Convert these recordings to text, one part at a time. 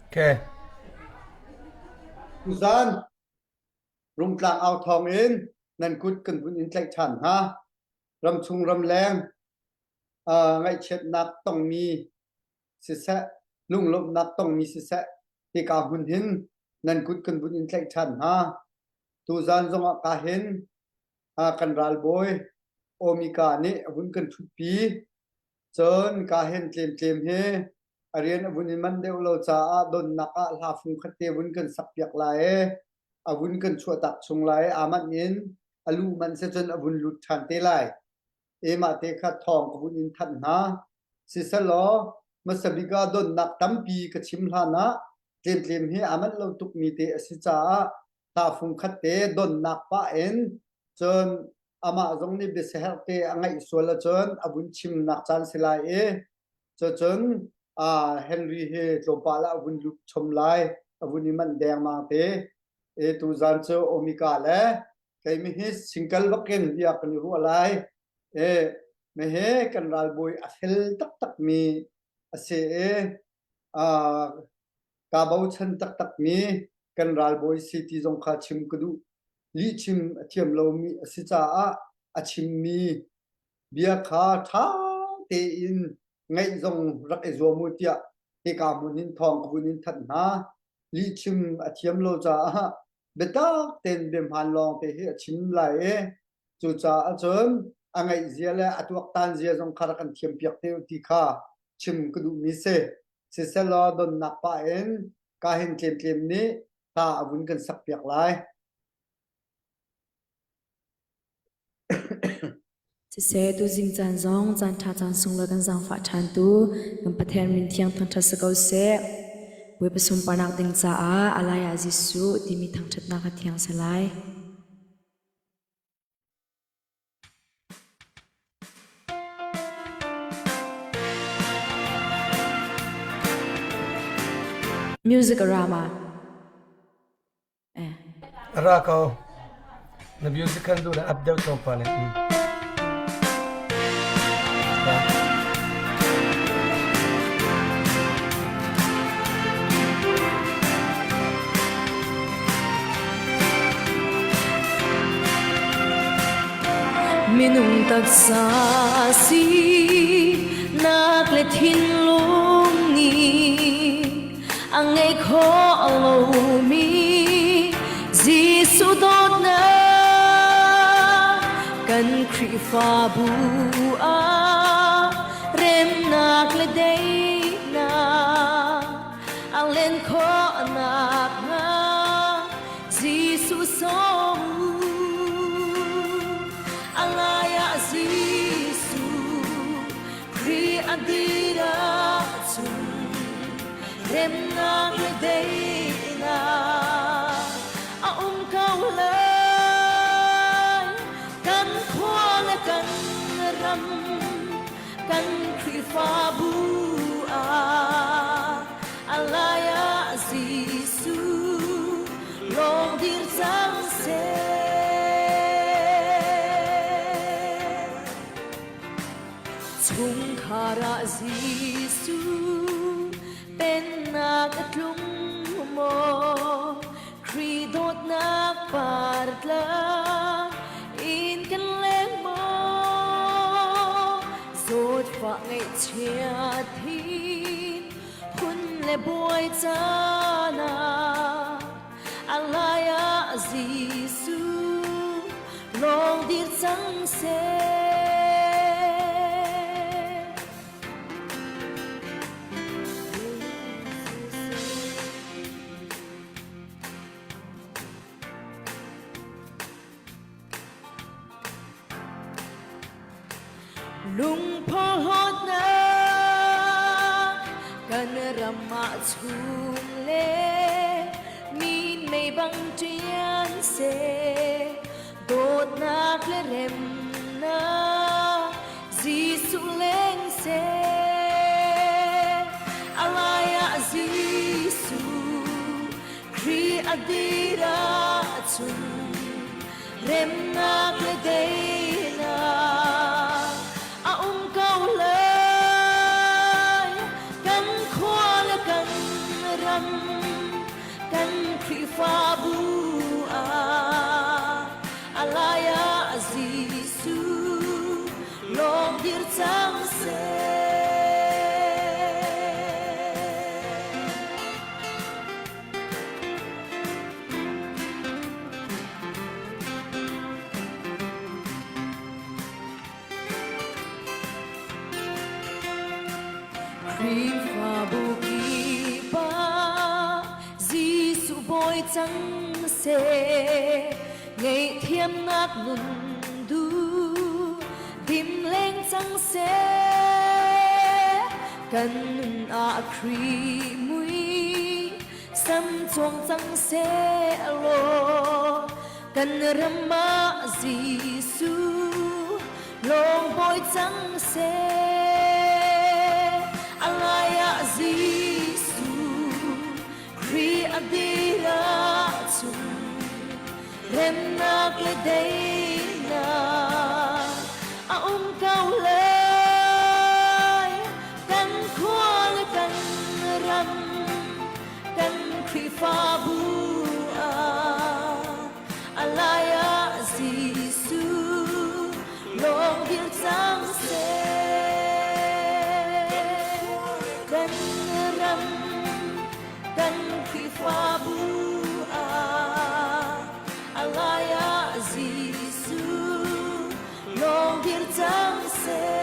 Okay. Tuzan Rungtlang au thawng in nan kut kan vun in tlaih ṭhan hna. Ramchung ramleng ngaihchiatnak tongmi siseh, lunglawmhnak tongmi siseh, hika hmun hin nan kut kan vun in tlaih ṭhan hna. Tuzan zongah ka hin kan ralbawi Omika nih a vun kan ṭhutpi. Cun ka hin tlemtlem hi a rian a vun i manh deuh lo caah donnak ah hla fung khat te vun kan sakpiak lai i a vun kan chuahtak chung lai i aa manh in a luh manh si cun a vun lut ṭhan te lai. E mah te kha thawng ka vun in thanh hna. Siselaw hmasa bik ah donnak tampi ka chim hlan ah tlemtlem hi aa manh lo tukmi te a si caah hla fung khat te donnak pah in cun amah zong nih biasaherh te a ngaih sual ahcun a vun chimnak caan si lai i cucun Henry hi tlawmpal ah a vun lut chom lai, a vun i manh dengmang te. E tuzan cu Omika le keimi hi single bakin bia kan i ruah lai. E mehe kan ralbawi a fel taktakmi a si i kaa bochan taktakmi kan ralbawi si ti zong kha chim ka duh. Lihchim a thiam lomi a si caah a chimmi bia kha ṭha tein ngaih zong rak i zuam u tiah hika hmun in thawng ka vun in thanh hna. Lihchim a thiam lo caah biatak tein bia hmaan lawng te hi a chim lai i cucaah cun a ngaih zia le a tuaktan zia zong kha rak kan thiampiak te u ti kha chim ka duhmi si. Siselaw donnak pah in kahin tlemtlem nih hla a vun kan sakpiak lai. Siseh, tuzing caan zong caan ṭha caan sunglawi kan zaangfah ṭhantu kan Pathian min thiang thangṭhat si ko seh. Bawipa sunparnak ding caah a lai ah Jesuh timi thangṭhatnak a thiang si lai. Music Rama. Eh. Ra ko. Na music kan du na up deuh tlawmpal in. Minung taksa si nak le thinlung nih a ngei kho lomi Jesuh dawtnak kan Khrihfabu ah remnak le daihnak a len khawhnak hnga Jesuh sawm u. A ngai ah Jesuh Khrih a dir ahcun remnak le daihnak a um ko lai. Kan khua le kan ram kan Khrihfabu ah a lai ah Jesuh lawng dir cang seh. Chungkhar ah Jesuh pennak a tlung maw? Khrih dawtnak par tlang in kan leng maw? Zawtfah ngaihchiat hin phun le buai caan ah a lai ah Jesuh lawng dir cang seh. Lungphawhnak kan ram ah chung le min mei bang ṭian seh dawtnak le remnak Jesuh leng seh a lai ah Jesuh Khrih a dir ahcun remnak le daihnak a um ko lai. Kan khua le kan ram. ram kan Khrihfabu ah alaya Jesuh lawng dir cang seh. Khrihfabu kip ah Jesuh bawi cang seh, ngaihthiamnak nun duh dim leng cang seh. Kan nun ah Khrih mui sam cuang cang seh law, kan ram ah Jesuh lawng bawi cang seh. A ngai ah Jesuh Khrih a dir ahcun remnak le daihnak a um ko lai. Kan khua le kan ram kan Khrihfabu ah a lai ah Jesuh lawng dir cang seh. Kan ram kan Khrihfabu ah a lai ah Jesuh lawng dir cang seh.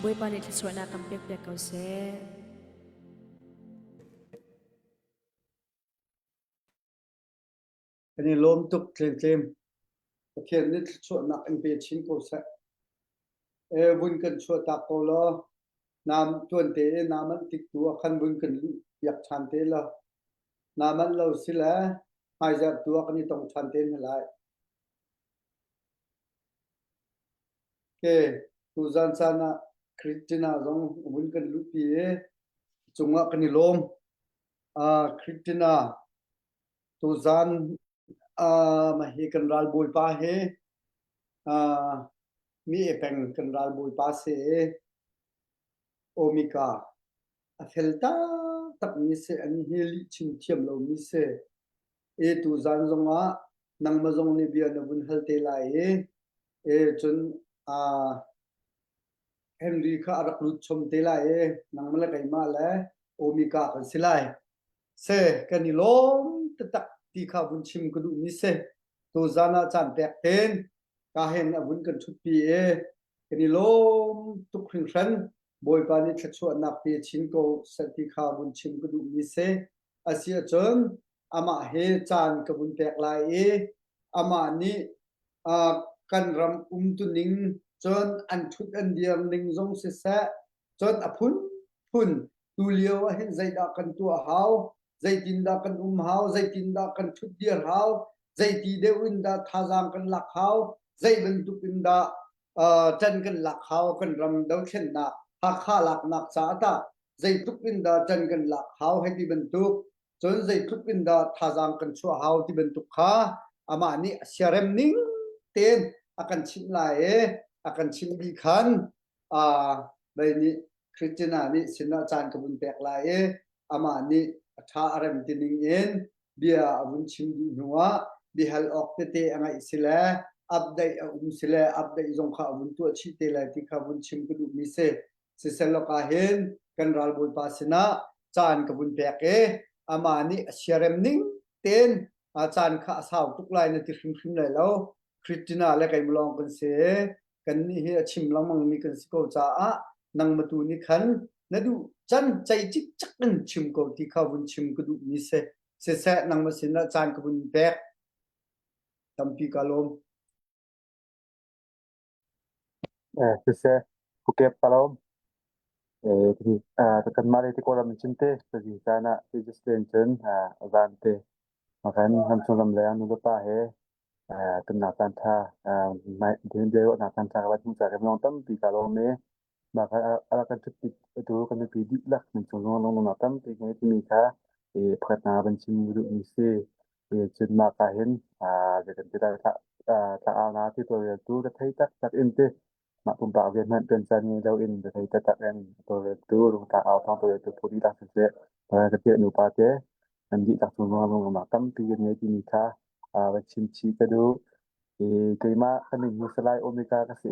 Bawipa nih thluachuahnak kan pekpiak ko seh. Kan i lawm tuk tlemtlem. Pathian nih thluachuahnak in pe chin ko seh. E vun kan chuahtak ko law nam tuan te i nam an tik tu ah khan vun kan luh piak ṭhan te law nam an lo si le hmaizarh tu ah kan i tong ṭhan te hna lai. Ke tuzan caan ah Christina zong vun kan luhpi i cungah kan i lawm. Christina tuzan uh, hi kan ralbawipa hi uh, mi e peng kan ralbawipa si i Omika a fel taktak mi si an hi lih chim thiam lo mi si. E tuzan zongah nangmah zong nih bia na vun hal te lai i e cun Henry kha a rak lut chom te lai i nangmah le keimah le Omika kan si lai. Se kan i lawm taktak ti kha vun chim ka duhmi si. Tuzan ah caan pek ten ka hen a vun kan ṭhutpi i kan i lawm tuk hringhran. Bawipa nih thluachuahnak pe chin ko seh ti kha vun chim ka duhmi si. Asi ahcun amah he caan ka vun pek lai i amah nih kan ram umtuning cun an ṭhut an dir ning zong siseh cun a phunphun tulio ah hin zeidah kan tuah hau zeitindah kan um hau zeitindah kan ṭhut dir hau zeiti deuh in dah thazaang kan lak hau zei bantuk in dah ṭan kan lak hau kan ram dothlennak Hakha laknak caah tah zeitluk in dah ṭan kan lak hau hei ti bantuk cun zeitluk in dah thazaang kan chuah hau ti bantuk kha amah nih a siarem ning tein a kan chimh lai i a kan chimh dih khan bei nih Christina nih sinah caan ka vun pek lai i amah nih a ṭha a rem ti ning in bia a vun chim dih hnuah biahal awk tete a ngeih si le update a um si le update zong kha a vun tuah chih te lai ti kha vun chim ka duhmi si. Sisehloka ah hin kan ralbawipa sinah caan ka vun pek i amah nih a siarem ning tein caan kha a sau tuk lai na ti hrimhrim lai lo. Christina le keimah lawng kan si i kannih hi a chim lengmangmi kan si ko caah nangmah tu nih khan na duh can cei cikcek in chim ko ti kha vun chim ka duhmi si. Siseh nangmah sinah caan ka vun pek. Tampi ka lawm. Siseh, Phuket Palom, kanmah lei ti Kawlram in cun te tuzing caan ah Jerusalem cun van te kan ramchung ramleng nulepa he tonnak caan ṭha biaruahnak caan ṭha ka van hmuh caah kan tampi kaa lawm i mah kha a rak kan ṭhutpi tu kan nupi dihlak nan cung zong lunglawmhnak tampi ka ngei timi kha pakhatnak ah van chim duhmi si. Cun mah ka hin zei kan ti lai thla-aunak ti tawlreltu ka thei taktak in ti. Mah pumpak rian hmanh ṭuan caan ngei loin rethei taktak in a tawlreltu rungtlang au thawng tawlreltu phu dihlak siseh, ka ṭial nupa te nan dihlak cung zongah lungrualnak tampi kan ngei timi kha va chim chih ka duh. I keimah ka min hi Salai Omega ka si i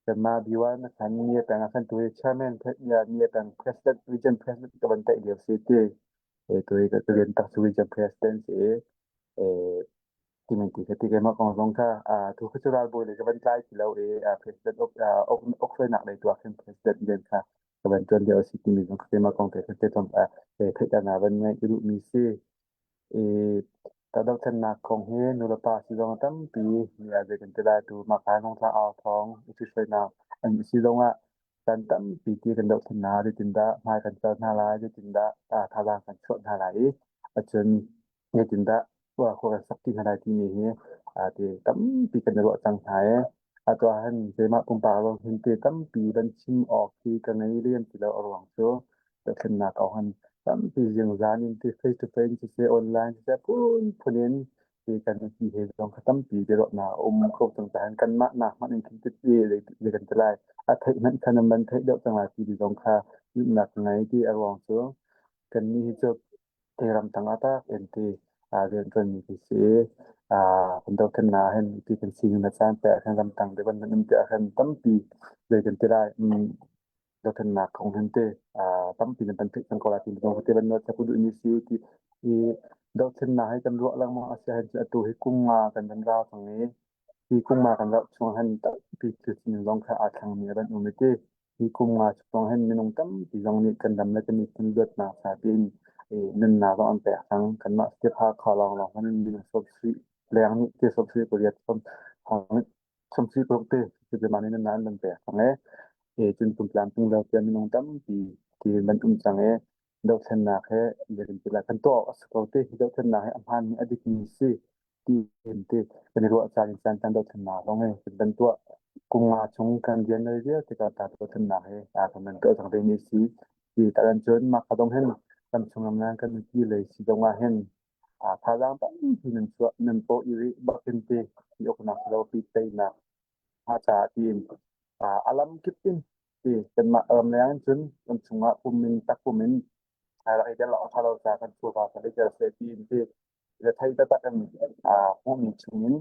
kanmah B1 khan Mie peng ah khan tu hi chairman Mie peng president region president ka van taih lio si ti. Tu hi ka rian tak cu region president si i Timi ti kha ti keimah kong zong kha tu kha cu ralbawi lei ka van tlai ti lo i president uk hruainak lei tu ah khin president rian kha ka van ṭuan lio a si timi zong kha keimah kong te kha te theihternak van ngeih ka duhmi si. I dohthlennak kong hi nulepa si zong tampi mi ah zei kan ti lai tu mah ka zong thla au thawng i hruainak an si zong ah caan tampi ti kan dohthlen hna zeitindah hmai kan cal hna lai zeitindah thazaang kan chuah hna lai i acun zeitindah khua kan sak ti hna lai timi hi ti tampi kan i ruah cang hna i atu ah hin keimah pumpak zong hin ti tampi van chim awk hi ka ngei lem ti lo. A ruang cu dohthlennak kong hin tampi zingzan in ti face to face siseh online siseh phunphun in ti kan ti he zong kha tampi biaruahnak a um kho cang caah kanmah nak hmanh in khin ti zei kan ti lai a theih hmanh kha nan van theih deuh cang lai ti zong kha zumhnak ka ngei ti. A ruang cu kannih hi cu ramtang ah tak in ti rianṭuanmi kan si i kan dohthlennak ah hin ti kan sining le caan te ah khan ramtang te kan um ti ah khan tampi zei kan ti lai dohthlennak kong hin te tampi nan kan theih cang ko lai ti zong te ban nawl ku duhmi si ti i dohthlennak hi kan ruah lengmang a si ahhin cun atu hi kum nga kan van rau cang i hi kum nga kan rauh chung hin tampi thil sining zong kha aa thlengmi a van um i ti Hi kum nga chung hin minung tampi zong nih kan ram le kan miphun luatnak ca tiin nunnak zong an pek cang. Kanmah step Hakha lawnglawng hmanh in minung 70 leng nih ti 70 pariat 76 te cuti mah nih nunnak an kan pek cang i cun pumtlamtling lo tiah minung tampi ti an um cang i dohthlennak he zeitintiah kan tuah awk a si ko ti hi dohthlennak hi a hmaanmi a dikmi si ti ti kan i ruah caan in caan caan dohthlennak zong hi kan kan tuah kum nga chung kan rian le vialte ka ta dohthlennak hi a kan nan tuah cang ve mi si ti tak cun mah ka dong hin ram chung ram nan kan ti lei si dong ah hin a thazaang tampi nan chuah nan paw i rih bakin ti ti uknak lo pi teinak a caah tiin a lam kip in ti kanmah ramleng in cun kan chungah pum in takpum in rak i tel awk a ṭha lo caah kan chawva kan i tel seh tiin ti thei taktak in hmuhmi chungin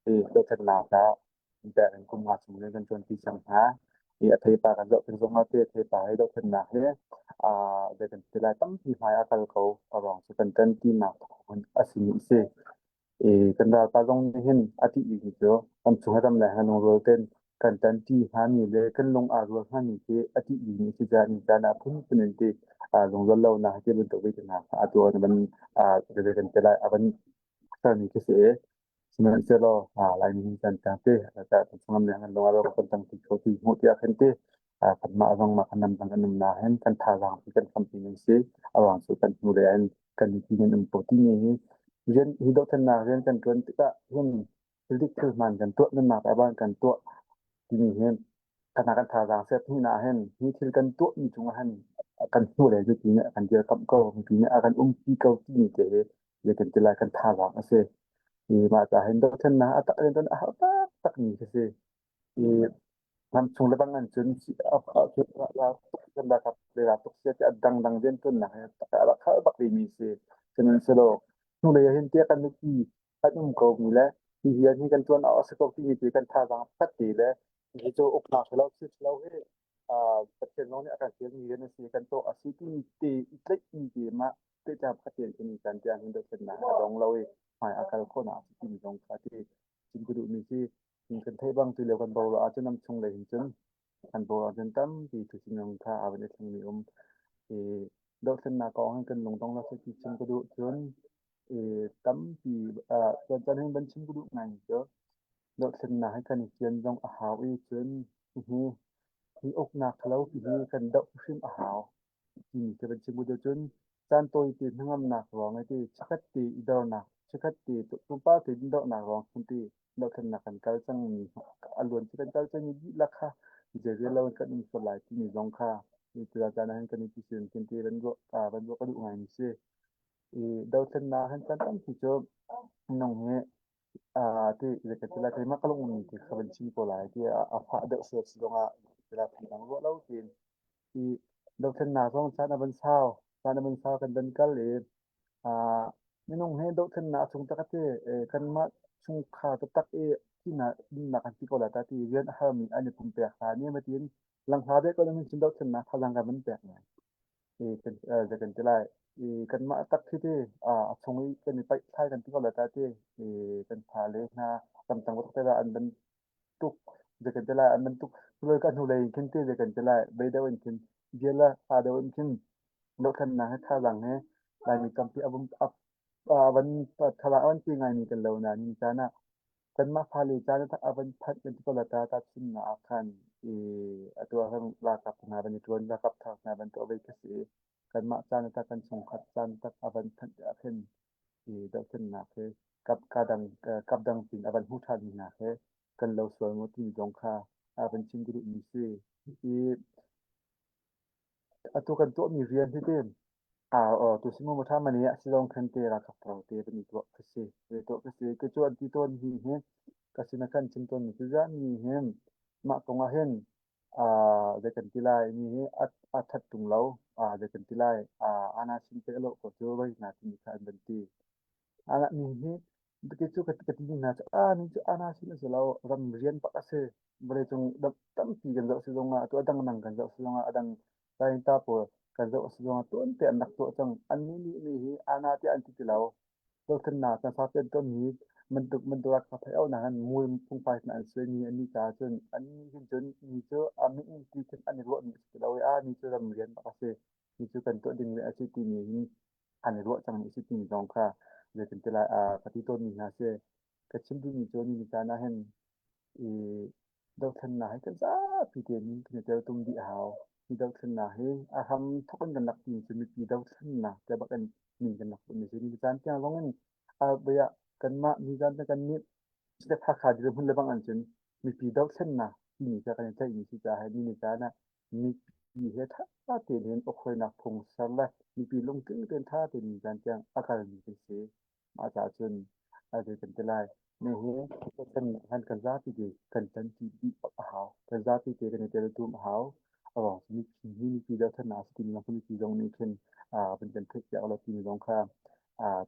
ti dothlatnak ah pek in kum nga chung in kan ṭuanpi cang hna. I a theipa kan zoh tik zongah ti a theipa hi dothlatnak hi zei kan ti lai tampi hmai a kal ko a ruang cu kan ṭanpinak thawng a simi a si. I kan ralpa zong nih hin a ṭih bikmi cu kan chung he ram le he lungrual tein kan ṭanṭi hngami le kan lung aa rual hngami khi a ṭih bikmi a si caah ni caan ah phunphun in ti lungrual lonak ti bantuk vi hna kha atu an van kan ti lai a van sermi khi si i sihmanhsehlaw Laimi hin kan tang ti kan chungam le kan lung aa rual kan tang ti kho ti hmuh tiah khin ti kanmah zong mah kan namdang kan umnak hin kan thazaang kan hrampi nan si a ruang cu kan hnu le in kan mipi nan um ko timi hi rian hi dohthlennak rian kan ṭuan tikah hin thil dik thil hmaan kan tuah nunnak ah ban kan tuah timi hi kana kan thazaang set hnu ah hin hi thil kan tuah mi cungah hin kan hnu le mipi nih a kan dirkamh ko mipi nih a kan umpi ko timi te hi zei kan ti lai kan thazaang a si i mah ca hin dohthlennak a tak rian ṭuan a har taktak mi khi si i ramchung le bang an cun tuk sia ti a dangdang rianṭuannak he a rak khal bak rihmi si. Sihmanhsehlaw hnulei ah hin tiah kan mipi an um ko mi le hi rian hi kan ṭuan awk a si ko timi ti kan thazaang pakhat te le hi cu uknak ṭhalo thil ṭhalo hi Pathian zong nih a kan fialmi rian a si kan tuah a si timi te i tlaihmi te mah tlaihtlak pakhat te kan i can tiang hin dothlennak a dong lo i hmai a kal khawhnak a si timi zong kha ti chim ka duhmi si. Kan theih bang tulio kan boruak ahcun ram chung lei hin cun kan boruak ahcun tampi thusinung kha aa van i thlengmi um. I dohthlennak kong hin kan lungdong lo seh ti chim ka duh. Cun i tampi cun cun hin van chim ka duh ngai cu dohthlennak hi kan i fian zong a hau i cun hihi hi uknak ṭhalo hi kan doh hrim a hau timi khi van chim ka duh. Cun caan tawite hnangamnak ruang i ti chikkhat te i dornak chikkhat te tlawmpal te in dornak ruang khin ti dohthlennak kan kal cangmi a luan ci kan kal cangmi dihlak kha zeirel lo in kan um sual lai timi zong kha hi caan ah hin kan i tisin kan ti van ruah van ruah ka duh ngaimi si. I dothlennak hin caan tampi cu minung hi. ti zei ka ti lai keimah ka lung ummi ti kha van chim ko lai ti a fah deuh sual si zongah ti lai phundang ruah lo tiin i dothlennak zong caan a van sau caan a van sau kan van kal i minung he dothlennak chung tak te kanmah chungkhar taktak i thihnak nunnak kan ti ko lai ta ti rian a harmi an i pumpek hna ni matin langhla deuh ko nan cun dothlennak thazaang kan van pek ngai i kan zei kan ti lai i kanmah tak khi ti a chung i kan i paih thlai kan ti ko lai ta ti i kan fale hna ramtang te an van tuk zei kan ti lai an van tuk loi ka hnulei in khin ti zei kan ti lai bei deuh in khin bia le fa deuh in khin dothlennak he thazaang he Laimi tampi a vun a van thazaang a van pe ngaimi kan lo nain ni caan ah kanmah fale caan a van phanh kan ti ko la ta tahchunhnak ah khan i atu ah khan ralkap hna van i ṭuan ralkap thar hna van tuah ve khi si i kanmah caan tak kan chungkhat caan tak a van phanh ah khin i dohthlennak he kap ka dang kap dang pin a van hmu ṭhan mi hna he kan lo sual maw timi zong kha a van chim ka duhmi si i Atu kan tuahmi rian hi tin tu simu ma ṭha mani ah sizong khan te ralkap ro te van i tuah ka si. Ve tuah ka si. Ke cu an ti tawn hi hi ka sin ah khan chim tawn mi cu zan mi hi mah kong ah hin zei kan ti lai mi hi a that tung lo zei kan ti lai ana sin te lo ko cu vai na ti mi kha an van ti. Ana mi hi Kei cu ka ti hna cu ah ni cu ana sin a si lo ram rian bak a si vawleicung tampi kan zoh si zongah atu a dangdang kan zoh si zongah a dang ta pawl kan zoh si zongah tuante an rak tuah cang annih nih mi hi ana tiah an ti ti lo dothlennak kan saupi an tuahmi bantuk bantuk ah ka theih au nain mul phungphai hna an suaimi annih caah cun annih hin cun mi cu a min in ti khin an i ruahmi a si ti lo i a mi cu ram rian bak a si mi cu kan tuah ding le a si timi hin an i ruah cangmi a si timi zong kha zeitin ti lai ka ti tawnmi hna si. Ka chim duhmi cu ni caan ah hin i dothlennak hi kan zapi tein kan i teltum dih a hau. Hi dothlennak hi a hram thawk in kan rak timi cu mipi dothlennak tiah bak in min kan rak putmi si. Ni caan tiang zong in voi ah kanmah nizan te kan nih Step Hakha dirhmun le bang an cun mipi dothlennak timi kha kan i tlaihmi si caah ni caan ah mipi he ṭha tein hin ukhuainak phung ser le mipi lungtling tein ṭha tein nizan tiang a kalmi kan si. Mah caah cun zei kan ti lai. Mi hi kan han kan zapi te kan ṭanṭi dih a hau. Kan zapi te kan i teltum a hau. A ruang cu mipi hi mipi dohthlennak a si timi zong mipi zong nih khin van kan theih piak lo timi zong kha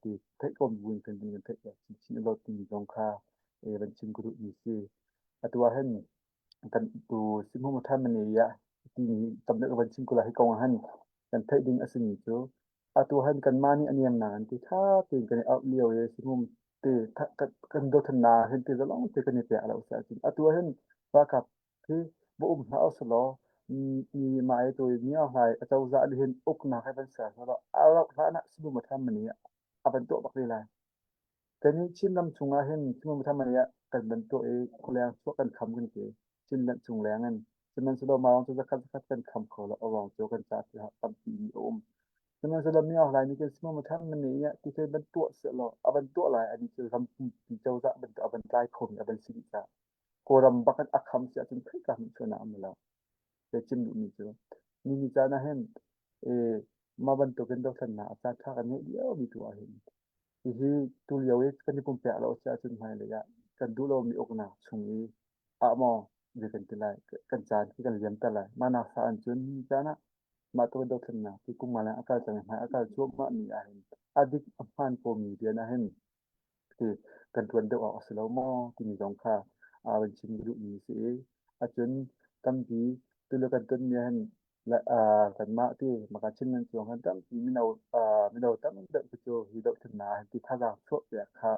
ti theih ko bu in kan kan theih piak chinchin lo timi zong kha van chim ka duhmi si. Atu ah hin kan tu Simhung Thamani ah timi tam deuh van chim ko lai hi kong ah hin kan theih ding a simi cu atu han kanmah nih a niamnak an ti ṭha tein kan i auh lio i Simhung te kan dothlennak hin ti zalong te kan i pek lo si ahcun atu ah hin ralkap hi va um hlah usulaw mi mah i tu mi hlai acozah nih hin uknak hi van ser selaw a rauh hlan ah Simhung Thamani a van tuah bak ve lai. Kannih Chinram chungah hin Thimamthamani ah kan van tuah i khualeng chuah kan kham kan ti. Chinland chung leng in. Sihmanhsehlaw mah ruang cu zakhat zakhat kan kham kho lo. A ruang cu kan ca ti tampi mi a um. Sihmanhsehlaw mi lai nih kan Thimamthamani ah ti thil van tuah sehlaw a van tuah lai ani cu ram pumpi cozah bantuk a van tlai khomi a van si dih caah Kawlram bak in a kham si ahcun khoika hmanh chuahnak a um lo. Kei chim duhmi cu ni ni caan ah hin mah bantukin dothlennak a caan ṭha kan ngeih liomi tu ah hin Hihi tulio i kan i pumpek lo a si ahcun hmailei ah kan duh lomi uknak chung i ah maw zei kan ti lai kan caan khi kan liamter lai. Mah nak sa an cun hi caan ah mah tluk dothlennak ti kum nga leng a kal cang i hmai a kal cuahmah mi ahhin a dik a hmaan komi rian ahhin ti kan ṭuan deuh awk a si lo maw timi zong kha aa van chim duhmi a si i ahcun tampi tulio kan tonmi ahhin kanmah ti maka Chinland chung khan tampi mino mino tam deuh khi cu hi dohthlennak ah ti thazaang chuah piak kha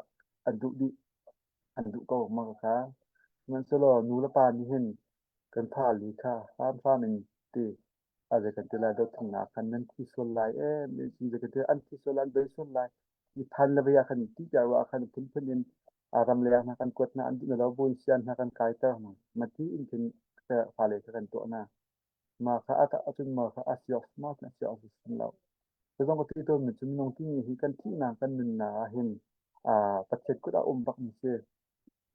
an duh dih an duh ko ma kha sihmanhsehlaw nu le pa nih hin kan fale kha hramhram in ti a zei kan ti lai dohthlennak khan nan thi sual lai ee zei kan ti an thi sual lai an bei sual lai i phan le vei ah khan ti piak ruah ah khan phunphun in ramleng hna kan kuat hna an duh na lo buin sian hna kan kaiter hna ma ti in khin fale kha kan tuah hna Mah kha a tah ahcun mah kha a si awk ma a si awk si lo. Cu zong ka ti tawnmi cu minung timi hi kan thihnak kan nunnak ah hin Pathian kut ah um bak mi si.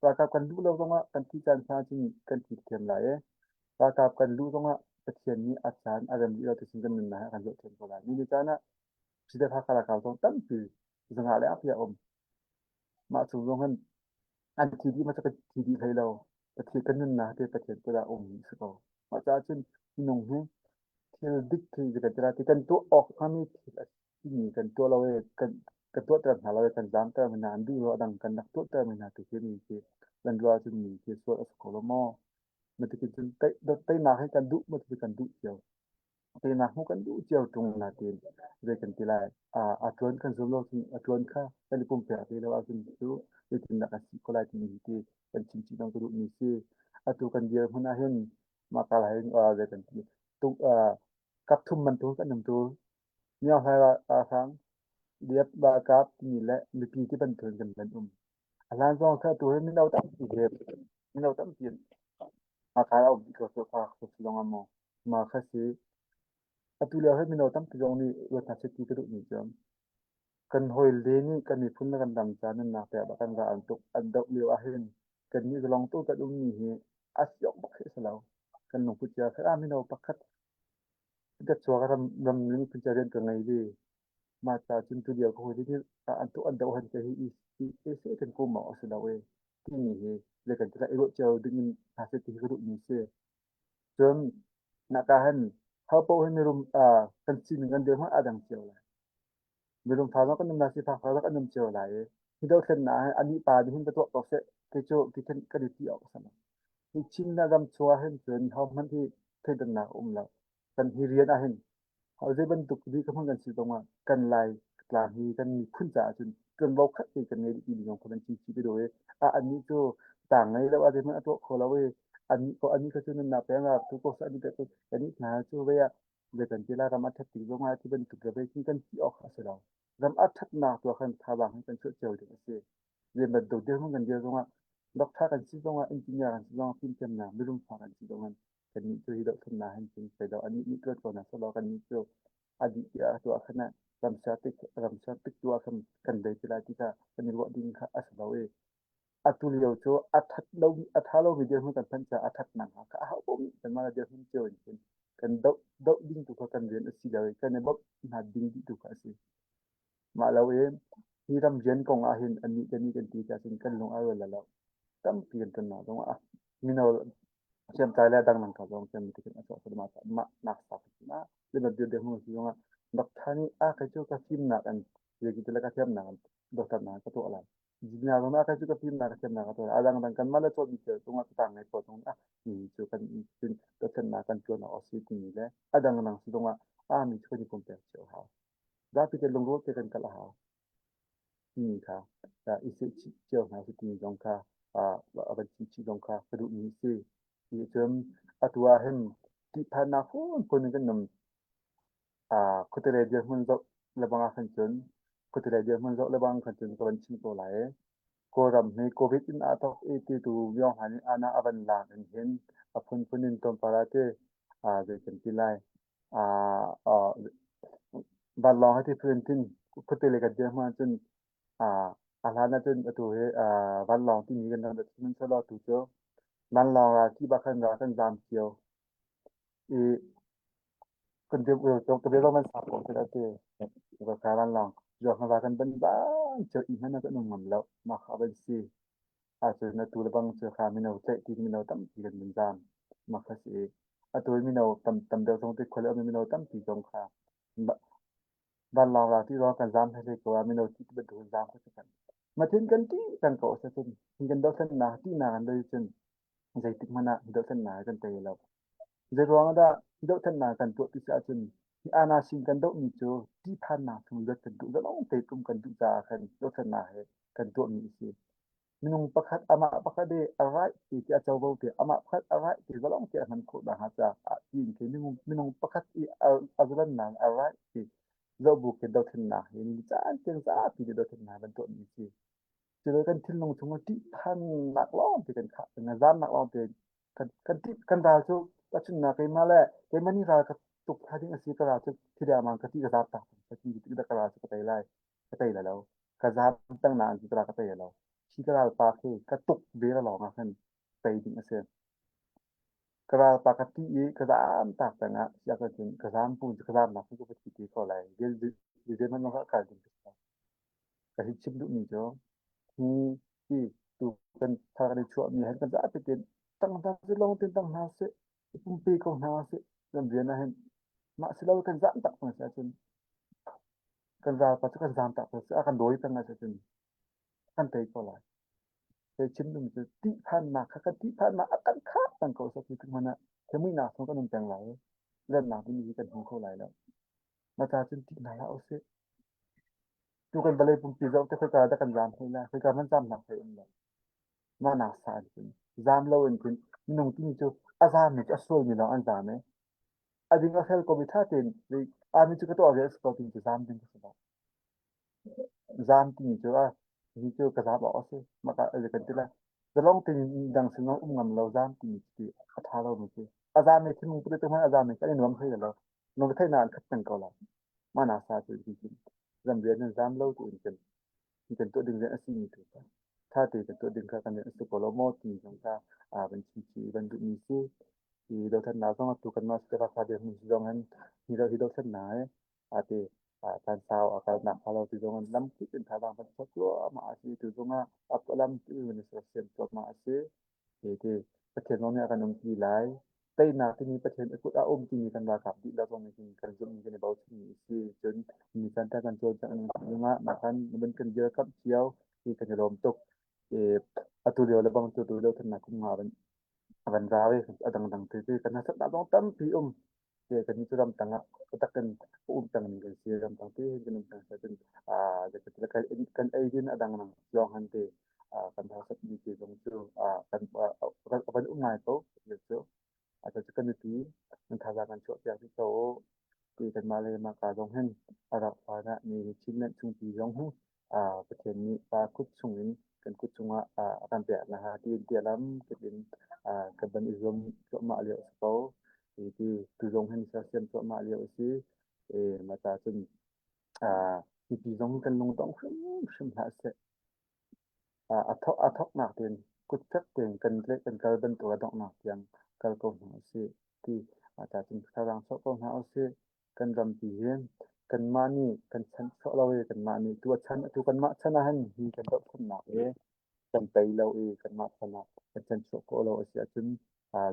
Ralkap kan luh lo zongah kan thi caan hna cun kan thi thiam lai i ralkap kan luh zongah Pathian nih a caan a rem rih lo ti kan nunnak hi a kan zoh thiam ko lai. Ni ni caan ah Sidep Hakha ralkap zong tampi zanga le a um. Mah chung zong hin An thi dih ma cu kan thi dih hlei lo. Pathian kan nunnak te Pathian kut ah um si ko. Mah caah cun minung hi thil dik thil kan ti ti kan tuah awk hngami thil a simi kan tuah lo i kan kan tuahter hna lo i kan zaamter mi hna an duh lo a dang kan rak tuahter mi hna tu khi mi khi kan ruah ahcun mi khi sual a si ko lo maw? Matikin cun teinak hi kan duh maw kan duh cio. Teinak hmuh kan duh cio ṭung nain zei kan ti lai. A ṭuan kan zum lo cun a ṭuan kha kan i pumpek ti lo ahcun cu zeitindah kan si ko lai timi hi ti kan chim chih zong ka duhmi si. Atu kan dirhmun ahhin mah ka lai hin zei kan ti tuk kap thum bantuk kan um tu Miohlai ralhrang, Liap ralkap timi le mipi ti bantuk in kan van um. A hlan zong kha atu hi mino tampi he mino tampi hmaka a um dih ko cu kha si zong ah maw ma kha si. Atu lio hi mino tampi zong nih ruat hna seh ti ka duhmi cu kan hawile nih kan miphun le kan ram ca nunnak pek ah kan ral an tuk an doh lio ahhin kannih zalong tu kan ummi hi a si awk bak khi a si lo. Kan lungput cia kha ah mino pakhat ka chuak ram ram miphun ca rian ka ngei ve. Mah ca cun tulio ka hawi nih an tuah an doh han te hi i i kan kum awk a si lo e timi hi le kan i ruah cio ding in hna seh ti hi ka duhmi si. Cun naka han ho paoh hi mirum kan sining kan dirhmun aa dang cio lai. Mirum fa zong kan um lai, sifak fa zong kan um cio lai i hi dothlennak ah hin anih pa nih hin va tuah ko seh kei cu ti khin kan i ti awk a si lo. Hi Chin le ram chung ah hin cun hohmanh hi thleidannak a um lo. Kan hi rian ah hin zei bantuk ri ka hmang kan si zongah kan lai tlang hi kan miphun caah cun ṭuanvo khat te kan ngei dih ti zong kha kan chim chih ti do i a annih cu tang ngei lo a zeihmanh a tuah kho lo i annih ko annih kha cu nunnak peng ah tu ko anih ko kannih hna cu vei ah zei kan ti la ram a ṭhat tik zongah ti bantuk le vei kan ti awk a si lo ram a ṭhatnak tu ah khan thazaang hi kan chuah cio ding a si zei bantuk dirhmun kan dir zongah doctor kan si zongah engineer kan si zongah fimthiamnak mirum fa kan si zongah kannih cu hi dohthlennak hin cun zei lo annih nih ṭuan ko hna sehlaw kannih cu a dih tiah tuah khan ah ramser tik ramser tik tu ah khan kan bei ti lai ti kha kan i ruah ding kha a si lo i atu lio cu a that lo a tha lomi dirhmun kan phanh caah a thatnak hnga kha a hau nih kanmah le dirhmun cio in cun kan doh doh ding tu kha kan rian a si lo i kan i bawmh hna ding dih tu kha a si. Mah lo i hi ram rian kong ah hin annih kannih kan ti tikah cun kan lung a rual lo. Tampi kan tonnak zong ah mino hriamtlai le dangdang ka zong kan ti a chuah mah mah nak sak na le dir dir hmu si zong ah doctor nih a kai cu ka fimnak an zeiti le ka thiamnak an doctor na ka tuah lai Jinya zong a kai cu ka fimnak ka thiamnak ka tuah lai a dangdang kan mah le cawn mi thil cungah tang ngai ko zong ah mi cu kan cun doctor kan tuan awk a si timi le a dangdang si zong ah a mi cu kan i pumpek cio hau. Zapi te lungrual te kan kal a hau timi kha i seh chih cio hna si timi zong kha a van chim chih zong kha ka duhmi a si. Ti cun atu ah hin ṭihphannak phunphun in kan um. Khuate lei dirhmun zoh lebang ah khan cun khuate lei dirhmun zoh lebang khan cun ka van chim ko lai i Kawlram hi COVID in aa thawk i ti tu Myo Han nih ana a van lak in hin a phunphun in tlawmpal ah ti zei kan ti lai vanlawng hi ti phun tin khuate lei kan dir hnu ahcun a hlan ahcun atu hi vanlawng timi kan rak sihmanhsehlaw atu cu vanlawng ral ti bak khan ral kan zaam cio i kan dir ka bia zong kan sau ko tiah ti ka vanlawng zuak kan ban ban cio i hmanh ah kan um ngam lo mah kha van si Ahcun atu le bang cu kha mino tlaih ti mino tampi kan vun zaam. Mah kha si i atu i mino tam tam deuh zong ti khual i mino tampi zong kha vanlawng ral ti zong kan zaam hlei ko ah mino ti bantuk in zaam kha si kan. Mathin kan ṭih kan ko a si cun hin kan dohthlennak ṭihnak an doi cun zeitik hmanh ah dohthlennak kan tei lo. Zeiruang ah dah dohthlennak kan tuah ti si ahcun hi anasin kan dohmi cu ṭihphannak chung luat kan duh zalong te tum kan duh caah khan dohthlennak he kan tuahmi a si. Minung pakhat amah pakhat i a right ti ti a covo te amah pakhat a right ti zalong te a hman khawh nakhnga caah tiin khi minung minung pakhat i a zalannak a right ti zohbu khi dothlennak hi ni caan tiang zapi nih dothlennak kan tuahmi a si. Culo kan thinlung chung ah ṭihphannak lawng te kan khah zamnak lawng te kan kan ṭih kan ral cu tahchunhnak keimah le keimah nih ral ka tuk hna ding a si ka ral cu thi dengmang ka ti ka zam tak ka ti tik ka ral cu ka tei lai ka tei lai lo ka zam peng nain ka ral ka tei lo khi ka ral pa khi ka tuk ve la lawng ah khan tei ding a si ka ral pa ka ti i ka zam tak peng ah siak cun ka zam pu ka zam nak cu ka thi ti ko lai zei hmanh ka kal ding ka si ka hi chim duhmi cu hi ti tu. kan tha kan i chuahmi han kan zapi tein tang hna sih lawng tein tang hna sih i pumpe ko hna sih kan rian ah hin mah si lo kan zam tak peng si ahcun kan ralpa cu kan zam tak peng si a kan dawi peng ahcun kan tei ko lai. Hei chim ding cu tihphannak kha kan tihphannak a kan khah peng ko sawh ti hmanh ah muihnak chung kan um peng lai. Remnak ding hi kan hmu kho lai lo. Na ca cun tih hna hlah usih. Tu kan vawlei pumpi zoh te khoika dah kan zaam hlei lai. Khoika hmanh zaamnak hlei um lo. Mah nak sa in cun zaam lo in cun minung timi cu a zaammi cu a sualmi lawng an zaam i a ding a fel komi ṭha tein ami cu ka tuah ve a si ko timi cu zaam ding ka si lo. Zaam timi cu a hi cu ka zaam awk a si. Mah ka kan ti lai. Zalong tein midang sin um ngam lo zaam timi cu a ṭha lomi si. A zaam i thinlung put hmanh a zaam i kan i nuam hlei lo. Lungretheihnak an khat peng ko lai. Mah nak sa cu hi cu ram rian nan zaam lo tiin kan kan tuah ding rian a simi tu kha ṭha tein kan tuah ding kha kan rian a si ko lo maw ti zong kha van chim chih van duhmi si. Hi dothlennak zong atu kanmah Sitafakha dirhmun si zong hin hi hi dothlennak hi ati caan sau a kalnak hnga lo ti zong in lamkip in thazaang kan chuah cuahmah a si. Tu zong ah lam in sersiam cuahmah a si. Ti ti Pathian zong nih a kan umpi lai. Teinak timi Pathian a kut ah um timi kan ralkap dihlak zong nih hin kan zumhmi kan i bochanmi a si. Cun ni caan kan cawlcangh ning zongah mah kan van kan dirkamh cio ti kan i lawm tuk. Atu lio le bang tu tu lio thannak kum nga van ra ve a dangdang te te kan harsatnak zong tampi um. Te kan cu ramtang ah tak kan um pengmi kan si ramtang te hin kan um peng cun kan ei din a dang dang lawng han te kan harsat mi te zong cu kan van um ngai ko cu atu cu kan mipi nan thazaang kan chuah piak dih ko ti kanmah le mah ka zong hin a rak phan ah ni Chinland chungpi zong hi Pathian nih pa kut chungin kan kut chungah a kan pek na ha ti tiah lam kip in kan van i zuam cuahmah lio a si ko. Ti ti tu zong hin sersiam cuahmah lio a si. E mah ta cun mipi zong kan lungdong hrimhrim hlah seh. A thawk a thawknak tein kutfek tein kan tlaih kan kal bantuk a donghnak tiang kal ko hna usih ti ta cun thazaang chuah ko hna usih. Kan rampi hi kanmah nih kan chanhchuah lo i kanmah nih tu a chan atu kanmah chan ah hin hi kan dohthlennak hi kan tei lo i kanmah chan ah kan chanchuah khawh lo a si ahcun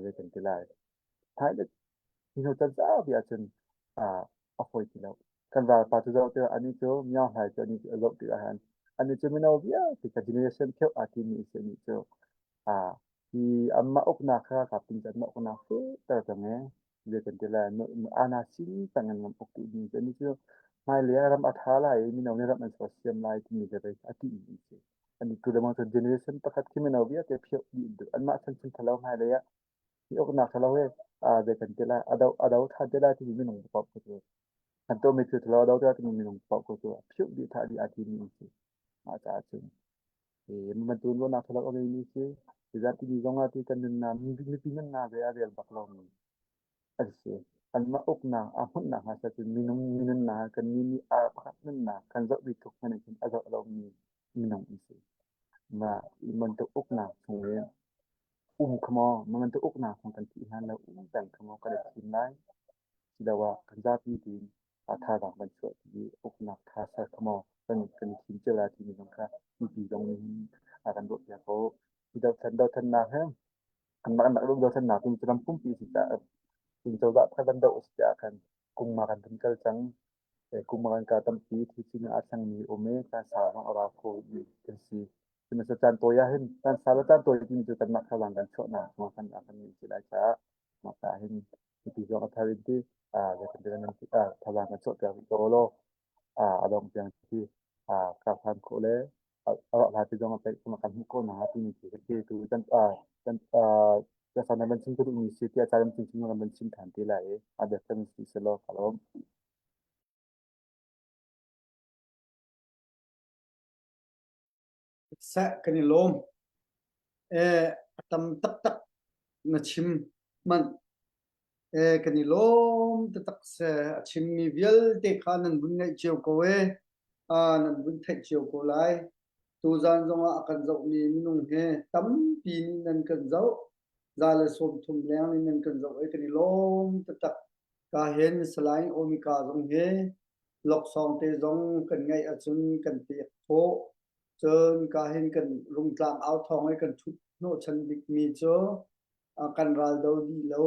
zei kan ti lai. Hmailei hi hnu chan saupi ahcun a fawi ti lo. Kan ralpa cu zoh tikah anih cu Myaung Hlai cu anih cu a zoh tikah hin anih cu mino vialte ka generation kheuh aa timi a si anih cu hi anmah uknak kha ralkap ding cu anmah uknak fehter cang i zei kan ti lai ana sin peng in ram uk duhmi cu anih cu hmailei ah ram a ṭha lai i mino nih ram an sersiam lai timi le a tihmi an si. Anih tu le bang cu generation pakhat khi mino vialte phioh dih an duh. Anmah chan chan ṭhalo hmailei ah hi uknak ṭhalo hi zei kan ti lai a do a do ṭhan te lai timi minung paoh ko cu an tuahmi thil ṭhalo a do te lai timi minung paoh ko cu phioh dih thah dih aa timi an si. Mah caah cun bantuk ruahnak ṭhalo a ngeimi si. Zeizah zong ah ti kan nunnak mipi nunnak ve a rel bak lomi an si. Anmah uknak a hmunhnak hnga seh cun minung minunnak kannih nih ar pakhat nunnak kan zoh dih tluk hmanh in khin a zoh lomi minung an si. Mah bantuk uknak chung i um kha maw mah bantuk uknak chung kan thih hlan lo um peng kha maw kan i thim lai. Asiloah kan zapi tein thazaang kan chuah i uknak ṭha ser kha maw kan kan i thim cio lai timi zong kha mipi zong nih hin a kan ruahpiak ko. Hi dothlen dothlennak hi anmah kan rak dothlennak ding cu ram pumpi a si caah cun cozah thar kan doh a si caah khan kum ma kan kan kal cang. Kum ma kan kal tampi thil sining aa thlengmi um i caan sau zong a rau kho mi kan si. Sihmanhsehlaw caan tawi ah hin caan sau le caan tawi timi cu kanmah thazaang kan chuahnak zong kan kan ngei si lai caah mah ka hin mipi zong a thar in ti thazaang kan chuahpiak rih ko law a dong tiang khi kar hlan khawh le a rawh hlan ti zong a peih kan hmuh khawh nakhnga timi khi ka ti tu kan kan kan van chim ka duhmi si tiah ca kan chim kan van chim ṭhan te lai i a biak kan si selaw ka lawm. Seh kan i lawm. Eh, a tam taktak na chim manh. Eh, kan i lawm taktak seh. A chimmi vialte kha nan vun ngaih cio ko e. Ah, nan vun theih cio ko lai. Tuzaan zongah a kan zohmi minung he tampi nih nan kan zoh. Za le 30 leng nih nan kan zoh i kan i lawm taktak. Ka hen Salai Omika zong hi laksawng te zong kan ngeih ahcun kan pek khawh. Cun ka hin kan rungtlang au thawng i kan ṭhut hnawhchan bikmi cu kan ral do dih lo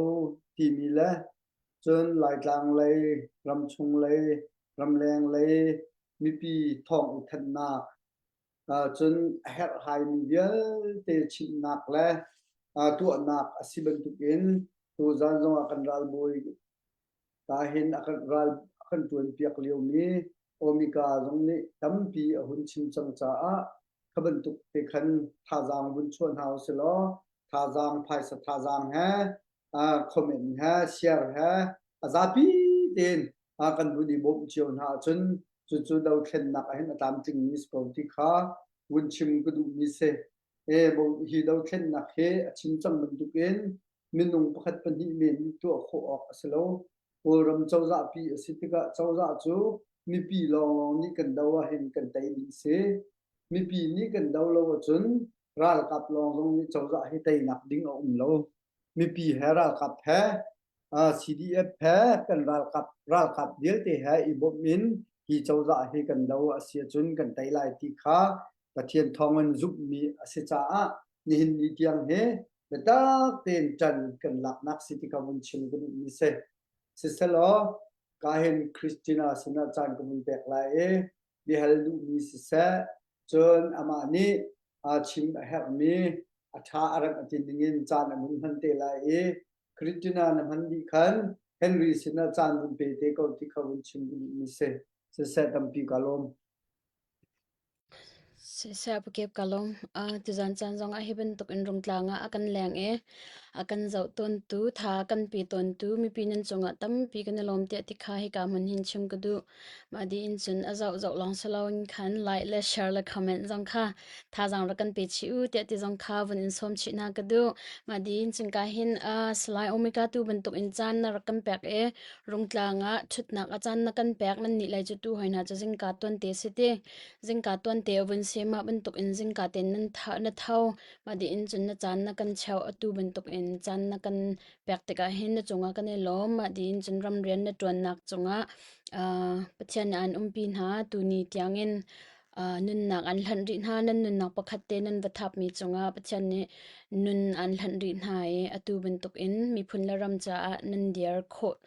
timi le cun Laitlang lei, ramchung lei, ramleng lei mipi thawng i thanhnak cun a herhhaimi vialte chimhnak le tuahnak a si bantukin tuzan zongah kan ralbawi ka hin a kan ral a kan ṭuanpiak liomi Omika zong nih tampi a hun chim cang caah kha bantuk te khan thazaang vun chuah hna usih law thazaang phaisa thazaang he comment he share he a zapi tein kan vun i bawmh cio hna ahcun cucu dothlennak ah hin a tlamtlingmi si ko ti kha vun chim ka duhmi si. E, hi dothlennak hi a chim cang bantukin minung pakhat pahnih men nih tuah khawh awk a si lo. Kawlram cozahpi a si tikah cozah cu mipi lawnglawng nih kan do ahhin kan tei ding si. Mipi nih kan do lo ahcun ralkap lawng zong nih cozah hi teinak ding a um lo. Mipi he ralkap he CDF he kan ralkap ralkap vialte he i bawmh in hi cozah hi kan do a si ahcun kan tei lai ti kha Pathian thawngin zumhmi a si caah nihin ni tiang hi biatak tein ṭan kan laknak si ti kha vun chim ka duhmi si. Siselaw ka hin Christina sinah caan ka vun pek lai i biahal duhmi siseh cun amah nih aa chim a herhmi a ṭha a rem a ti ningin caan a vun hman te lai i Christina na hman dih khan Henry sinah caan vun pe te ko ti kha vun chim ka duhmi si. Siseh tampi ka lawm. Siseh pakep ka lawm. Tuzaan caan zongah hi bantuk in rungtlang ah a kan leng i a kan zoh tawntu, tha a kan pe tawntu mipi nan cungah tampi kan i lawm tiah ti kha hika hmun hin chim ka duh. Mah dih in cun a zoh zoh lawng si loin khan like le share le comment zong kha thazaang rak kan pe chih u tiah ti zong kha vun in sawm chih hna ka duh. Mah dih in cun ka hin Salai Omega tu bantuk in caan na rak kan pek i rungtlang ah ṭhutnak a caan na kan pek nan nih lai cu tu hoi hna cu zingka tuante si ti. Zingka tuante a vun si mah bantuk in zingka tein nan tha na tho mah dih in cun na caan na kan cheu atu bantuk in caan na kan pek tikah hin na cungah kan i lawm mah dih in cun ramrian na ṭuannak cungah Pathian nih aan umpi hna tuni tiangin nunnak an hlanh rih hna nan nunnak pakhat te nan va thapmi cungah Pathian nih nun an hlanh rih hna i atu bantuk in miphun le ram caah nan dir khawh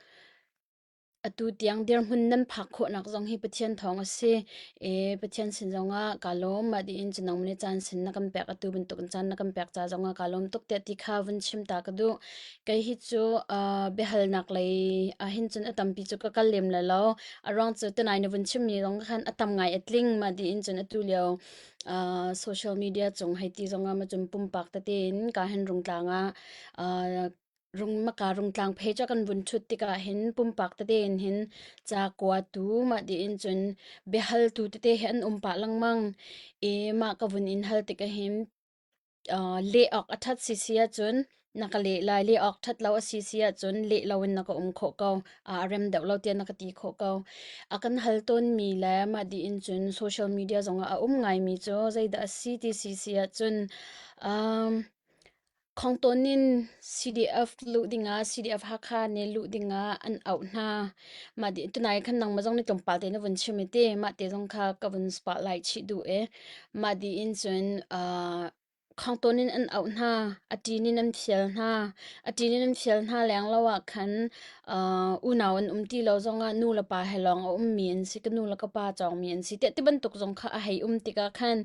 Atu tiang dirhmun nan phak khawhnak zong hi Pathian thawng a si. I Pathian sin zongah kaa lawm. Mah tiin cu nangmah nih caan sin na kan pek atu bantuk in caan na kan pek ca zongah kaa lawm tuk tiah ti kha vun chim ta ka duh. Kei hi cu uh, biahalnak lei ahhin cun a tampi cu ka kal lem lai lo. A ruang cu tunai na vun chimmi zong khan a tam ngai a tling. Mah tiin cun atu lio uh, social media cung hei ti zongah ma cun pumpak tete in ka hin rungtlang ah uh, Maka rungtlang page ah kan vun ṭhut tikah hin pumpak tete in hin ca kuatu mah tiin cun biahaltu tete hi an um pah lengmang i mah ka vun in hal tikah hin uh, leh awk a ṭhat sisi ahcun na ka leh lai leh awk ṭhat lo a si si ahcun leh loin na ka um khawh ko a rem deuh lo tiah na ka ti khawh ko a kan hal tawnmi le mah tiin cun social media zongah a um ngaimi cu zeidah a si ti si si ahcun um, Khongtawn in CDF luh dingah CDF Hakha nih luh dingah an auh hna. Mah dih tunai khan nangmah zong nih tlawmpal te na vun chim i ti mah te zong kha ka vun spotlight chih duh i mah dih in cun uh, khongtawn in an auh hna a ṭin in an fial hna a ṭin in an fial hna leng lo ah khan uh, unau an um ti lo zongah nu le pa he lawng a ummi an si ka nu le ka pa cawngmi an si tiah ti bantuk zong kha a hei um tikah khan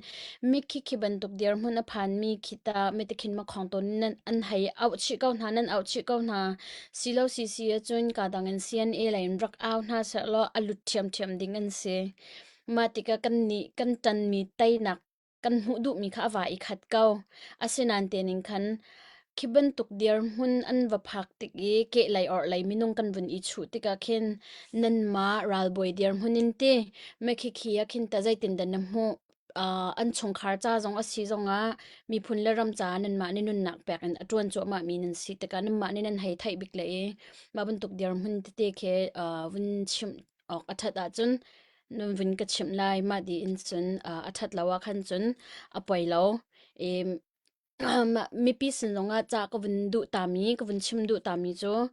mikhi khi bantuk dirhmun a phanmi khi ta mitikhin ma khong ton nan an hei auh chih ko hna nan auh chih ko hna silo si si ahcun ka dang in CNA lei in rak au hna seh law a lut ṭhiamṭhiam ding an si mah tikah kan nih kan ṭanmi teinak kan hmuh duhmi kha a va i khat ko. Asinain tening khan khi bantuk dirhmun an va phak tik i kehlei orhlei minung kan vun i chuh tikah khin nanmah ralbawi dirhmun in ti mekhikhi ah khin ta zeitindah na hmuh uh, an chungkhar ca zong a si zongah miphun le ram caah nanmah nih nunnak pek in a ṭuan cuahmah mi nan si tikah nanmah nih nan hei theih bik le i mah bantuk dirhmun tete khi uh, vun chimh awk a ṭhat ahcun nan vun ka chimh lai. Mah dih in cun a ṭhat lo ah khan cun a poi lo. I. Mipi sin zongah ca ka vun duh tami, ka vun chim duh tami cu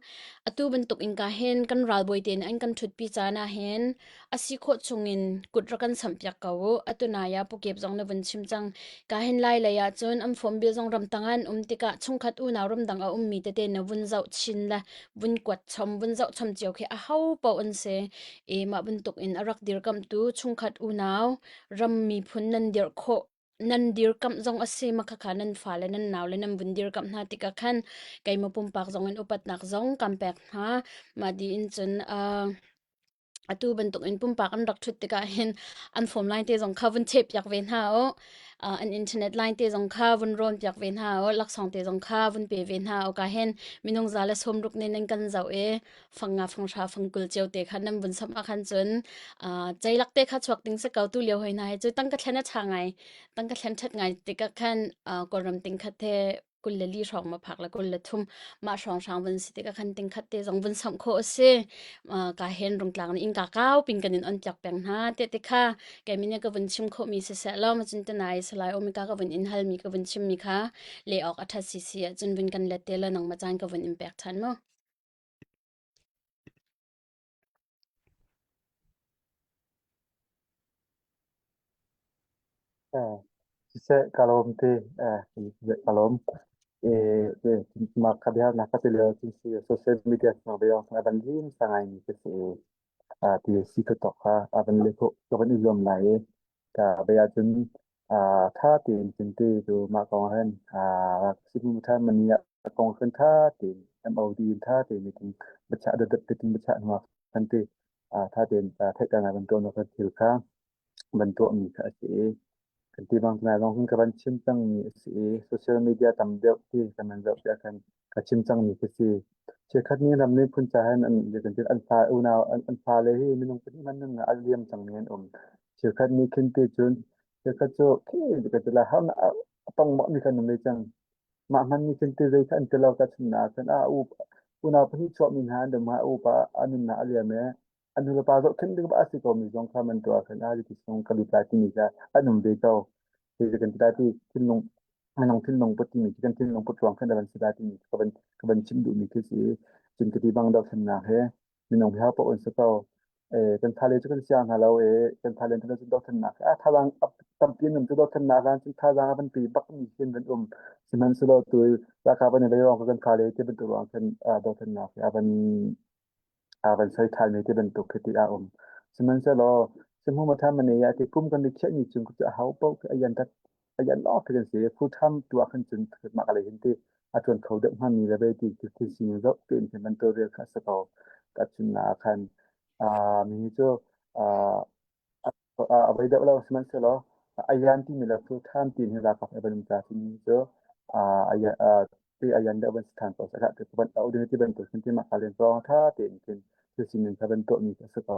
atu bantuk in ka hin kan ralbawi te nih an kan ṭhutpi caan ah hin a si khawh chungin kut rak kan samhpiak ko u. Atu nai ah pukep zong na vun chim cang. Ka hin lai lei ah cun an phone bill zong ramtang ah an um tikah chungkhat unau ramdang a ummi tete na vun zoh chin le vun kuat chom, vun zoh chom cio khi aho paoh an si. I mah bantuk in a rak dirkamhtu chungkhat unau ram miphun nan dirh khawh nan dirkamh zong a si makhakha nan fale nan naule nan vun dirkamh hna tikah khan keimah pumpak zong in upatnak zong kan pek hna. Mah di in cun atu bantuk in pumpak an rak ṭhut tikah hin an phone line te zong kha vun chehpiak ve hna u. An internet line te zong kha vun rawn piak ve hna u. Laksawng te zong kha vun pe ve hna u. Ka hin minung za le 60 nih nan kan zoh i fang nga fang hra fang 20 cio te kha nan vun samh ah khan cun ceilak te kha chuak ding si ko tu lio hoi hna hi cu tangka thlen a ṭha ngai tangka thlen ṭhat ngai tikah khan Kawlram ting khat he 24 hrawng ma phak le 23 mah hrawng hrang vun si tikah khan ting khat te zong vun samh khawh a si. Ka hen rungtlang nih innka kau pin kan in on piak peng hna te te kha kei min ka vun chim khawh mi siseh law ma cun tenai salai omika ka vun in hal mi ka vun chim mi kha le awk a ṭhat si si ah cun vun kan let te la nang ma caan ka vun in pek ṭhan mu. Siseh ka lawm ti ka lawm. Mah ka bia na ka ti lio cun si social media sang ve a van lim sa ngai mi ka si ti si ka tok kha a van le kho ka van i zuam lai i ka bia cun tha tein cun ti tu mah kong hin simu tha mani ah kong khan tha tein MOD in tha tein meeting biachah dat dat biachah hnuah khan ti tha tein theihter ngai ban tuah kan thil kha ban tuahmi kha a si i kan ti bang ngai zong hin ka van chim cangmi a si i social media tam deuh ti kan van zoh piah khan ka chim cangmi ka si. Chiakhat ni ram miphun ca hin an kan ti an fa unau an fale hi minung pahnih man nun a liam cangmi an um. Chiakhat ni khin ti cun chiakhat cu khi ka ti lai harnak a tong mi kan um ve cang. Mah hman nih khin ti zei kha an ti lo ta chun na khan a u unau pahnih chuahmi hna an um ha upa a nunnak a liam i an nulepa zohkhenh ding a si ko mi zong kha man tuah khan a ti sung ka lut lai timi kha an um ve ko. Hi kan ti lai ti thinlung minung thinlung put timi khi kan thinlung put ruang khan a van si lai timi ka van chim duhmi khi si. Cun ka ti bang dothlennak he minung hi paoh an si ko. Kan thale cu kan siang hna lo i kan thale cu dothlennak a thazaang tampi an um cu dothlennak ah cun thazaang a van pe bak mi khi an van um. Sihmanhsehlaw tu ralkap an i vei ruang kan thale ti bantuk ruang khan dothlennak hi a van aa van soi ṭhanmi ti bantuk khi ti a um. Sihmanhsehlaw sihmumathamani ah ti kum kan i khiahmi chung cu aho paoh khi a yan tak a yan lawng khi kan si. Full time tu ah khan cun mah ka lei hin ti a ṭuan kho deuh hngami le vei ti ti thil sining zoh tein khin van tawlrel kha a si ko. Tahchunhnak ah khan mi hi cu a voi deuh lo sihmanhsehlaw ayan timi le full time timi hi ralkap a van um ca timi cu ti ayan deuh van si ṭhan ko sakah ti van auh ding ti bantuk khin ti mah ka len zong ṭha tein khin thil sining kha van tuahmi a si ko.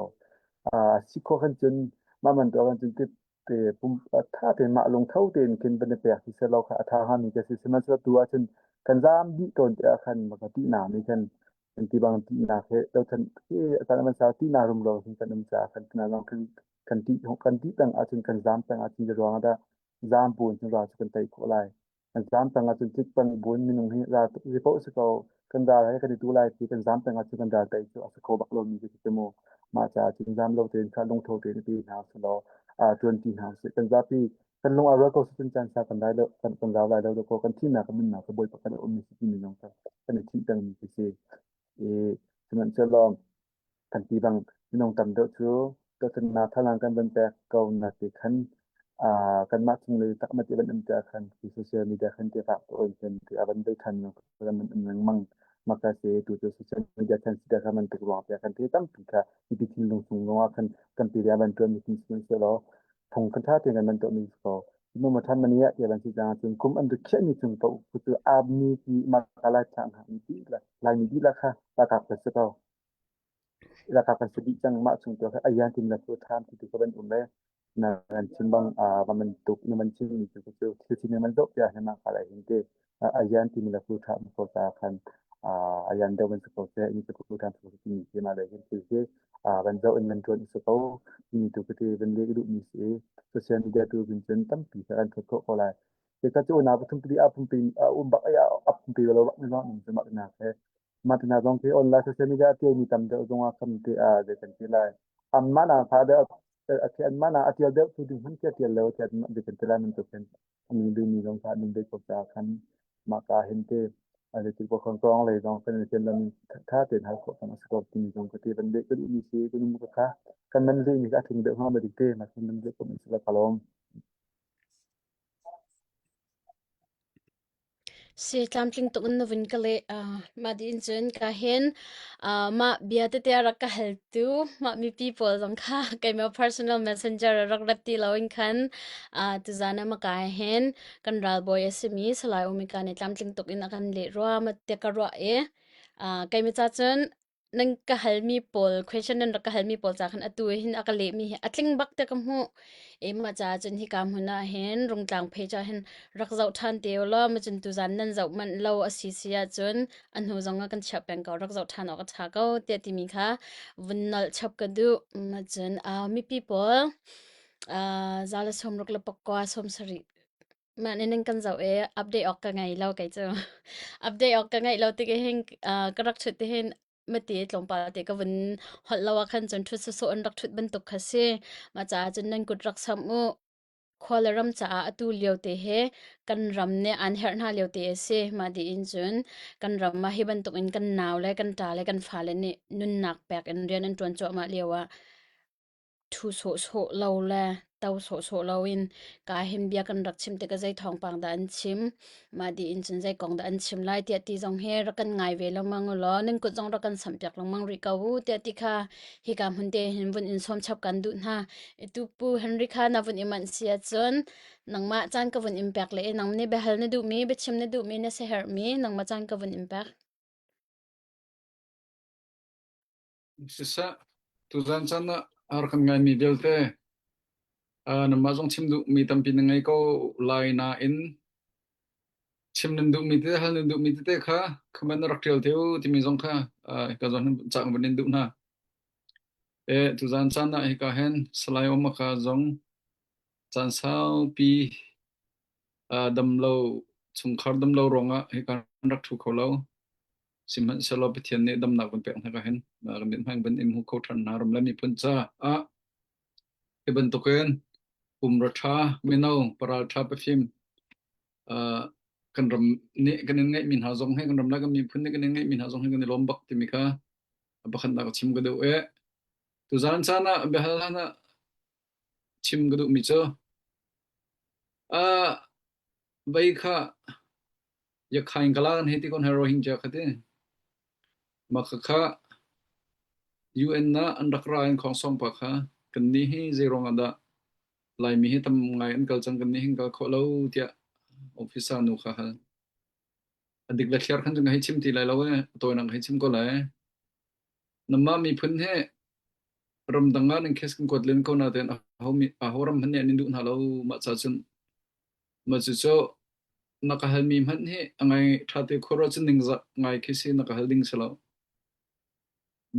Si khawh khan cun mah man tuah khan cun ti te pum ṭha tein mah lungtho tein khin van i pek ti selaw kha a ṭha hngami ka si. Sihmanhsehlaw tu ahcun kan zaam dih tawn te ah khan maka tihnak nih khan kan ti bang tihnak he tochan khi a caan a van sau tihnak rumro hin kan um caah kan tina zong kan kan tih kan tih peng ahcun kan zaam peng ahcun ruang ah dah zaam buin cun ral cu kan tei khawh lai. Kan zaam peng ahcun tlik peng buin minung hi ral tuk zi paoh si ko kan ral he kan i tu lai ti kan zaam peng ahcun kan ral tei cu a si kho bak lomi cu si mu. Mah caah cun zaam lo tein kha lungtho tein ti hna usih law ṭuan ti hna usih. Kan zapi kan lung aa rual ko si caan sa kan lai lo kan kan rau lai lo ko kan thihnak kan nunnak ka bawipa kan um mi si timi zong kha kan i thih pengmi khi si. I sihmanhsehlaw kan ti bang minung tam deuh cu dothlennak thazaang kan van pek ko na ti khan kanmah chunglei takmat i van um tiah khan khi social media khan ti fak tuin khan ti a van bei than kan van um lengmang maka se tu cu social media khan si kha man tuk ruang tiah kan ti tampi kha mipi thinlung chung zongah khan kan pi van tuan mi sihmanhsehlaw phung kan ṭha tein kan man tuahmi si ko. Mu ma ṭhan mani ah ti ban si cang cun kum an rik khiahmi cung paoh cu abmi ti ma ka lai thlang ha mi ti la laimi dihlak kha ralkap kan si ko. Ralkap kan si dih cang mah chung tu kha ayan tim la fu tham ti tu ka ban um e na kan chim bang va man tuk na man chim mi cu cu thil sin man zoh pia he ma ka lai hin te ayan ti mi la fu tham ko ta khan ayan deuh ban si ko se ni cu fu tham ko ti mi ti ma lai hin thil hi van zoh in van ṭuan si ko timi tu ka ti van leh duhmi si. Social media tu bin cun tampi kha kan thawt khawh ko lai. Te cu unau pathum pali a pumpi a um bak ai a pumpi lo bak mi zong an um cu mah tinak he. Mah tina zong khi online social media a tialmi tam deuh zong ah kam te ah zei kan ti lai. Anmah nak tha deuh a khi anmah nak a tial deuh tu ding hmanh khi a tial lo tiah zei kan ti lai bantuk hin a min duhmi zong kha an ve ko caah khan mah ka hin te zeitik bawk kong lei zong kan in lam tha tein hal khawh kan a si ko timi zong ka ti van leh ka duhmi si ka num ka kha kan nan leh mi kha a tling deuh hnga ma dik te ma kan nan leh ko mi si la ka lawm. Si tlamtling tuk in na vun ka leh. Uh, mah dih cun ka hin uh, mah bia tete a rak ka haltu mah mipi pawl zong kha keimah personal messenger a rak rat ti loin khan uh, tuzan ah maka hin kan ralbawi a simi Salai Umika nih tlamtling tuk in a kan leh rua ma te ka ruah i uh, keimah ca cun nan ka halmi pawl question nan rak ka halmi pawl ca khan atu hin a ka lehmi hi a tling bak te ka hmuh e ma ca cun hika hmun ah hin rungtlang page ah hin rak zoh ṭhan te u law ma cun tuzan nan zoh manh lo a si si ahcun a hnu zong ah kan chiah peng ko rak zoh ṭhan awk a ṭha ko tiah timi kha vun nolh chap ka duh ma cun mipi pawl za le 60 le pakua 70 Mah nih nan kan zoh i update awk ka ngei lo kei cu. Update awk ka ngeih lo tik hin ka rak ṭhut tihin mati tlawmpal te ka vun holh lo ah khan cun ṭhut sawsawh in rak ṭhut bantuk kha si. Mah caah cun nan kut rak samh u. Khua le ram caah atu lio te he kan ram nih an herh hna lio te a si. Mah tiin cun kan ram ah hi bantuk in kan nau le kan ṭa le kan fale nih nunnak pek in rian an ṭuan cuahmah lio ah Ṭhu sawhsawh lo le to sawhsawh loin kaa hin bia kan rak chim tikah zei thawngpang dah an chim, mah dih in cun zei kong dah an chim lai tiah ti zong hi rak kan ngai ve lengmang u law nan kut zong rak kan samhpiak lengmang rih ko u tiah ti kha hika hmun te hin vun in sawm chap kan duh hna. Itu Pu Henry kha na vun i manh si ahcun nangmah caan ka vun in pek le nang nih biahal na duhmi, biachim na duhmi, na siaherhmi nangmah caan ka vun in pek. Siseh, tuzan caan ah a rak kan ngaimi vialte nangmah zong chim duhmi tampi na ngei ko lai nain chim nan duhmi tete hal nan duhmi tete kha comment na rak ṭial te u timi zong kha hika zawn hin ca kan vun in duh hna. E, tuzan caan ah hika hin Salai Omaka zong caan saupi damlo chungkhar damlo ruangah hika rak ṭhu kho lo. Sihmanhsehlaw Pathian nih damnak van pek hna ka hin kan mithmai van in hmu kho ṭhan hna ram le miphun caah hi bantukin pumra ṭha mino paral ṭha pafim kan ram nih kan in ngeihmi hna zong hi kan ram le kan miphun nih kan in ngeihmi hna zong hi kan i lawm bak timi kha pakhatnak ka chim ka duh i tuzaan caan ah biahal hlan ah chim ka duhmi cu vei kha Yakhain kala kan hei ti kon Rohingya kha ti. Mah khakha UN ah an rak ra in khongsong pa kha kan nih hi zei ruang ah dah Laimi hi tam ngai an kal cang kan nih hin kal khawh lo tiah officer nu kha hal. A dik le thliar khan cu ka hei chim ti lai lo e, a tawinak ka hei chim ko lai. Namah miphun hi ramdang ah nan case kan kuat len ko nain aho mi aho ram hmanh nih an in duh hna lo mah ca cun mah cucu na ka halmi hmanh hi a ngai ṭha te khuaruah cun ningzak ngai khi si na ka hal ding si lo.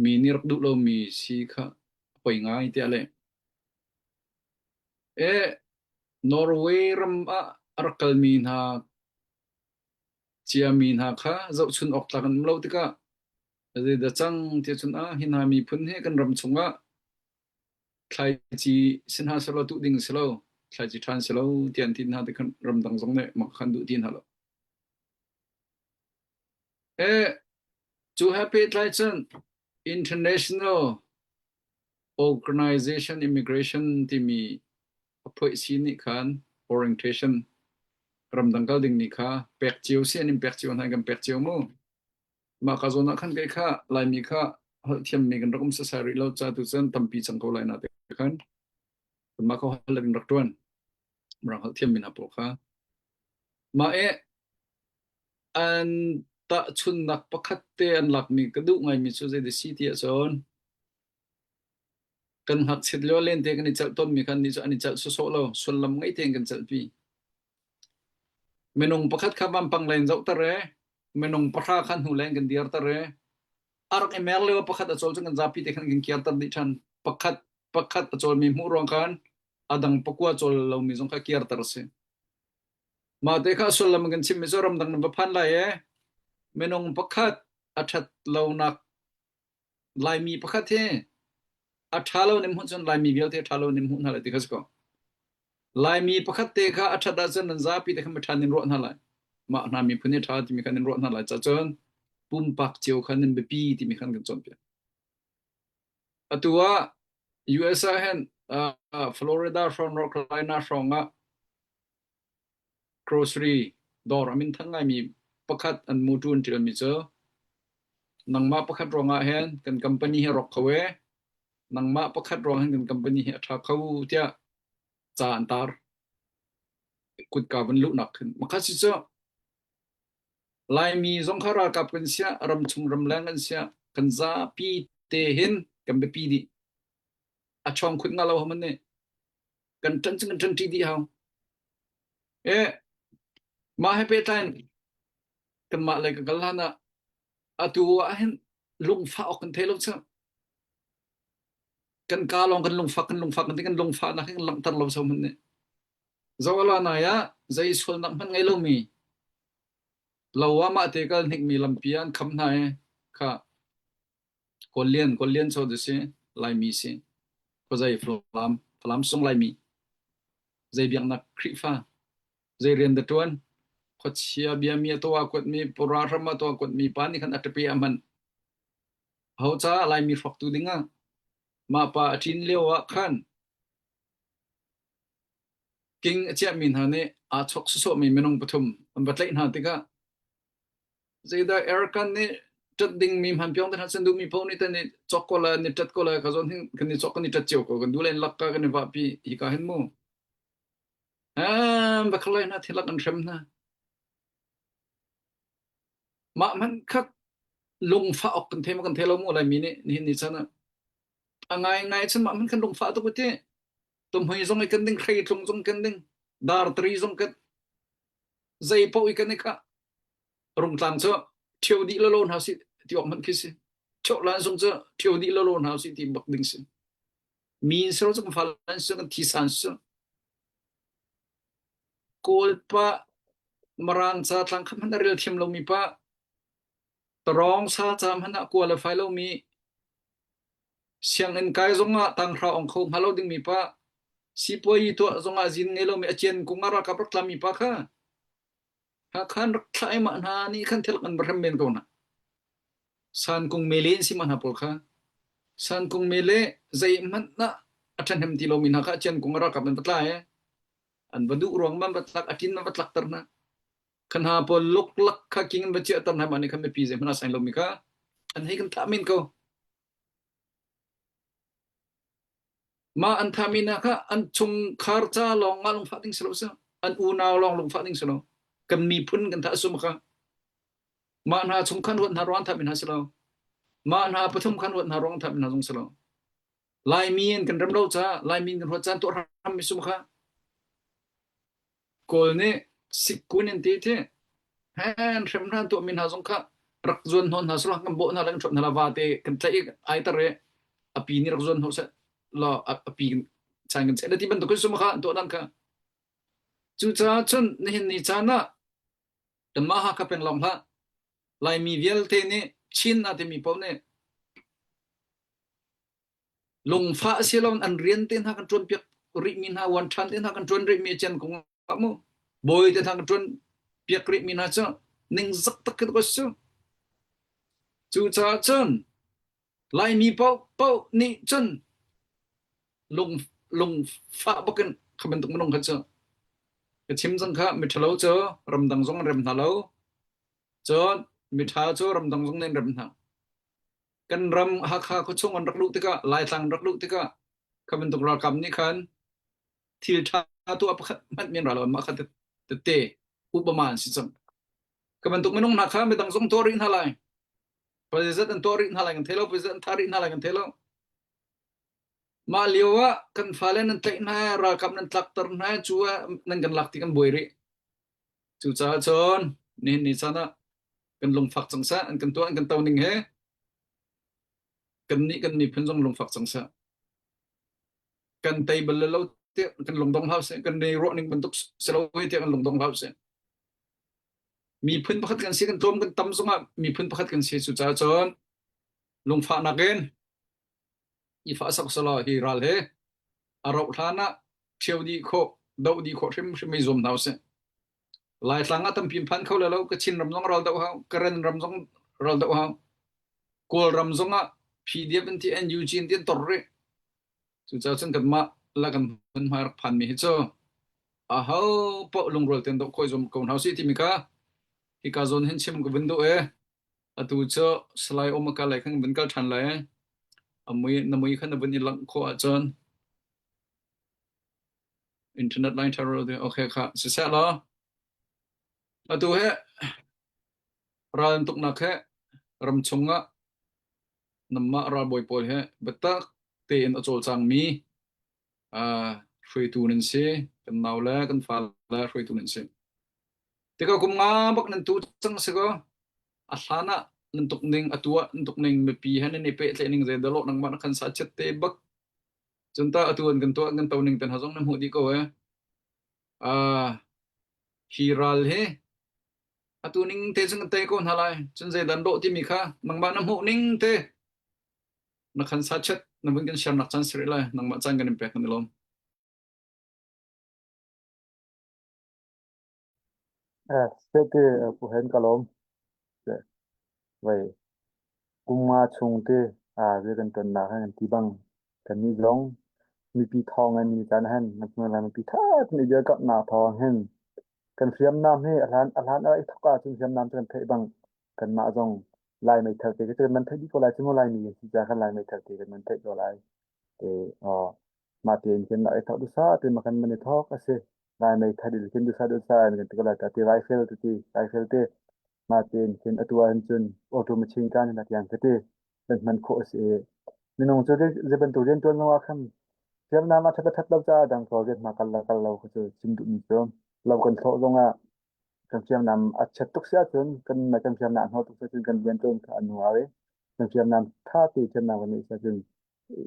Mi nih rak duh lomi si kha a poi ngai tiah le. E Norway ram ah a rak kalmi hna ciami hna kha zohchun awk tlak an um lo tikah zeidah cang tiah cun ah hi hna miphun hi kan ram chungah thlaici si hna selaw tuh ding si lo thlaici ṭhan si lo tiah an ti hna ti khan ramdang zong nih mak khan duh ti hna lo. E cu he pehtlai cun International Organization Immigration timi a phoihsi nih khan orientation ramdang kal ding nih kha pek cio si an in pek cio hna kan pek cio mu. Mah ka zawn ah khan kei kha Laimi kha holh thiammi kan rak um sasai rih lo ca tu cun tampi cang ko lai na te khan mah kha holh in rak ṭuan mirang holh thiammi hna pawl kha mah i an tahchunnak pakhat te an lakmi ka duh ngaimi cu zei si ti ahcun kan ngakchiat lio lente kan i celh tawnmi khan nih cu an i celh sawsawh lo sullam ngei tein kan celhpi Minung pakhat kha vampang lei in zohter i minung pahra kha hnulei in kan dirter i a rak i mer lio pakhat a cawl cu kan zapi te khan kan kirter dih ṭhan. Pakhat pakhat a cawlmi hmuh ruang khan a dang pakua cawl lomi zong kha kirter a si. Mah te kha sullam kan chim mi cu ramdang nan va phan lai e. Minung pakhat a ṭhat lonak Laimi pakhat hi a ṭha lo nim hmuh cun Laimi vialte ṭha lo nim hmuh hna lai ti kha si ko. Laimi pakhat te kha a ṭhat ahcun nan zapi te kha miṭha nin ruah hna lai. Mah hna miphun hi ṭha timi kha nan ruah hna lai. Cacun pumpak cio kha nan biapi timi khan kan cawnpiak. Atu ah US ah hin uh, Florida hrawng North Carolina hrawng ah Grocery dawr a minthang ngaimi pakhat an muṭu an ṭialmi cu nangmah pakhat ruangah hin kan company hi a rawk kho ee, nangmah pakhat ruang hin kan company hi a ṭha kho tiah ca an tar. Kutka van luhnak khin. Makhat si cu Laimi zong kha ralkap kan siah, ramchung ramleng kan siah, kan zapi te hin kan biapi dih. A chawng khut nga lo haman nih. Kan ṭan cu kan ṭanṭi dih hau. E mah he pehtlai in kanmah lei ka kal hlan ah atu ah hin lungfah awk kan thei lo cu. Kan ka lawng kan lungfak kan lungfak kan ti kan lungfahnak hi kan langhter lo so hmanh nih. Zoala nai ah zei sualnak hmanh ngei lomi lo ah mah te kal hnikmi lampi ah an kham hna i kha Kawllian Kawllian cho tu si Laimi si khuazei Falam Falam sung Laimi zei biaknak Khrihfa zei rian dah ṭuan khuachia biami a tuah kuatmi pura hram a tuah kuatmi pa nih khan a ṭapi a hman ho caah Laimi hrawktu dingah mah pa a ṭin lio ah khan king a chiahmi hna nih aa chok sawsawhmi minung pathum an va tlaih hna tikah zeidah aircon nih ṭat dingmi hman piong te hna san duhmi paoh nih tan i cawk ko la ni ṭat ko la ka zawn hin kan i cawk kan i ṭat cio ko kan duh len lak ka kan i vahpi hi ka hin mu am va khalai hna thilak an hrem hna mah hmanh khat lungfah ok kan thei ma kan thei lo mu lai mi nih nihin ni chan ah a ngai ngai chan mah hmanh kan lungfah tuk ti tumhmui zong i kan ding hrei tlung zong kan ding dar tri zong kan zei paoh i kan i khah rungtlang cu ṭhio dih lolo hna sih ti awk hmanh khi si ṭhio lan zong cu ṭhio dih lolo hna sih ti bak ding si mi in sero cu kan fa lan si kan thi san si kawl pa marang ca tlang khat hmanh a rel thiam lomi pa tarawng sa ca hmanh ah qualify lomi sianginn kai zongah tanghra ong kho hnga lo dingmi pa sipuayi tuah zongah zin ngei lomi a cian kung ah ralkap rak tlami pa kha Hakhan rak thlah i mah hna nih khan thil kan va hrem men ko hna. Sankung mele in si mah hna pawl kha. Sankung mele zeihmanh ah a ṭhahnem ti lomi hna kha ciankung a ralkap an va tla i an va duh ruang man va tlak a kin man va tlakter hna. Kha hna pawl luklak kha king an va chiahter hna mah nih khan mipi zeihmanh a sain lomi kha an hei kan thah men ko. Mah an thahmi hna kha an chungkhar ca lawng ah lungfah ding si lo si. An unau lawng lungfah ding si lo. Kan miphun kan thah sum kha. Mah hna chung khan ruat hna ruang thahmi hna si lo. Mah hna pathum khan ruat hna ruang thahmi hna zong si lo. Laimi in kan rem lo ca, Laimi in kan ruat caan tuah hram mi sum kha. Kawl nih sikkun in ti thi hen hrem hna tuah mi hna zong kha rak zuan hnawh hna sula kan bawh hna le kan hrot hna la va te kan tlaih i ai tar i a pi nih rak zuan hnawh seh law a pi chan kan cheh ti bantuk in sum kha an tuah dan kha cucaah cun nihin ni caan ah kanmah Hakha peng lawng hlah Laimi vialte nih Chin a timi paoh nih Lungfah si lo an rian te hna kan ṭuan piak rihmi hna, uan ṭhan te hna kan ṭuan rihmi cian kong ah mu bawi te hna kan ṭuan piak rihmi hna cu ningzak tak khi ka si. Cucaah cun Laimi paohpaoh nih cun lung lungfah bakin kha bantuk minung kha cu ka chim cang kha miṭhalo cu ramdang zong an rem hna lo. Cun miṭha cu ramdang zong nih an rem hna. Kan ram Hakha khuachung an rak luh tikah, Laitlang an rak luh tikah, kha bantuk ralkap nih khan thil ṭha tuah pakhat hmanh men ra lo mah kha tete upama an si cang. Ka bantuk minung hna kha midang zong tuah rih hna lai. President an tuah rih hna lai kan thei lo, president an thah rih hna lai kan thei lo. Mah lio ah kan fale nan tlaih hna, ralkap nan tlakter hna, cu ah nan kan lak ti kan buai rih. Cucaah cun nihin ni caan ah kan lungfak cang seh, an kan tuah an kan to ning he kannih kan miphun zong lungfak cang seh. Kan tei bal lo tiah kan lungdong hlah seh, kan nei ruah ning bantuk si lo tiah kan lungdong hlah seh. Miphun pakhat kan si kan tlawm kan tam zongah miphun pakhat kan si cucaah cun lungfahnak in i fah sak selaw hi ral he a rauh hlan ah ṭhio dih khawh doh dih khawh hrimhrim i zuam hna usih. Laitlang ah tampi phan kho le lo Kachin ram zong ral doh hau Karen ram zong ral doh hau Kawlram zong ah PDF an ti NUG an ti an tor rih. Cucaah cun kanmah la kan hmunhma rak phanmi hi cu aho paoh lungrual tein doh khawh i zuam ko hna usih timi kha hika zawn hin chim ka vun duh i atu cu Salai Omaka lei khan vun kal ṭhan lai. A mui na mui kha na vun i langh khawh ahcun internet line ṭha ro okay kha siseh law atu he ral tuknak he ram chung ah nanmah ralbawi pawl he biatak tein a cawlcangmi uh, hruaitu nan si kan nau le kan fa le hruaitu nan si tikah kum nga bak nan tu cang si ko a hlan ah nan tuk ning a tu ah nan tuk ning mipi he nan i pehtlaih ning zei dalo nangmah na khan sa chet te bak cun ta atu an kan tuah kan to ning ten ha zong na hmuh dih ko e uh, hi ral hi atu ning te cun kan tei ko hna lai cun zeidan dawh timi kha nangmah na hmuh ning te na khan sa chet na vun kan share nak caan siri lai nangmah caan kan in pek kan i lawm Eh, te pu hen ka lawm. Vai kum nga chung te a ve kan ton nak han ti bang kan ni zong mipi thawng an ni caan han na mipi tha ni dia kap na thawng hin Kan hriamnam hi a hlan a hlan a i thawk ahcun hriamnam cu kan theih bang kanmah zong Lai meithal te cu kan theih dih ko lai cu mu Laimi kan si caah kan Lai meithal te kan theih ko lai. Te aw mah tein khin i thawk dusa te ma kan man i thawk a si. Lai meithal in khin dusa dusa in kan ti ko lai ta ti rifle te ti rifle te mah tein khin atu ahhin cun auto machine gun in a tiang ka ti kan hman khawh a si i minung cu zei bantuk rian ṭuan zong ah khan hriamnam a ṭhat a ṭhat lo caah dang ko rian hma kal le kal lo kha cu chim duhmi cu lo kan thlawh zong ah kan hriamnam a chiat tuk si ahcun kan kan hriamnam a hnawh tuk si ahcun kan rian ṭuan kha a nuar i kan hriamnam ṭha te hriamnam kan neih si ahcun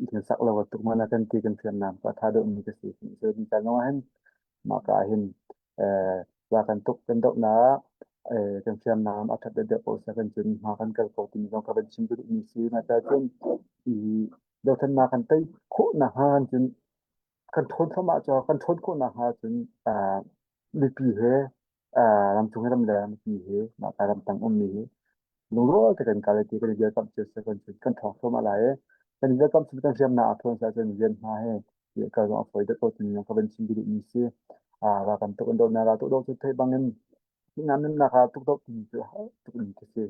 i sak lo tuk mana kan ti kan hriamnam ka tha deuh mi ka si so ni caan zong ah hin mah ka hin eh wa kan tuk kan doh na eh kan hriamnam a that deuh ko sa kan cun hma kan kal ko timi zong ka van chim duh mi si na ta cun i dothlennak kan tei khawh na hnga cun kan ṭhawn thluahmah cu kan ṭhawn khawh nakhnga cun mipi he ramchung he ramleng mipi he mah ka ramtang ummi hi lungrual te kan kal ti kan i dirkamh cio si kan kan ṭhawng thluahmah lai i kan i dirkamh cu kan hriamnam a ṭhawn cun rian hma he kal zong a fawi deuh ko timi ka van chim duhmi si. Ra kan tuk an doh na ra tuk doh cu theih bangin Nga nunnak ah tukdoh timi cu har tuk in ka si.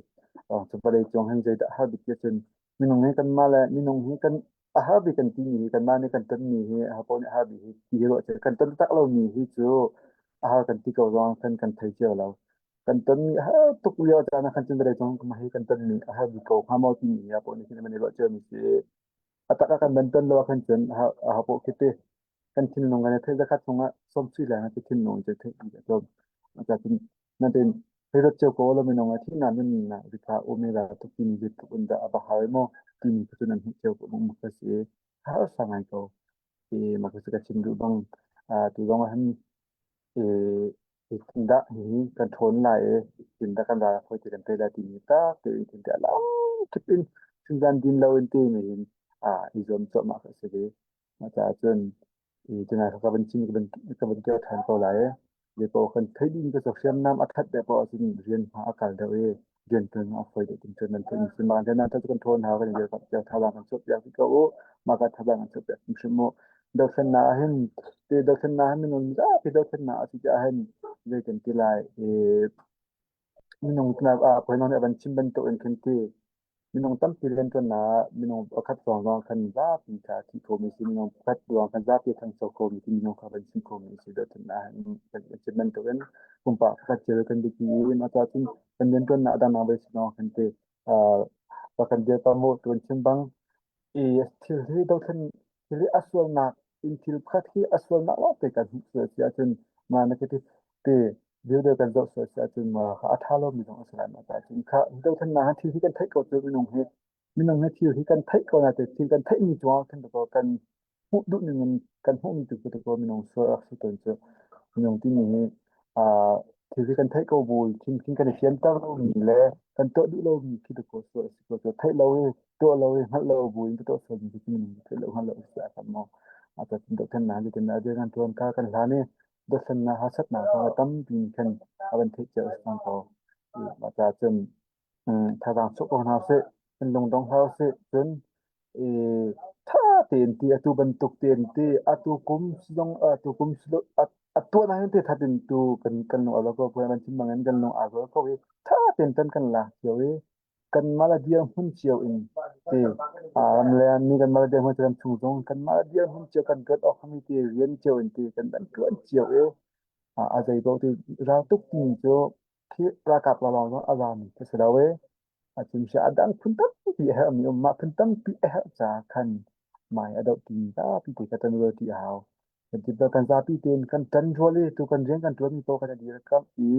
Cu vawlei cung hin zeidah har bik ti ahcun minung hi kanmah le minung hi kan a har bik kan timi hi kanmah nih kan tonmi hi aho nih har bik hi ti hi ruah cu kan ton tak lomi hi cu a har kan ti ko zong khan kan thei cio lo. Kan tonmi a har tuk lio caan ah khan cun vawlei cung hi kan tonmi a har bik ko hnga maw timi hi aho nih khin an i ruah ciomi si. A tak ah kan van ton lo ah khan cun aho paoh khi ti kan thinlung kan i theih zakhat chungah sawmsui leng cu thinlung cu theih dih a tlawm. Cucaah natin heirat cio ko lo minung a thihnak nun nak rikha umela tuk timi zeitluk in dah a va har maw timi cu nan hmuh cio ko mu ka si harsa ngai ko. I mah cu ka chim duh bang tu zong ah hin dah hihi kan ṭhawn lai i tin dah kan ral fawi ti kan tei lai timi tak tein thin te a lam kip in chunzan din lo in ti mi hin i zuam cuahmah ka si ve. Mah caah cun tunai ka van chim ka van keu ṭhan ko lai i zeipaoh kan theih ding ka cu hriamnam a ṭhat deuh paoh ahcun rian hma a kal deuh i rian ṭuan a fawi deuh tin cun nan theih mi mah rian cu kan ṭhawn hau kan i dirkamh cio thazaang kan chuahpiak dih ko u mah ka thazaang kan chuahpiak hrimhrim u dothlennak ah hin ti dothlennak ah minung zapi dothlennak a si tiah hin zei kan ti lai i minung ah puai nih a van chim bantuk in khin ti Minung tampi rianṭuannak ah minung pakhat ruang khan zapi kha a thi khomi a si. Minung pakhat ruang khan zapi a ṭhangcho khomi ti minung kha van chim khomi a si. Dothlennak ah hin chim bantukin pumpak pakhat cio kan biapi i mah caah cun kan rianṭuannak a dangdang voi si zong khan ti uh, kan dirkamh u tuan chim bang i thil hi dothlen thil hi a sualnak in thil pakhat hi a sualnak lawngte kan hmuh sual si ahcun mah na ka ti ti video kan zoh sual si ahcun ma kha a ṭha lomi zong a si lai mah caah cun kha dothlennak ah thil hi kan theih ko cu minung hi minung hi thil hi kan theih ko na te thil kan theihmi cungah khan ko kan hmuh duh ning in kan hmuhmi tu cu ko minung sual rak si tawn cu minung timi hi uh. Thil hi kan theih ko bu in thil kan i fianter lomi le kan tuah duh lomi khi dakaw sual a si ko. Cu theih lo i tuah lo i hngalh lo bu in ka tuah sualmi cu minung theih lo hngalh lo a si a tam maw. A ta dothlennak zeitindah a dir kan tuan kha kan hlan i dothlennak harsatnak kha tampi khan a van theih cio a si cang ko. Mah caah cun thazaang chuah ko hna usih, kan lungdong hlah usih. Cun i ṭha tein ti atu bantuk tein ti atu kum zong atu kum atu na hin te that in tu kan kan lung a ko kan chim bangin kan lung a ko i ṭha tein tan kan lak cio i kan mah dir hmun cio in ti ram le mi kan mah dir hmun ram chung zong kan mah dir hmun cio kan rat awk mi ti rian cio in ti kan kan tuan cio i a zei paoh ti ral tuk ti cu khi ralkap lawng zong a zami ka si lo e. A cun a dang phun tampi a herhmi um. Mah phun tampi a herh caah khan mai a doh ti zapi te kha ṭan rual ti a hau. Kan ti kan zapi tein kan ṭan rual i tu kan rian kan ṭuanmi paoh kan i dirkamh i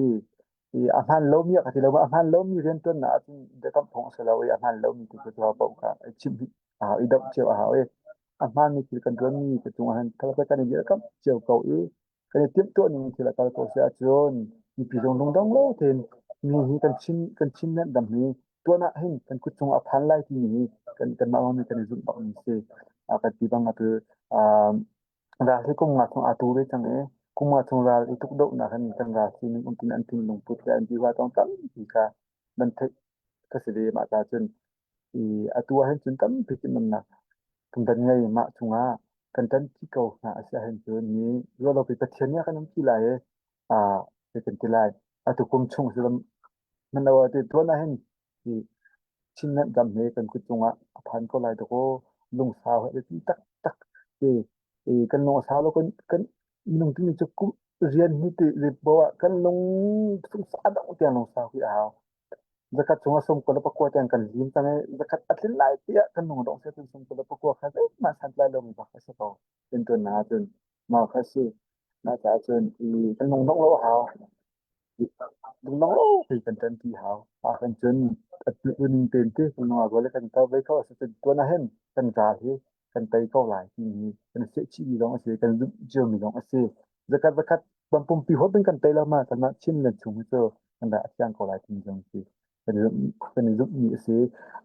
i a hmaan lomi a ka ti lo a hmaan lomi rian ṭuannak ahcun biakamh phung a si lo i a hmaan lomi tu cu paoh kha i chimh a hau i doh cio a hau i a hmaanmi thil kan ṭuanmi te cungah hin kan i dirkamh cio ko i kan i timhtuah ning thil a kal ko si ahcun mipi zong lungdong lo tein mi hi kan chin kan chin dam hi tuan ah hin kan kut cung a phan lai timi hi kan kanmah lawng nih kan i zumh bak mi si. A kan ti bang atu ral hi kum nga chung aa tu ve cang i kum nga chung ral i tuk dohnak hin kan ral sining um tin an thinlung put le an bihua tong tampi kha nan theih ka si ve mah ta cun i atu ah hin cun tampi timhlamnak kan van ngei mah chungah kan ṭanpi ko hna a si ahhin cun ni ruahlopi Pathian nih a kan umpi lai i ah zei kan ti lai atu kum chung si man lo ah ti tuan ahhin hi Chinland ram hi kan kut cungah a phan ko lai dakaw lungsau he biapi taktak ti i kan lung a sau lo kan kan minung timi cu kum rian hi ti bo ah kan lung sungsa dong tiang lungsau hi a hau. Zakhat chung ah 94 tiang kan lim cang i zakhat a tlin lai tiah kan lung a dongh cun 99 kha zeihmanh santlai lomi bak a si ko. Rianṭuannak ahcun mah kha a si. Mah caah cun i kan lung dongh lo a hau. Lung dongh lo hi kan ṭanpi hau. Ah kan cun a ning tein ti kan lung a rual i kan kal ve kho a si cun tuan ah hin kan ral hi kan tei ko lai timi kan seh chihmi zong a si, kan zumh ciomi zong a si. Zakhat zakhat pumpi huap in kan tei lo ma kanmah Chinland chung hi cu kan dah a thiang ko lai timi zong si. Kan i zumh kan i zumhmi a si.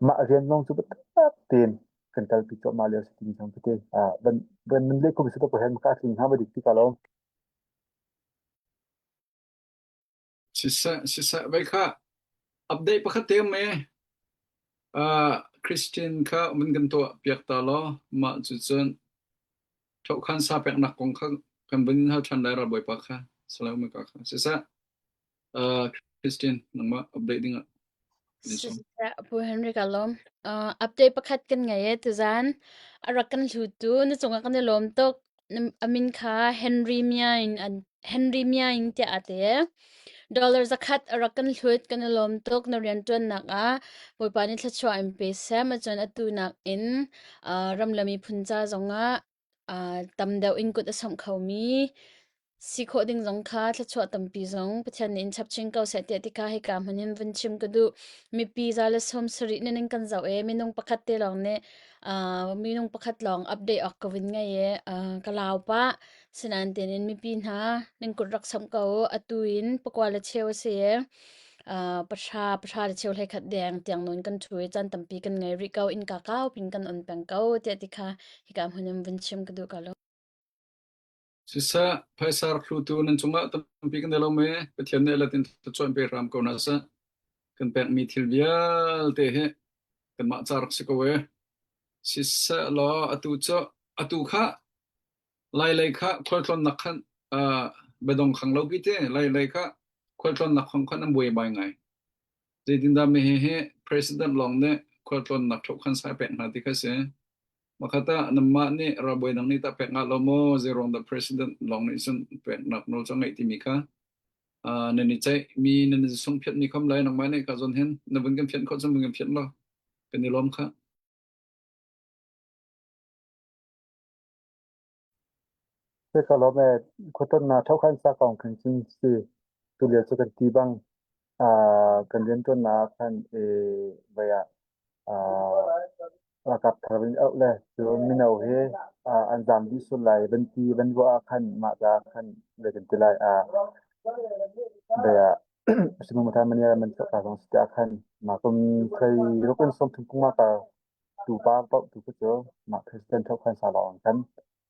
Mah rian zong cu biatak tein kan kalpi cuahmah lio a si timi zong tete ah van van nan leh ko si to hen ka tling ha ma dik ti ka lo. Siseh siseh vai kha update pakhat te um e. Uh, Christian kha mun kan tuah piak ta law mah cu cun Ṭhohkhan sa peknak kong kha kan vun in hal ṭhan lai ralbawipa kha Salome ka kha. Siseh, uh, Christian, nangmah update dingah in sawm. Siseh, Pu Henry ka lawm. Uh, update pakhat kan ngei e tuzan. A rak kan hlutu na cungah kan i lawm tuk. A min kha Henry Myaing an Henry Myaing tiah a ti. Dollar zakhat a rak kan hlut kan i lawm tuk na rianṭuannak ah Bawipa nih thluachuah in pe seh cun atu nakin uh, ram le miphun ca zongah uh, tam deuh in kut a samh khomi si khawh ding zong kha thluachuah tampi zong Pathian nih in chap chin ko seh tiah tikha hika hmun in vun chim ka duh. Mipi za le 70 nih nan kan zoh e minung pakhat te lawng nih uh, minung pakhat lawng update awk ka vun ngei e uh, ka lau pah. Sinain tein mipi hna nan kut rak samh ko atu in pakua le cheu a si e. Uh, pahra pahra le cheu hlei khat deng tiang nawn kan ṭhu i caan tampi kan ngei rih ko innka kau pin kan on peng ko tiah ti kha hika hmun in vun chim ka duh ko lo. Siseh, phaisa rak hlutu nan cungah tampi kan i lawm i Pathian nih latin thluachuah in pe hram ko hna seh. Kan pekmi thil vialte hi kanmah ca rak si ko e. Siseh law atu cu atu kha Lailei kha khualtlawnnak khan uh, biadong khang lo pi te Lailei kha khualtlawnnak khong khan an buai bai ngai. Zeitindah mi hi hi president lawng nih khualtlawnnak ṭho khan sai pek hna ti kha si. Makhat ah namah nih ralbawi dang nih tah pek ngah lo maw zeiruang dah president lawng nih cun peknak nawl cu a ngeih timi kha uh, nan i ceih mi nan i sung phiat mi khom lai nangmah nih ka zawn hin na vun kan phiat khawh cun vun kan phiat law kan i lawm kha. Ka lawm ee. Khuatonnak ṭhokhan sa kong khin cun si tulio cu kan ti bang kan rianṭuannak ah khan voi ah ralkap thar in auh le cun mino hi an zaam dih sual lai van ti van ruah ah khan mah ca khan zei kan ti lai. Baya simu mata mania man ka ka zong si khan ma kum thai rokin som thum kuma ka tu pa pau tu ku chu ma president thok khan sa lawng kan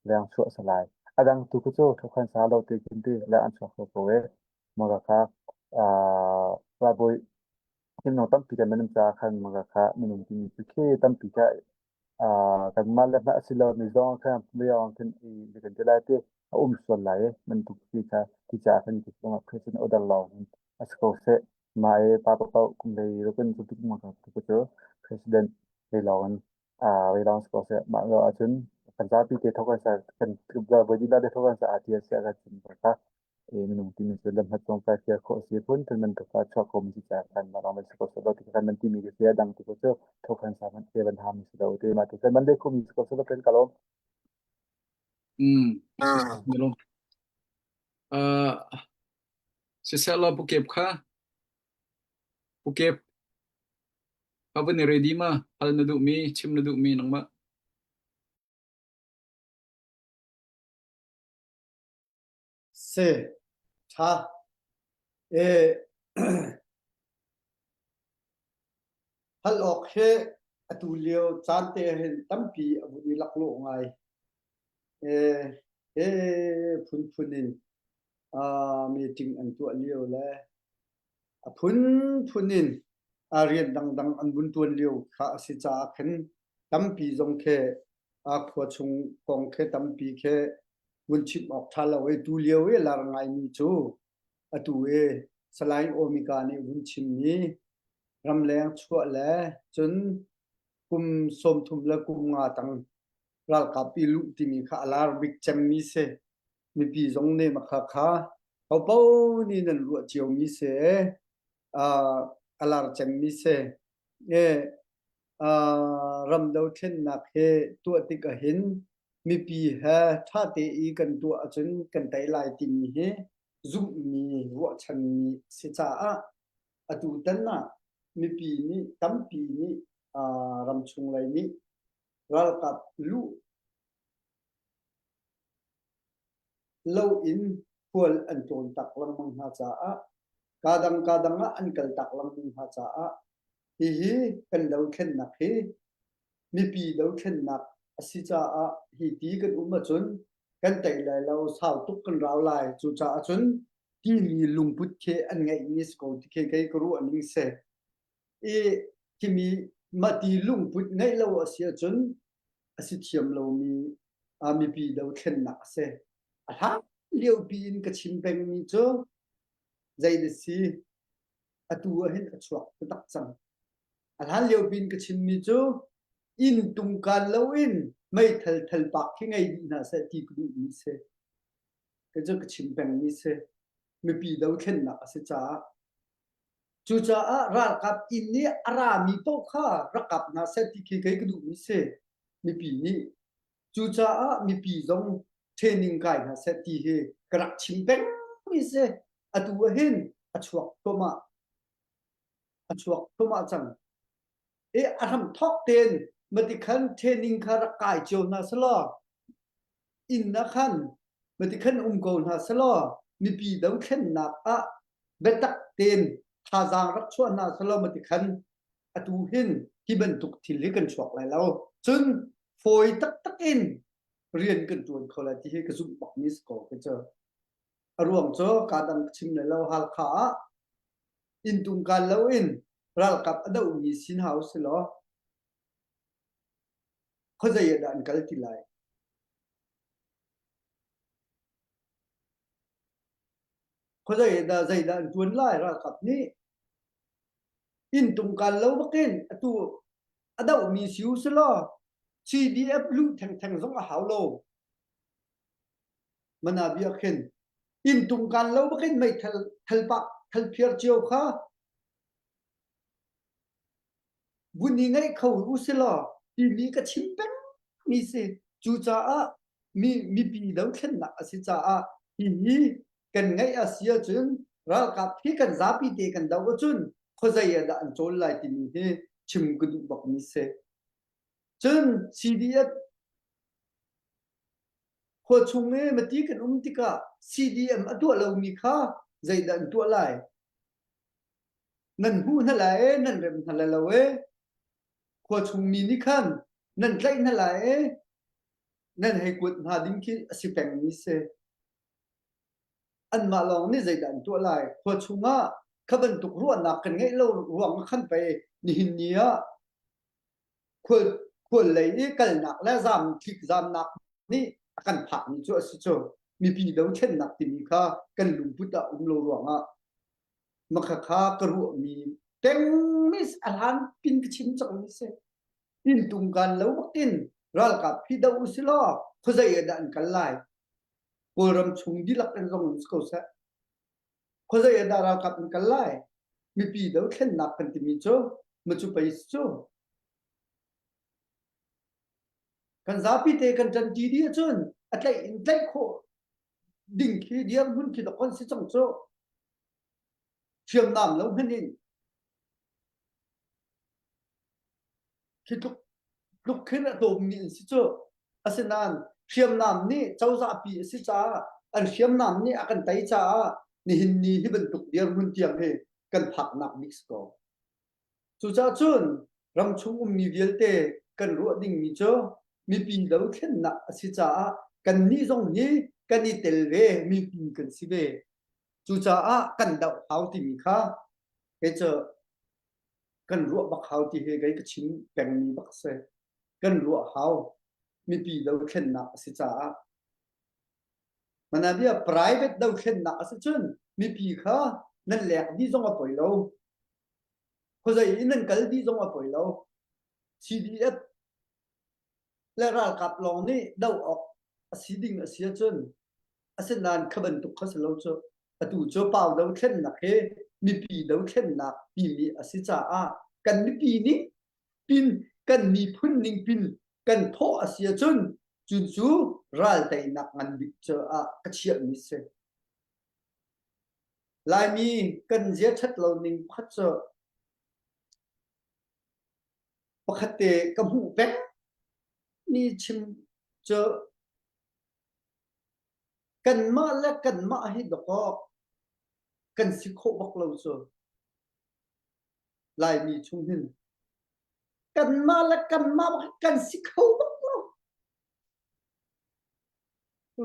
leng chuah salai adang tu ku chu thok khan sa lo te kin ti la an chuak ko ko we ma ka kha a boi Thil tampi kan minung caah khan maka kha minung timi cu khi tampi kha kanmah le hmanh a si lomi zong khan leong khin i kan ti lai ti a um sual lai i bantuk ti kha ti caah khan ti zongah Christian order lawng hin a si ko seh. Mah i pa paoh kum lei rukin cu tuk maka cu president lei lawng in wei lawng si ko seh. Mah lo ahcun kan zapi te thok an sa kan voi lila te thok an sa a ti a si ah cun kha minung timi cu lamhlat zong kai fial khawh a si phun thil man tuk ah chuak ko mi si caah khan mah lawng si ko seh ti khan man timi ka si a dang ti ko cu thokhan sa man te van ham si lo te ma ti khan man le khu mi si ko seh pen ka lom Mm. Milom. Uh, siseh law pukep kha pukep ka van i ready ma hal na duh mi chim na duh mi nangmah Si. Ṭha. E hal awk hi atu lio caan te hin tampi a vun i laklawh ngai. E he phunphun in uh, meeting an tuah lio le a phunphun in a rian dangdang an vun ṭuan lio kha a si caah khin tampi zong khi a khua chung kong khi tampi khi vun chim awk ṭha lo i tu lio i lar ngaimi cu atu i Salai Omika nih vun chimmi ramleng chuah le cun kum 30 le kum nga tang ralkap i luh timi kha a lar bik cemmi si. Mipi zong nih makha kha hopo nih nan ruah ciomi si a lar cemmi si. E, ram dothlennak he tuah tik ahhin mipi he ṭhate i kan tuah ahcun kan tei lai timi hi zumhmi ruahchanmi a si caah atu tan ah mipi nih tampi nih ramchung lei nih ralkap luh loin khual an tlawn tak lengmang hna caah kadang kadang ah an kal tak lengmang hna caah hihi kan dothlennak hi mipi dothlennak a si caah hi ti kan um ahcun kan tei lai lo sau tuk kan rau lai cucaah cun timi lungput khi an ngeihmi si ko ti khi kei ka ruah ning si i khimi mah ti lungput ngeih lo a si ahcun a si thiam lomi mipi dothlennak a si a hlan liopi in ka chim pengmi cu zei na si atu ah hin a chuak taktak cang A hlan lio pin ka chimmi cu inn tungkan loin meithal thalpak khi ngei dih hna seh ti ka duhmi si. Ka cu ka chim pengmi si. Mipi dothlennak a si caah. Cucaah ralkap inn i a rami paoh kha rak kap hna seh ti khi kei ka duhmi si. Mipi nih. Cucaah mipi zong training kai hna seh ti hi ka rak chim pengmi si. Atu ahhin a chuak thluahmah. A chuak thluahmah cang. I a hram thawk tein mati khan training kha rak kai cio hna selaw inn ah khan mati khan um ko hna selaw mipi dothlennak ah biatak tein thazaang rak chuah hna selaw mati khan atu hin hi bantuk thil hi kan chuak lai lo. Cun fawi taktak in rian kan ṭuan kho lai ti hi ka zumh bak mi si ko ka cu. A ruang cu ka dang ka chim lai lo Halkha ah inn tungkal loin ralkap a dohmi si hna usih law khuazei ah dah an kal ti lai? Khuazei ah dah zeidah an ṭuan lai ralkap nih? Inn tungkal lo bakin atu a dohmi si usih law CDF luh thengtheng zong a hau lo. Mana bia khin inn tungkan lo bakin meithal thalpak thalphiar cio kha vun i ngeih kho usilaw timi ka chim peng mi si cucaah mi mipi dothlennak a si caah hihi kan ngeih a si ahcun ralkap hi kan zapi te kan do ahcun khuazei ah dah an cawl lai timi hi chim ka duh bak mi si cun CDF Khua chung i mati kan um tikah CDM a tuah lomi kha. Zeidah an tuah lai? Nan hmuh hna lai e, nan rem hna lai lo e. Khua chung mi nih khan nan tlaih hna lai e, nan hei kuat hna ding khi a si pengmi si. Anmah lawng nih zeidah an tuah lai? Khua chungah kha bantuk ruahnak kan ngeih lo ruang ah khan pei nihin ni ah khual khual lei i kalnak le zam tlik zamnak nih a kan phakmi cu a si cu. Mipi dothlennak timi kha kan lungput ah um lo ruangah makhakha ka ruahmi pengmi a hlan pin ka chim cangmi si. Inn tungkan lo bakin ralkap hi do usih law khuazei ah dah an kal lai? Kawlram chung dihlak in zong in si ko seh. Khuazei ah dah ralkap an kal lai? Mipi dothlennak kan timi cu macu pei si cu. Kan zapi te kan ṭanṭi dih ahcun a tlaih in tlaih khawh ding khi dirhmun khi dawk kan si cang cu. Hriamnam lo hmanh in Khi tluk tluk khin a tlawmmi an si cu. Asinain hriamnam nih cozahpi a si caah an hriamnam nih a kan tei caah nihin ni hi bantuk dirhmun tiang hi kan phaknak bik si ko. Cucaah cun ramchung ummi vialte kan ruah dingmi cu mipi dothlennak a si caah kannih zong hi kan i tel ve, mipi kan si ve. Cucaah kan doh hau timi kha kei cu kan ruah bak hau ti hi kei ka chim pengmi bak si. Kan ruah hau. Mipi dothlennak a si caah. Manabia private dothlennak a si cun mipi kha nan lek dih zong a poi lo. Khuazei in nan kal dih zong a poi lo. CDF le ralkap lawng nih doh awk a si ding a si ahcun asinain kha bantuk kha si lo cu atu cu pau dothlennak hi mipi dothlennak timi a si caah kan mipi nih pin kan miphun ning pin kan thawh a si ahcun cun cu ral teinak ngan bik cu ah ka chiahmi si. Laimi kan zia ṭhat lo ning pakhat cu pakhat te ka hmuh peng mi chim cu kanmah le kanmah hi dawkaw kan si khawh bak lo cu Laimi chung hin kanmah le kanmah bak kan si kho bak lo.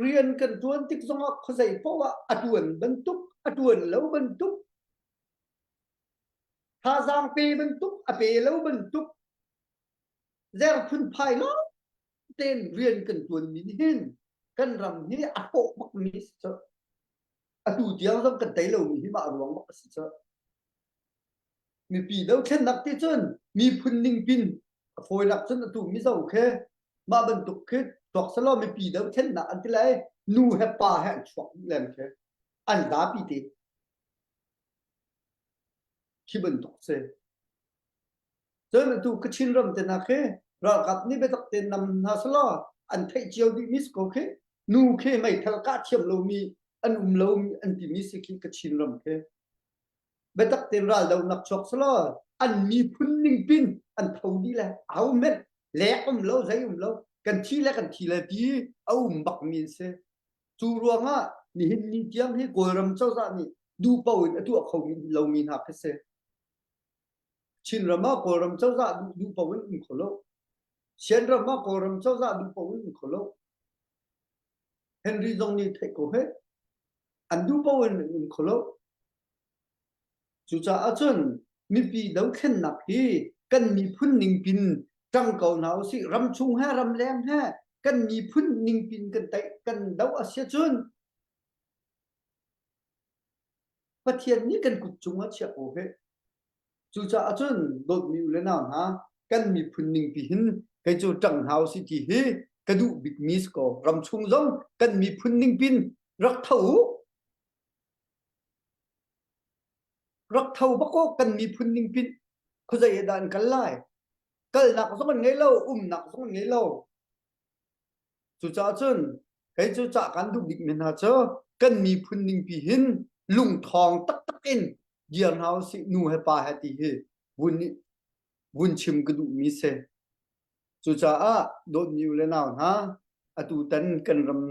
Rian kan ṭuan tik zongah khuazei paoh ah a ṭuan bantuk, a ṭuan lo bantuk, thazaang pe bantuk, a pe lo bantuk, zer phunphai lawng tein rian kan ṭuanmi nih hin kan ram hi a hrawh bakmi si cu. Atu tiang zong kan tei lomi hi mah ruang bak a si cu. Mipi dothlennak ti cun miphun ningpin a fawinak cun atu Mizo khi mah bantuk khi chuak selaw mipi dothlennak an ti lai nu he pa he an chuak dih len khi an zapi te khi bantuk si. Cun atu Kachin ram te hna khi ralkap nih biatak tein nam hna selaw an theih cio dihmi si ko khi nu khi meithal kah thiam lomi an um lo an timi si khi Kachin ram khi biatak tein raldohnak chuak selaw an miphun ningpin an tho dih le aho hmenh lek um lo zei um lo kan thi le kan thi le ti a um bakmi an si. Cu ruangah nihin ni tiang hi Kawlram cozah nih duh paoh in a tuah kho lomi hna khi si. Chinram ah Kawlram cozah duh duh paoh in um kho lo. Sianram ah Kawlram cozah duh paoh in um kho lo. Henry zong nih theih ko he. An duh paoh in um kho lo. Cucaah cun mipi dothlennak hi kan miphun ningpin ṭang ko hna usih. Ramchung he ramleng he kan miphun ningpin kan taih kan doh a si ahcun Pathian nih kan kut cungah chiah ko heh. Cucaah cun dawtmi u le nau hna, kan miphun ningpi hin kei cu ṭang hna usih ti hi ka duh bikmi si ko. Ramchung zong kan miphun ningpin rak tho u. Rak tho bak u kan miphun ningpin khuazei ah dah an kal lai? Kalnak zong an ngei lo, umnak zong an ngei lo. Cucaah cun kei cu cah kan duh bikmi hna cu kan miphun ningpi hin lungthawng taktak in dir hna usih nu he pa he ti hi vun vun chim ka duhmi si. Cucaah dawtmi u le nau hna atutan kan ram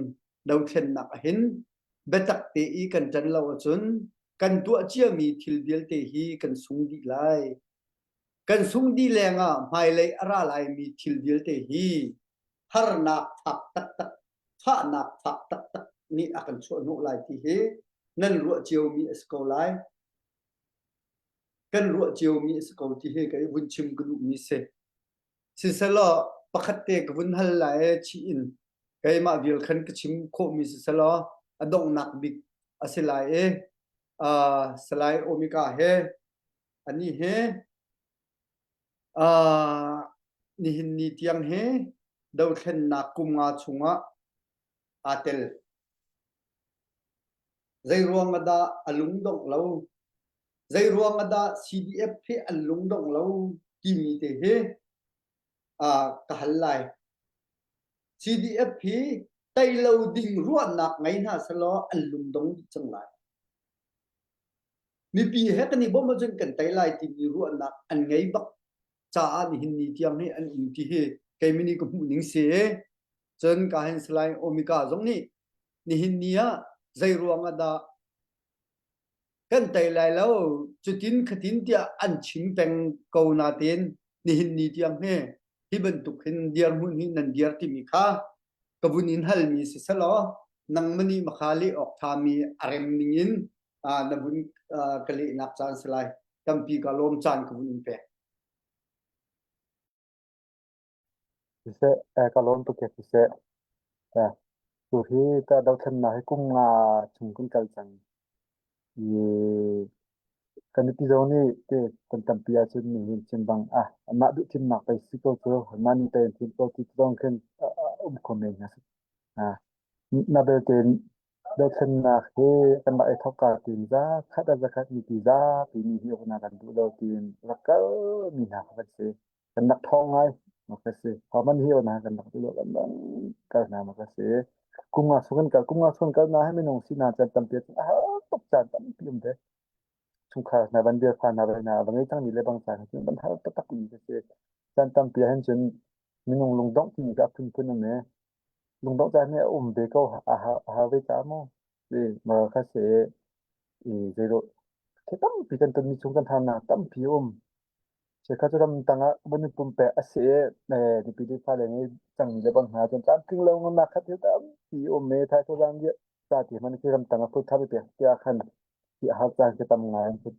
dothlennak ah hin. Biatak te i kan ṭan lo ahcun kan tuah ciami thil vialte hi kan sung dih lai. Kan sung dih lengah hmailei a ra laimi thil vialte hi harnak fak taktak, fahnak fak taktak nih a kan chuahhnawh lai ti hi nan ruah ciomi a si ko lai. Kan ruah ciomi a si ko ti hi kei vun chim ka duhmi si. Siselaw pakhat te ka vun hal lai chih in keimah vial khan ka chim khawhmi siselaw a donghnak bik a si lai i uh, Salai Omika he ani he uh, nihin ni tiang he dothlennak kum nga chungah aa tel. Zei ruang ah dah a lungdongh lo? Zei ruang ah dah CDF hi an lungdongh lo timi te hi uh, ka hal lai. CDF hi tei lo ding ruahnak ngei hna selaw an lungdong dih cang lai. Mipi he kan i bawmh ahcun kan tei lai timi ruahnak an ngei bak caah nihin ni tiang hi an um ti hi keimah nih ka hmuh ning si. Cun ka hen Salai Omika zong nih nihin ni ah zei ruang ah dah kan tei lai lo cutin khatin tiah an chim peng ko natein nihin ni tiang hi hi bantuk hin dirhmun hi nan dir timi kha ka vun in halmi si selaw nangmah nih makha leh awk ṭhami a rem ning in na vun ka lehnak caan si lai tampi ka lawm caan ka vun in pek. Siseh, ka lawm tuk ke siseh. Tu hi ka dothlennak hi kum nga chung kan kal cang. I kan mipi zong nih te kan tampi ahcun nihin chim bang ah mah duh thimnak pei si ko cu mah nih pei an thim ko ti zong khin um kho men hna. Na belte dothlennak hi kan rak i thawkka tiin zakhat ah zakhat mipi zapi nih hi uknak kan duh lo tiin rak kal mi hna kha kan si. Kan rak ṭhawng ngai mak ka si. Hohmanh hi hna kan rak duh lo kan bang kal hna mak ka si. Kum nga chung kan kal. Kum nga chung kan kal na hi minung sinak caan tampi ahcun a har tuk caan tampi um te. Chungkhar hna van dir fa hna vai hna va ngei cangmi le bang caan cun van har taktak mi ka si. Caan tampi ahhin cun minung lungdongh timi ka phunphun um i lungdongh caan hi a um ve ko a har ve ca mu. Si ma kha si i zeidawh thil tampi kan tonmi chung kan harnak tampi um. Chikkhat cu ramtang ah van i pumpek a si i nupi le fale nih cangmi le bang hna cun tlamtling lo ngamnak kha thil tampi a um i thaithawhzang ca ti hmanh khi ramtang ah phut thar i pek tiah khan hi a har caan khi tam ngai an phut.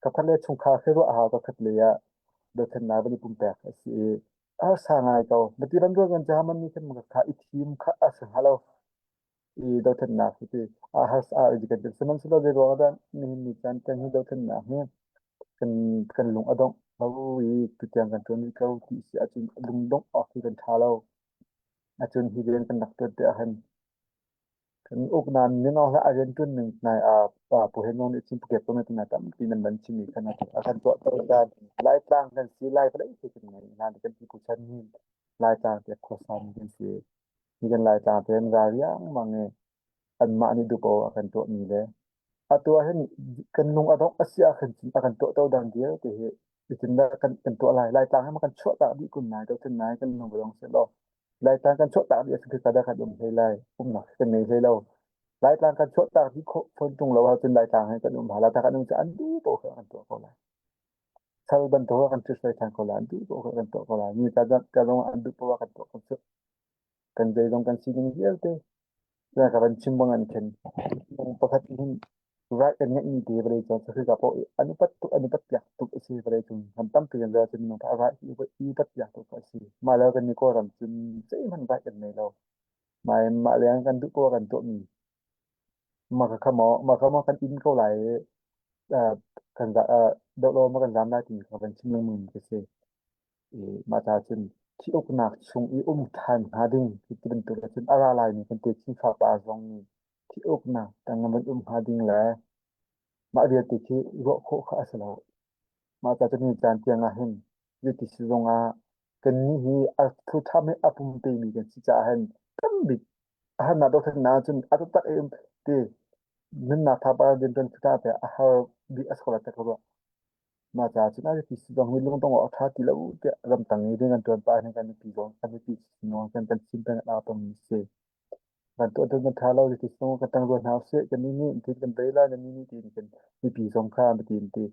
Kapkhat le chungkhar khi ruah a hau kapkhat lei ah dothlennak van i pumpek a si i a harsa ngai ko. Mati van ruat ngan cu man nih khan kha i thim kha a si hnga lo. I dothlennak hi ti a harsa a kan sihmanhsehlaw zei ruang ah dah nihin ni caan tiang hi dothlennak hi kan kan lung a dongh lo i tutiang kan ṭuan rih ko ti si ahcun lungdongh awk hi kan ṭha lo. Ahcun hi rian kan rak ṭuan te ahhin kan uknak ning hlah a rian ṭuan ning nai ah pa Pu Hen Nong nih chin pukep ko na tampi nan van chim i khan a kan tuah to dan Laitlang kan si Lai vawlei te kan ngei na kan ti chan hi Laitlang te khuasa mi kan si hi kan Laitlang te an ra riangmang i anmah nih duh poah a kan tuahmi le atu ah hin kan lung a dongh a si ahkhin cun a kan tuahto dang vialte hi zeitindah kan kan tuah lai Laitlang hi ma kan chuahtak dih kun lai dothlen nai kan lung va dong sehlaw Laitlang kan chuahtak dih ahcun khika dah kan um hlei lai umnak kan ngei hlei lo Laitlang kan chuahtak dih khawh fawn ṭung lo ahcun Laitlang hi kan um hala ta kan um cu an duh poah kha kan tuah ko lai sal bantuk kan ṭhit ṭhan ko lai an duh poah kha kan tuah ko lai mi ka ka zong an duh poah kan tuah ko kan zeizong kan sining vialte ka van chim bang an khen pakhat hin right kan ngeihmi te vawlei cung cu ka paoh an upat tuk an upat piak tuk a si vawlei cung ram tampi kan zoh ahcun minung right hi i upat piak tuk a si mah le kan ni Kawlram cun zeihmanh right kan nei lo mah mah leng kan duh poah kan tuahmi mah kha maw mah kha maw kan inn ko lai i kan doh lo ma kan zam lai timi kha kan chim lengmang mi ka si I mah ca cun thi uknak chung i um ṭhan hnga ding hi ti bantuk ahcun a ra laimi kan techin fapa zong nih thi uknak tang in van um hnga ding le mah vialte khi ruah khawh kha a si lo. Mah ca cun ni caan tiang ah hin zeiti si zong ah kannih hi a thuṭham i a pumpemi kan si caah hin tambik a harnak dothlatnak ahcun a taktak i um ti nunnak thapa rianṭuan khi ta a har bik a si ko lai ti ka ruah. Mah caah cun a biapi si zong hi lungdong awk a ṭha ti lo tiah ramtang i rian kan ṭuan pah hin kan nupi zong kan nupi sining kan kan chim peng a tongmi si. Kan tuah ding kan ṭha lo ti sung kan ṭang rual hna usih kan nih nih tin kan bei lai nan nih nih tiin kan mipi zong kha tiin ti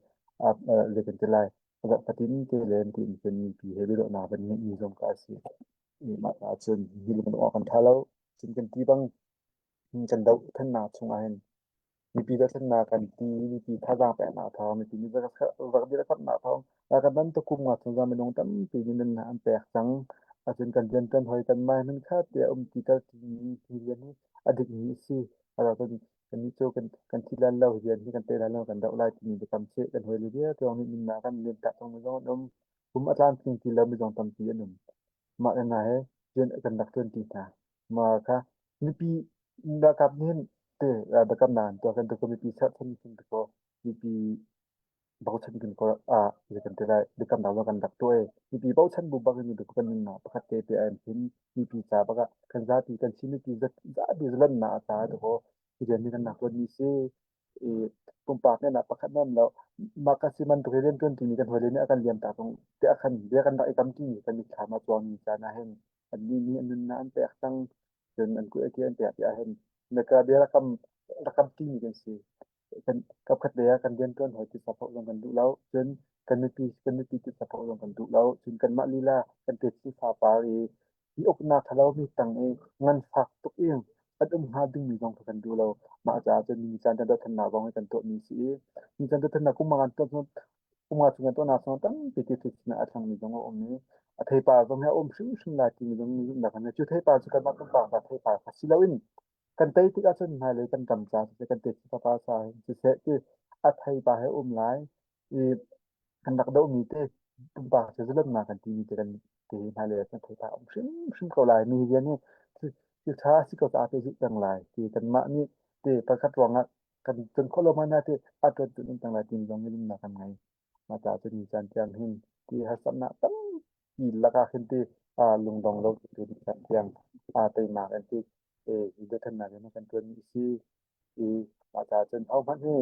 le kan ti lai. Fatin te le tiin kan mipi he biaruahnak kan ngeihmi zong kha a si. Mah ahcun hi lung awk kan ṭha lo. Cun kan ti bang kan dohthlennak chungah hin mipi dohthlennak kan ti, mipi thazaang peknak thawng, mipi nih rak dirkamhnak thawng, kan bantuk kum nga chung zong minung tampi nih nunnak an pek cang. Ahcun kan rianṭuan hawi kan mai hman kha tiah um ti ter timi hi rian hi a dikmi a si. Cun kannih cu kan kan thi lan lo, rian hi kan tei lai lo, kan doh lai timi biakam cheh kan hawile vialte zong nih nunnak kan liamtak cangmi zong an um. Kum a tlamtling ti lomi zong tampi an um. Mah le hna he rian kan rak ṭuanṭi hna. Mah kha mipi ralkap nih hin te biakamnak an tuah kan tuah mipi serchan kan tuah mipi bochan kan kawl ah zei kan ti lai biakamnak zong kan rak tuah i mipi bochan bu bak in kan nunnak pakhat te te an hin mipi ca bak ah kan zapi kan Chin mipi zapi zalannak a ca dakaw hi rian hi kan rak tuanmi si i pumpak nih pakhat nan lo mah ka si man tuk hi rian tuan timi kan hawile nih a kan liam ta tung tiah khan bia kan rak i kam timi kan mitthlam ah cuangmi caan ah hin annih nih an nunnak an pek cang cun an kuh an pek ti ah hin naka bia rakam rakam timi kan si kan kapkhat lei ah kan rian tuan hoi ti sapho zong kan duh lo cun kan mipi kan mipi ti sapho zong kan duh lo cun kanmah lila kan te chi fa par i hi uknak ṭhalo mi tang i nganfak tuk i an um hnga dingmi zong kha kan duh lo. Mah caah cun mi caan dothlennak zong hi kan tuahmi a si i mi caan dothlennak kum nga kan tuah kum nga chung kan tuahnak chung tampi ti thil a thlangmi zong a um i a theipar zong hi a um hrimhrim lai timi zong zumhnak kan ngei. Cu theipar cu kanmah pumpak ta theipar kha si loin kan tei tikah cun hmailei kan ram ca siseh kan techin fapa ca siseh ti a theipar he um lai i kan rak dohmi te pumpak cu zalonnak kan timi te kan te hmailei ah kan thei ta um hrimhrim ko lai mi rian hi thil ṭha si ko caah te zulh peng lai ti kanmah nih te pakhat ruangah kan ton khawh lo hmanh ah te a tuan tu in peng lai timi zong hi zumhnak kan ngei mah caah cun ni caan tiang hin ti harsatnak tampi lakah khin ti lungdong lo tu ni caan tiang teimak in ti hi dothlennak in kan tuan mi si i mah caah cun ahohmanh hi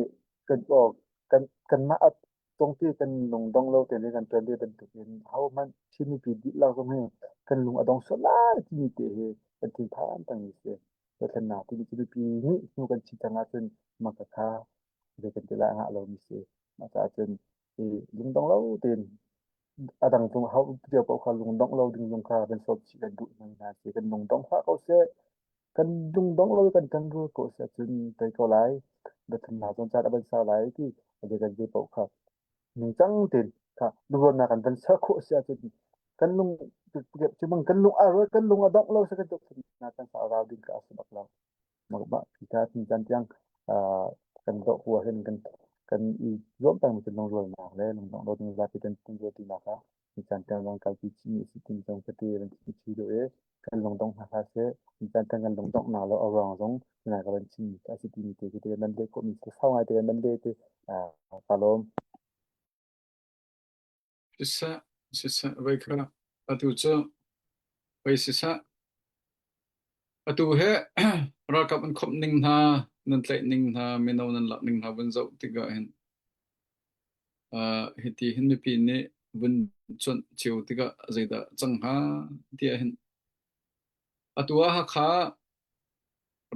kan aw kan kanmah a tungti kan lungdong lo tein kan ṭuan ve bantukin ahohmanh Chin mipi dihlak zong hi kan lung a dong sual lai timi te hi kan thinphan pengmi si. Dothlennak timi cu mipi nih hnu kan chim cang ahcun mah kha zei kan ti lai a ngah lomi si. Mah caah cun i lungdong lo tein a dang cung ho cio paoh kha lungdongh lo ding zong kha kan sawm chih kan duh hna si. Kan lungdong hlah ko seh. Kan lungdongh lo i kan kan rul ko si ahcun tei ko lai. Biathumnak zong caan a van sau lai ti a kan zei paoh kha ningcang tein kha lungrualnak kan van ser khawh si ahcun kan lung cu bang kan lung a rual kan lung a dongh lo si kan tuah kan sa rau ding ka a si bak lo. Mah khi ka caan tiang kan doh hua hin kan kan i zuam peng mi cu lungrualnak le lungdongh lo ding zapi kan kan rual tinak ah ni caan tiang zong kalpi chihmi a si timi zong tete van chim chih deuh i kan lungdong hna hlah seh ni caan tiang kan lungdongh nak lo a ruang zong nai ka van chimmi a si timi te khi te nan leh khawhmi si sau ngai te nan leh te ka lawm. Siseh, siseh, voi kha atu cu voi siseh. Atu he ralkap an khawmh ning hna, nan tlaih ning hna, mino nan lak ning hna vun zoh tikah hin hiti hin mipi nih vun cuanh cio tikah zeidah cang hnga tiah hin atu ah Hakha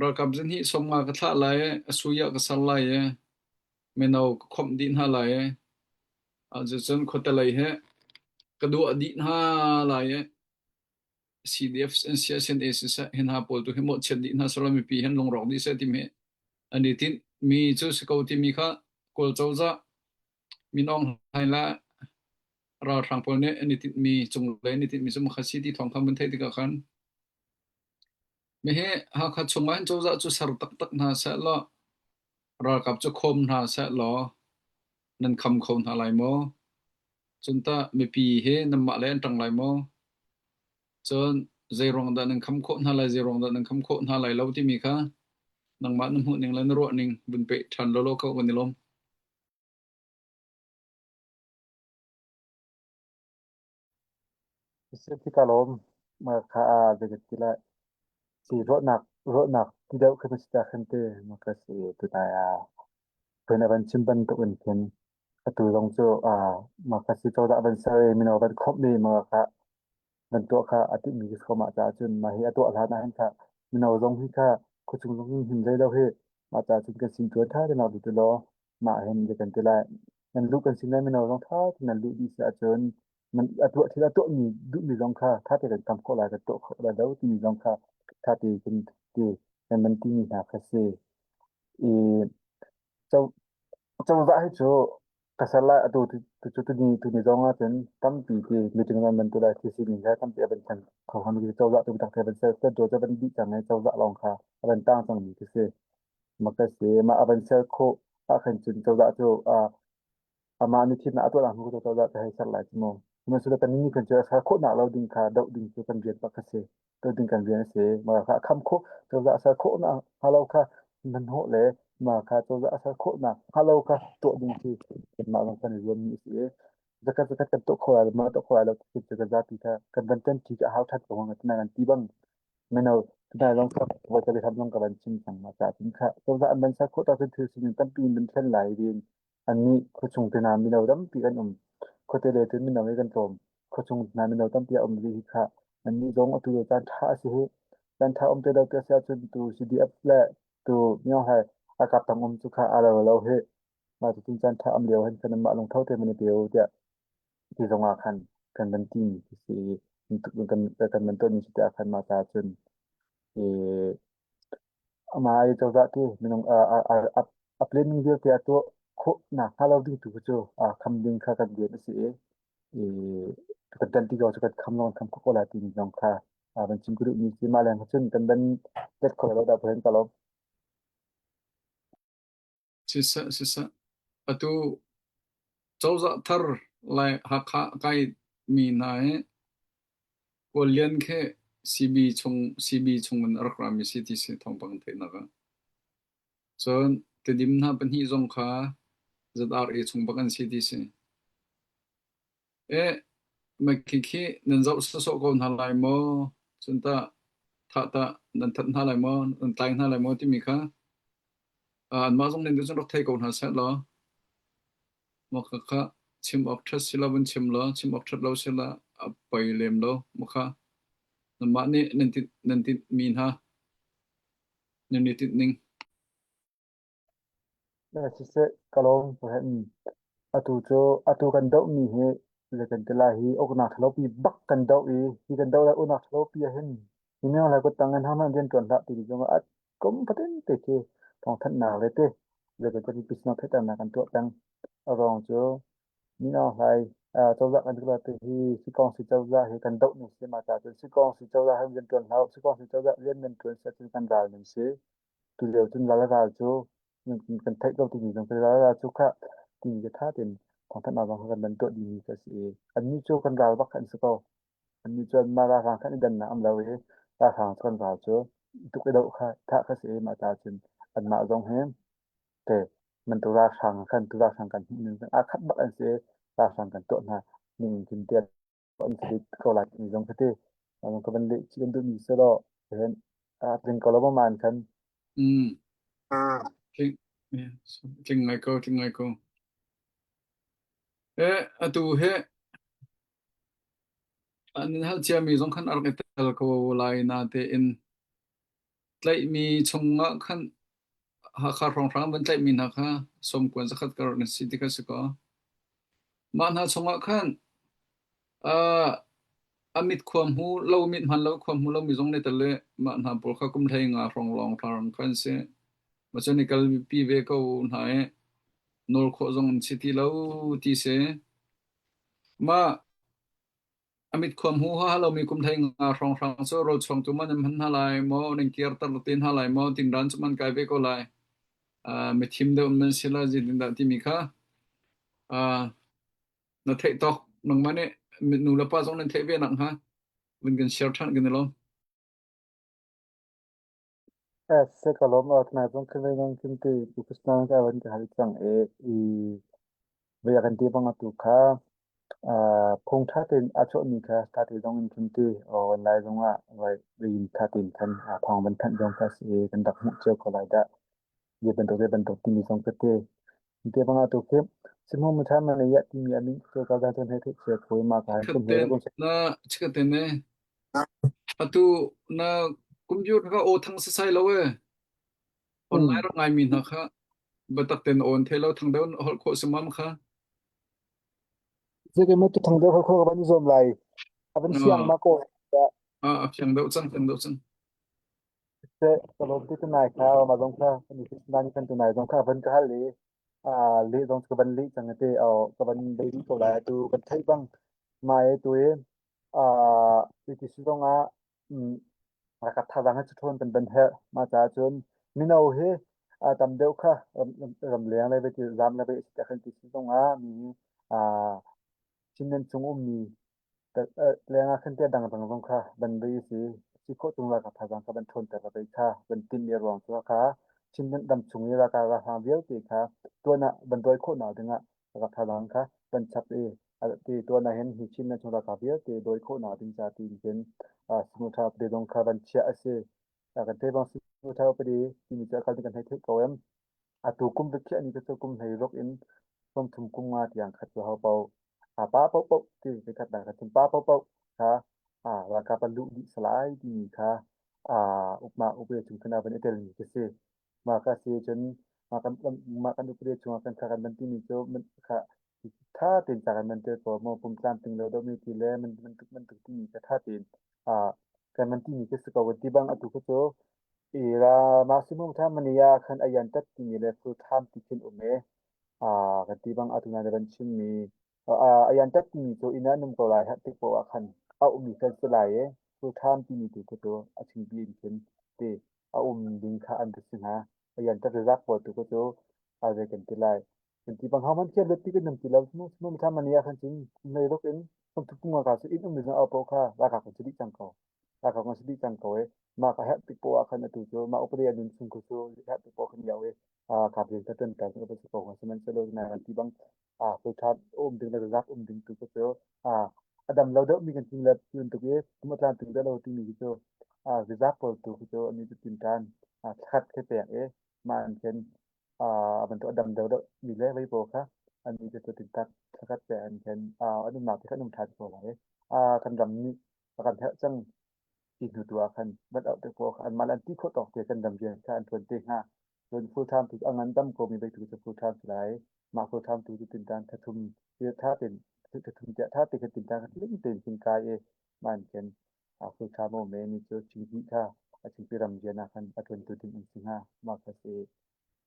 ralkap zihnih 50 ka thlah lai i a sui ah ka ser lai i mino ka khawmh dih hna lai i cucun khuatelei hi ka duah dih hna lai i CDF CNA siseh hi hna pawl tu hi mawhchiat dih hna selaw mipi hin lungrawk dih seh timi an i tinh mi cu si ko timi kha Kawl cozah Min Aung Hlaing le ralhrang pawl nih an i tinhmi cunglei an i tinhmi cu makha si ti thawng kha mun theih tikah khan mihi Hakha chungah hin cozah cu ser taktak hna seh law ralkap cu khawm hna seh law nan kham kho hna lai maw? Cun tah mipi hi nanmah lei an ṭang lai maw? Cun zeiruang dah nan kham khawh hna lai, zeiruang dah nan kham khawh hna lai lo timi kha nangmah na hmuhning le na ruahning vun peh ṭhan lawlaw ko kan i lawm. Ti ka lawm. Ma kha a zeiti ti lai. Si ruahnak ruahnak ti deuh khi si ta khan te ma ka si tu nai a phun a van chim bantuk in khin atu zong cu a ma ka si cozah van ser i mino van khawmh mi ma kha van tuah kha a timhmi si ko mah caah cun mah hi a tuah hlan ah hin kha. Mino zong hi kha khuachung zong in him hlei lo hi mah ca cun kan sin ṭuan ṭha te nak duh ti law mah hin zei kan ti lai. Nan luh kan sin lai mino zong ṭha tein nan luh dih si ahcun nan a tuah thil a tuahmi duhmi zong kha ṭha tein kan tam khawh lai kan tuah khawh lai lo timi zong kha ṭha tein kan ti kan van timi hna kha si. I co cozah hi cu ka ser lai atu tu cu tuni tuni zong ah cun tampi ti meeting nan man tu lai thil sining he tampi a van thlen kho hngami khi cozah tu biatak te van ser ser cu van dih cang i cozah lawng kha a van tang cangmi khi si. Mak ka si mah a van ser khawh ah khan cun cozah cu amah nih thimnak a tuah nak hnu cu cozah cu hei ser lai cu mu. Sihmanhsehlaw kan nih kan cu a ser khawh nak lo ding kha doh ding cu kan rian bak a si. Doh ding kan rian a si. Mah kha a kham khawh cozah a ser khawh nak hnga lo kha hmanhawh le mah kha cozah a ser khawh nak hnga lo kha tuah ding khi kanmah zong kan i zuammi a si i zakhat zakhat kan tuah kho lai lo, mah tuah kho lai lo ti cu kan zapi kha kan van ṭanṭi cu a hau ṭhan ko hnga tina kan ti bang mino tunai zong kha voi ka biahram zong ka van chim cang ma ca cun kha cozah an van ser khawh ta cun thil sining tampi in van thlen lai tiin annih khuachung te hna mino tampi kan um. Khuate le cun mino hi kan tlawm. Khuachung hna mino tampi a um rih hi kha annih zong atu le caan ṭha a si hi. Caan ṭha um te lo te a si ahcun tu CDF le tu myo hai ralkap tang um cu kha aa lo lo hi. Mah cucun caan ṭha um lio hin kan mah lungtho te man i pe u tiah ti zong ah khan kan van timi khi si i kan kan van tuahmi si tiah khan mah caah cun i Amah i cozah ti minung a planning vialte a tuah khawh nakhnga lo ding tu khi cu kham ding kha kan rian a si i, i kan ṭan ti ko cu kan kham lawng kan kham khawh ko lai timi zong kha van chim ka duhmi si. Mah leng cun kan van let kho lo dah phen ka lawm. Siseh, siseh. Atu cozah thar lai Hakha kai mi hna hi Kawllian khi CB chung CB chung in a rak rami si ti si thawngpang theihnak ah. Cun Tedim hna pahnih zong kha ZRA chung bak an si ti si. Eh, mah khi nan zoh sawsawh ko hna lai maw? Cun tah thah tah nan that hna lai maw? Nan tlai hna lai maw timi kha uh, anmah zong nih cun rak thei ko hna seh law Mah khakha chim awk ṭhat si lo vun chim law chim awk ṭhat lo si la a poi lem lo. Mah kha nanmah nih nan tinh nan tinhmi hna nan i tinh ning. Siseh ka lawm atu cu atu kan dohmi hi le kan ti lai hi uknak ṭhalopi bak kan doh i hi kan doh lai uknak ṭhalopi ah hin hi minung lai kuttang in hohmanh rian ṭuan hlah ti zong ah kum fatin te khi thawngthanhnak le te le kan mipi sinah theihternak kan tuah peng. A ruang cu mino hlai cozah kan tuah te hi sikong si cozah hi kan doh ning si ma ta cun sikong si cozah hi rian ṭuan hlah sikong si cozah rian nan ṭuan si ahcun kan ral nan si. Tulio cun ral ral cu kan theih ko timi zong ral ral cu kha ti ka tha tein thawngthanhnak zong kha kan van tuah dihmi kha a si i annih cu kan ral bak kha an si ko. Annih cu anmah ralhrang khan i dannak an lo i ralhrang cu kan ral cu tuk i doh kha thah kha si i mah ta cun anmah zong hi te bantuk ralhrang khan tu ralhrang kan hmuh ning aa khat bak an si i ralhrang kan tuah hna ning in tial an si ko lai timi zong kha ti ka van leh chih kan duhmi si law hin a tling ko lo ma man khan Mm. Tling, tling ngai ko, tling ngai ko. Eh, atu he an in hal ciami zong khan a rak i tel ko lai natein tlaihmi chungah khan Hakha hrawnghrang van tlaihmi hna kha sawmkuan zakhat kar an si ti kha si kaw. Mah hna chungah khan uh, a mit khua hmu lo mit hman lo khua hmu lomi zong nih tel i mah hna pawl kha kum hlei nga hrawng lawng hrawng kha an si. Mah cun i kalpi ve ko hna i nawl khawh zong an si ti lo ti si. Mah a mit khua hmu ha lomi kum hlei nga hrawnghrang cu rawlchuangtu man an hman hna lai maw, nan kirter te hna lai maw, tingran cu man kai ve ko lai. Uh, mithim deuh nan si la zeitindah timi kha uh, na theih tawk nangmah nih nu le pa zong nan theih ve nak hnga vun kan share ṭhan kan i lawm. Se ka lawm a tnai zong khin nang kin ti pu Krishna ka van ka hal cang e i voi kan ti bang atu kha phung ṭha tein a chuahmi kha ṭha te zong in khin ti online zong ah voi in ṭha tein khan thawng van thanh zong kha si i kan rak hmuh cio ko lai dah zei bantuk zei bantuk timi zong ka ti te bang atu khi sihmu mu ṭha man ya timi amin cu ka ga cun he theih cia ko ma ka han kum he Na chikaten ne atu na. Computer kha aw thang sasai lo ee. Online rak ngaimi hna kha biatak tein aw an thei lo thang deuh in holh khawh si mam kha. Zeike ma tu thang deuh kho ka van i zuam lai. A van fiang ma ko. A fiang deuh cang, fiang deuh cang. Se ka lawm ti tunai kha ma zong kha kan i nan kan tunai zong kha van ka hal i a le zong ka van leh cang te o ka van bei ko lai tu kan theih bang mai tu i a ti si zong ah Ralkap thazaang hi ṭhawn kan van herh. Mah caah cun mino hi tam deuh kha ramleng le ti zaam le si tiah kan ti si zongah mi Chinland chung ummi leng ah khan tiah dangdang zong kha van bei a si. Si khawh chung ralkap thazaang kha van ṭhawnter va bei kha van timhmi a ruang cu kha Chinland ram chung i ralkap ralhrang vialte kha tuan ah van dawi khawhnak dingah ralkap thazaang kha van chap i ti tuan ah hin hi Chinland chung ralkap vialte dawi khawhnak ding ca tiin khin simuṭha upadi zong kha van chiah a si. Kan theih bang simuṭha upadi timi cu a kal kan hei theih ko em. Atu kum rikhiah ni cu kum hlei ruk in 30 kum nga tiang khat cu ho paoh a pa paohpaoh ti khat dang khat cun pa paohpaoh kha ralkap an luh dih salai timi kha ukma upe chung khan a van i telmi khi si. Mah ka si cun mah kan mah kan upadi chungah kan kha kan van timi cu kha tha tein ca kan van tel ko maw pum tlamtling lo deuhmi ti le man bantuk bantuk timi kha tha tein kan van timi khi si ko ti bang atu kha cu i ra maximum tha mania khan ayan tat timi le full time ti khin um e kan ti bang atu na van chimmi ayan tat timi cu inn ah num ko lai herh tik poah ah khan a ummi kan si lai e full time timi tu khu cu a chimpi in khin ti a um ding kha an si hna. Ayan tat rizak pawl tu cu a zei kan ti lai. Kan ti bang hauman khian let ti kan nam ti lo mu mu tham mani ah khan cun mei ruk in som thu punga ka su in um mi zong au po kha ralkap kan si dih cang ko. Ralkap kan si dih cang ko e. Mah ka herh tik po ah khan atu cu mah upadi anun chung khu cu herh tik po khan yau e. Kap rian ka tuan ta su ko sihmanhsehlaw na kan ti bang a full time um ding le rizak um ding tu cu a a dam lo deuh mi kan ting le bantuk i kum a tlan ting deuh lo timi khi cu a rizak pawl tu khi cu ani cu tin tan a thlat khi pek i mah an khen a bantuk a dam deuh deuh mi le vei pawl kha ani cu cu tin tat thlakhat pe an khen a an umnak te kha an um than ko lai a kan ram nih a kan herh cang ti hnu tu ah khan van auh te pawl kha anmah le an ti khawh tawk te kan ram rian kha an ṭuan te hnga. Cun full time tu a ngan dam ko mi bei tu cu full time si lai. Mah full time tu cu tintan thathum tha ten thathum tiah tha te kha tintan kha tling tein kin kai i man khen a full time o me ni cu chingpi kha a chingpi ram rian ah khan a ṭuan tu ding an si hnga. Mah kha si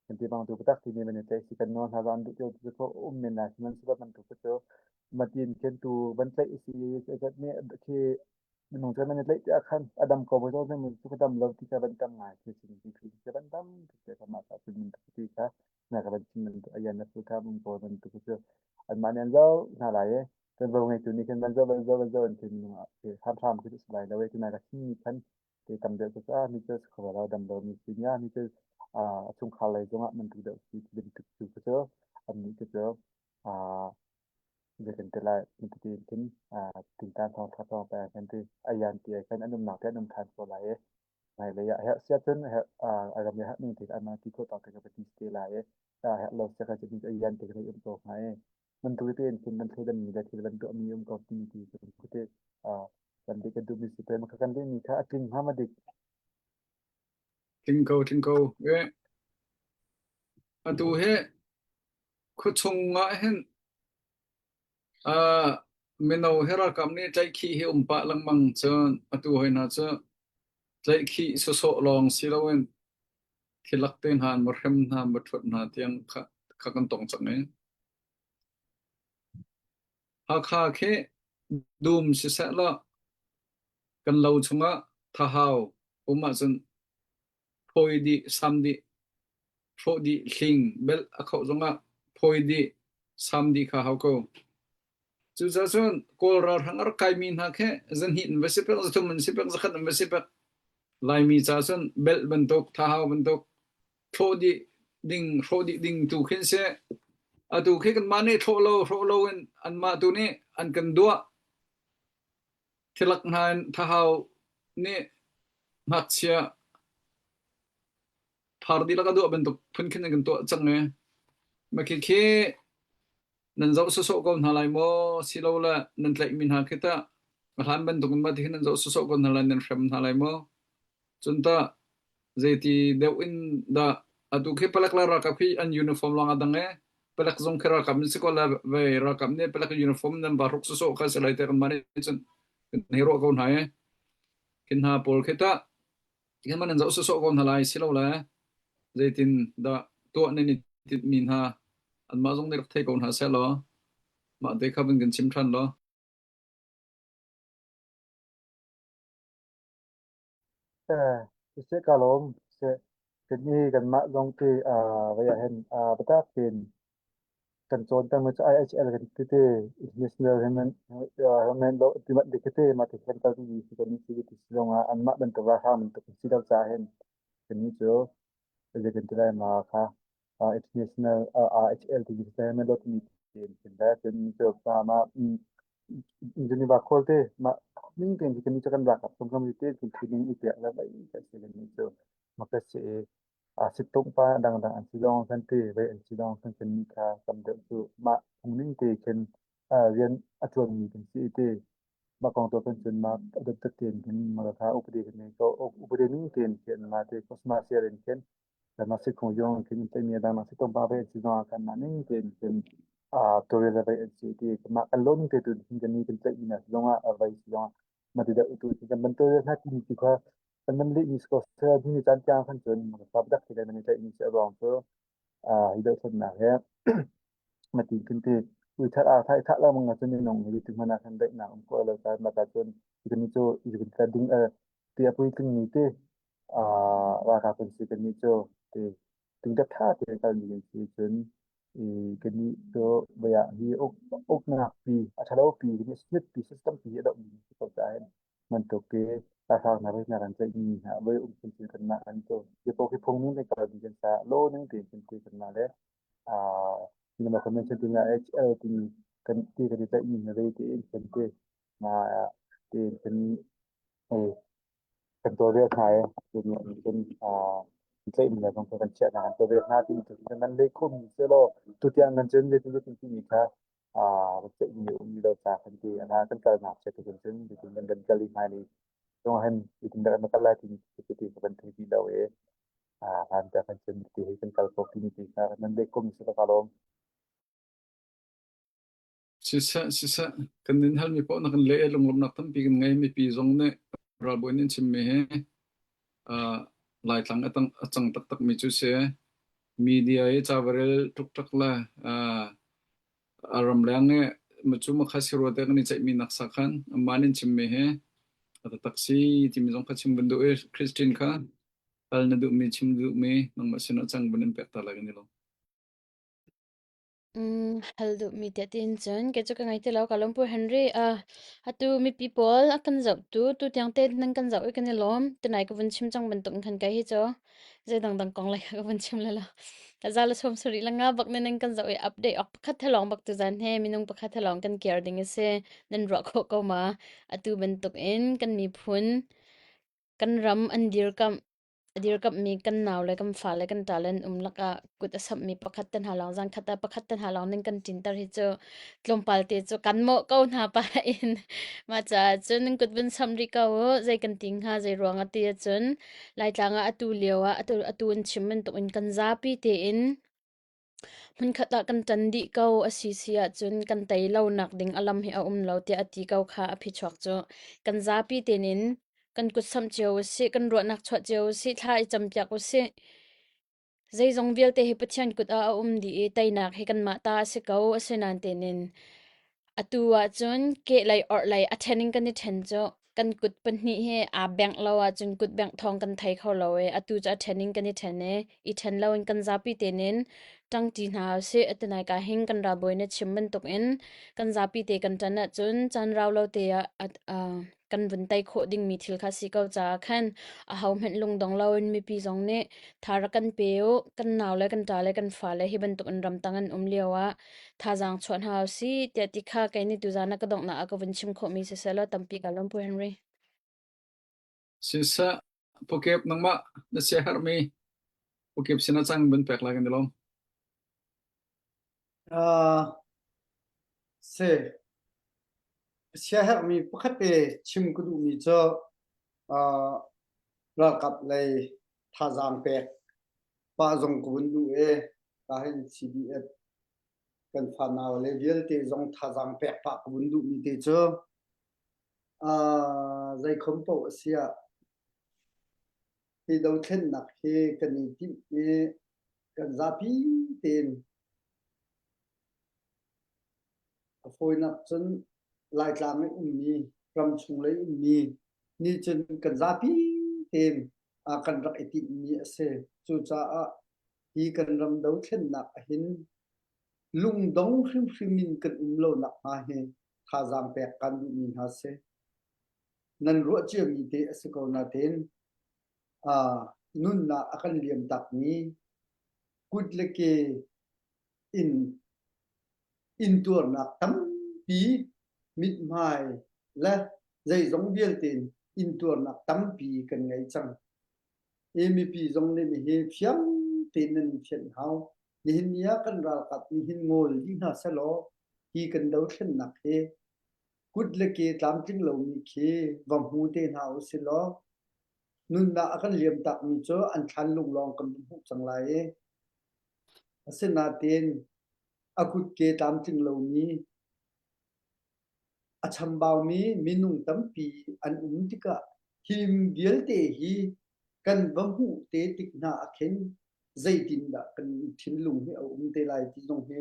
kan ti bang tu patak ti mi man te si kan nawl hna zan duh tio tu ko um men na sihmanhsehlaw bantuk cu matin khen tu van tlaih si zat nih khi minung cu nan i tlaih tiah khan a dam ko voi zaw cu ka dam lo ti kha van tam ngai khi sin ti khi ka van dam ti kha mah ta cun min ti kha na ka van chim man ayan na fu tha mun ko man tu cu an mah nih an zo hna lai e kan vo ngei tu nih khan van zo van zo van zo an khin minung ah hram hram khi su lai lo e tuna ka chim mi khan te tam deuh cu a mi cu kho lo dam lo mi si nia mi cu a chungkhar lei zongah man tu deuh si ti tu cu an nih cu cu a Zei kan ti lai ti khin tintan thawng ṭha thawng peng kan ti ayan ti ai khan an umnak te an um ṭhan ko lai i hmailei ah herh sia cun herh a ram i herh ning te an ti khawh tawk te ka va ti te lai i herh lo sia kha cun ayan te ka um ko hnga i nan tu te in khin nan thleidan mi le thil van tuah mi um ko ti ti cun khuate kan dik kan duh mi si pe ma kan ding mi kha a tling hnga ma dik Tling ko, tling ko. Eh, atu hi khuachung ah hin uh, mino hi ralkap nih tlaihkhih hi um pah lengmang cun atu hoi hna cu tlaihkhih sawsawh lawng si loin thilak te hna an va hrem hna an va ṭhuat hna tiang kha, kha kan tong cang i Hakha khi dum siseh law kan lo chungah thahau um ahcun phawi dih sam dih hrawh dih hling belh a khoh zongah phawi dih sam dih kha hau ko. Cucaah cun Kawl ralhrang a rak kaimi hna khi zahnih an va si pek, zathum an si pek, zakhat an va si pek. Laimi ca cun belh bantuk, thahau bantuk, thlawh dih ding, hrawh dih ding tu khin si. Atu khi kanmah nih thlawh lo, hrawh lo in anmah tu nih an kan duah. Thilak hna in thahau nih ngakchia phar dihlak a duah bantuk phun khin an kan tuah cang i mah khikhi nan zoh sawsawh ko hna lai maw silole nan tlaihmi hna khi tah a hlan bantuk in mah ti hin nan zoh sawsawh ko hna lai nan hrem hna lai maw? Cun tah zeiti deuh in dah atu khi palek le ralkap khi an uniform lawng a dang i palek zong khi ralkap an si ko le vei ralkap nih palek uniform nan va hruk sawsawh kha si lai te kanmah nih cun kan hei ruah ko hna i khi hna pawl khi tah khi man nan zoh sawsawh ko hna lai si lo le zeitin dah tuah nan i tinhmi hna anmah zong nih rak thei ko hna seh law mah te kha vun kan chim ṭhan law. Eh, siseh ka lawm. Siseh kannih kanmah zong ti uh, vai ah hin uh, biatak tein kan cawn peng mi cu IHL kan ti te International Human uh, Human Law ti mat dik te ma ti kan kal mi si kan si ti si zong ah anmah bantuk ralhrang bantuk si lo caah hin kannih cu zei kan ti lai ma kha uh, International uh, IHL ti si Human Law ti ti kan le cun cu ma ma Geneva khual te mah ning tein kan cu kan ralkap chung kan te kan training i pek le vai kan si kan cu ma ka si a sittung pa dangdang an si zong kan te vai an si zong kan kan ni kha tam deuh cu mah phung ning te khin rian a tuan mi kan si te mah kong to kan cun ma adat tat ten kan ma kha upade kan nei ko upade ning ten khin ma te kosma siar in khin Kanmah sikhung zong khin tlaihmi a dangdang sitawng pa ve an si zongah kanmah ning tein cun aa tawlrel le vei an si ti kanmah kan law ning te tu hin kan ni kan tlaihmi hna zongah a vei si zongah mah ti deuh tu kan ban tawlrel hna timi ti kha kan nan lehmi si ko seh ni caan tiang khan cun fa dak ti kan nan tlaihmi si a ruang cu aa hi dohthlennak he mah ti khin ti ui that a thai thah lengmang ahcun minung hi ti hmanh ah khan daihnak um khawh lo caan mah ta cun kan cu kan ding ti a puitling mi te ralkap kan si kannih cu ti tingtep ṭha tein kalmi kan si cun i kannih cu voi ah hi uk uknak pi a ṭhalo pi kannih smith pi system pi a dohmi si ko caah hin bantuk pi ralhrang hna voi hna kan tlaihmi hna voi um cun cun kanmah kan cu hi paoh hi phung ning te kalmi kan sa law ning tein kan ti kanmah le Cinema Convention timi ah HL timi kan ti kan i tlaihmi hna zei tiin kan ti na tiin kan kan tawlrel hna i cun tlaihmi le zong kan chiah hna kan tawlrel hna timi cu nan leh khomi sehlaw tutiang kan cun zeitin timi kha tlaihmi a um lo ca kan ti ana kan kalnak chia tu kan cun zeitin kan kan kal i hmailei zong hin zeitin dah kan kal lai timi cu ti kan thei ti lo i hlan te kan cun ti hi kan kal ko timi ti kha nan leh khomi si ka lawm. Siseh, siseh, kan nin halmi paoh na kan leh i lunglawmhnak tampi kan ngei. Mipi zong nih ralbawi nih an chimmi hi uh, Laitlang a, tang, a cang taktakmi cu si. Media i ca va rel ṭukṭak le uh, a ramleng i macu makha si rua te kan i ceihmi nak sa khan amah nih an chimmi hi a taktak si timi zong kha chim van duh i Christine kha hal na duhmi chim duhmi nangmah sinah cang van in pek ta lai kan i lawm. Mm, hal duhmi tiah tiin cun kei cu ka ngei ti lo ka lawm Pu Henry. Uh, atu mipi pawl a kan zohtu tu tiang te nan kan zoh i kan i lawm. Tunai ka vun chim cang bantuk in khan kai hi cu zei dangdang kong lai ka vun chim le lo. Za le sawm sarih le nga bak ne nan kan zoh i update ok pakhat thalong bak tu zan he minung pakhat thalong kan kiar ding a si. Nan ruah khawh ko ma? Atu bantuk in kan miphun kan ram an dirkamh A dirkamhmi kan naule, kan fale, kan ṭale an um lakah kut a samhmi pakhat te hna lawng zankhat ah pakhat te hna lawng ning kan ṭinter hi cu tlawmpal te cu kan mawh ko hna pa in. Mah caah cun nan kut vun samh rih ko u. Zei kan ti hnga, zei ruang ah ti ahcun Laitlang ah atu lio ah atu, atu an chim bantuk in kan zapi tein Hmunkhat ah kan ṭan dih ko a si si ahcun kan tei lonak ding a lam hi a um lo tiah a ti ko kha a phichuak cu. Kan zapi tein kan kutsamh cio usih, kan ruahnak chuah cio usih, thla i campiak usih. Zeizong vialte hi Pathian kut ah a um dih i teinak hi kanmah ta a si ko. Asinain tein Atu ahcun kehlei orhlei a ṭhen in kan i ṭhen cu kan kut pahnih hi aa bengh lo ahcun kut bengh thawng kan thei kho lo i atu cu a ṭhen in kan i ṭhen i i ṭhen loin kan zapi tein ṭangṭi hna usih. Atunai ka hin kan ralbawi na chim bantukin kan zapi te kan ṭan ahcun caan rau lo te ah kan vun tei khawh dingmi thil kha si ko caah khan ahohmanh lungdong loin mipi zong nih tha rak kan pe u. Kan nau le kan ṭa le kan fale hi bantuk in ramtang an um lio ah thazaang chuah hna usih tiah ti kha kei nih tuzaan ah ka donghnak ah ka vun chim khawhmi siseh law tampi ka lawm Pu Henry. Siseh, Pukep nangmah na siaherhmi Pukep sin ah cang vun pek lai kan i lawm. Uh, si siaherhmi pakhat te chim ka duhmi cu uh, Ralkap lei thazaang pek pah zong ka vun duh i ka hin CDF kan fanau le vialte zong thazaang pek pah ka vun duhmi te cu uh, zeikhom paoh a si ah hi dothlennak hi kan i timh i kan zapi tein A fawinak cun Laitlang i ummi, ramchung lei ummi nih cun kan zapi tein kan rak i tinhmi a si. Cucaah hi kan ram dothlennak ahhin lungdong hrimhrim in kan um lo nakhnga hi thazaang pek kan duhmi hna si. Nan ruah ciami te a si ko natein nunnak a kan liam takmi kut le ke in intuarnak tampi mithmai le zeizong vialte in intuarnak tampi kan ngei cang. Hi mipi zong nih nihi fiang tein nan in fianh hau. Nihin ni ah kan ralkap nih hin ngawl dih hna sehlaw hi kan dothlennak hi kut le ke tlamtling lomi khi va hmu te hna usih law nunnak a kan liam takmi cu an thlan lung lawng kan hmuh cang lai i Asinain a kutke tlamtling lomi, a chambaumi minung tampi an um tikah hi vialte hi kan va hmuh te tik hna ah khin zeitindah kan thinlung hi a um te lai ti zong hi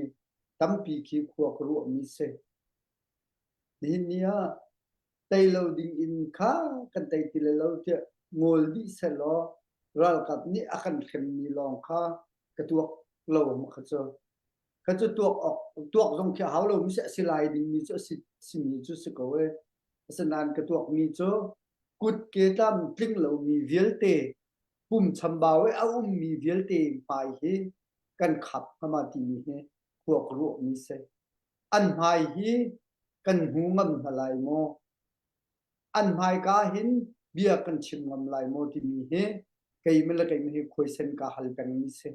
tampi khi khua ka ruahmi si. Nihin ni ah tei lo ding in kha kan tei ti lai lo tiah ngawl dih sehlaw ralkap nih a kan hremmi lawng kha ka tuak lo ma kha cu kha cu tuak awk tuak zong khi a hau lo mi si a si lai ding mi cu a si simi cu si ko e asinain ka tuak mi cu kut ke tlam tling lo mi vialte pum chambau i a um mi vialte hmai hi kan khap hama timi hi khua ka ruah mi si an hmai hi kan hmu ngam hna lai maw? An hmaika hin bia kan chim ngam lai maw timi hi keimah le keimah hi khuaisen ka hal pengmi si.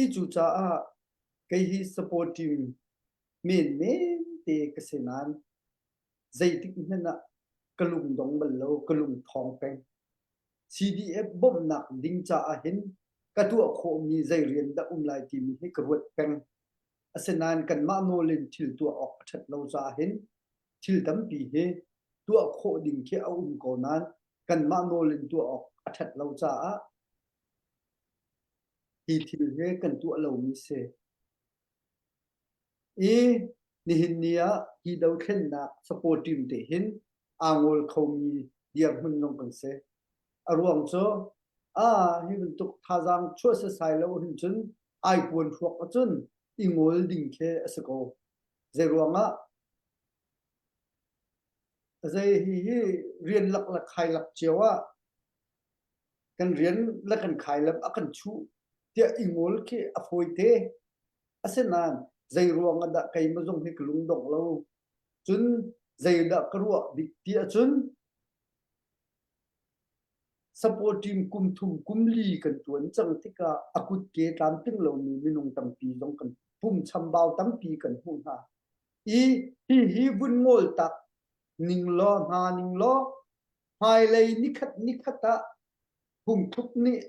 I cucaah kei hi support team menmen te ka si nain zeitik hmanh ah ka lungdong bal lo, ka lung thawng peng. CDF bawmhnak ding caah hin ka tuah khawhmi zei rian dah um lai timi hi ka ruat peng. Asinain kanmah nawl in thil tuah awk a ṭhat lo caah hin thil tampi hi tuah khawh ding khi a um ko nain kanmah nawl in tuah awk a ṭhat lo caah hi thil hi kan tuah lomi si. I nihin ni ah hi dothlennak support team te hin aa ngol khomi dirhmun zong kan si. A ruang cu ah hi bantuk thazaang chuah sasai lo hin cun ai puan hruak ahcun i ngol ding khi a si ko. Zei ruangah zei hi hi rian lak le khai lak cio ah kan rian le kan khai lam a kan chuh tiah i ngol khi a fawi te. Asinain zei ruang ah dah keimah zong hi ka lungdongh lo. Cun zeidah ka ruah bik ti ahcun Support team kum thum kum li kan ṭuan cang tikah a kutke tlamtling lomi minung tampi zong kan pum chambau tampi kan hmuh hna. I hihi vun ngawl tak ning law hna ning law hmailei nikhat nikhat ah phungthluk nih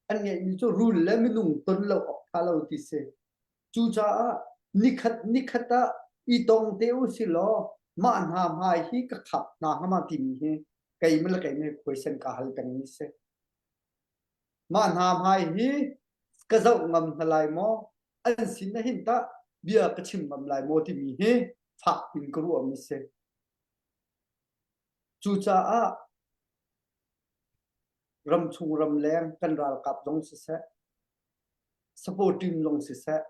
an ngeihmi cu rul le minung ton lo awk ṭha lo ti si. Cucaah nikhat nikhat ah i tong te u si law mah hna hmai hi ka khap hna hnga ma timi hi keimah le keimah khuaisen ka hal pengmi si. Mah hna hmai hi ka zoh ngam hna lai maw? An sin na hin tah bia ka chim ngam lai maw timi hi fak in ka ruahmi si. Cucaah ramchung ramleng kan ralkap zong siseh, support team zong siseh,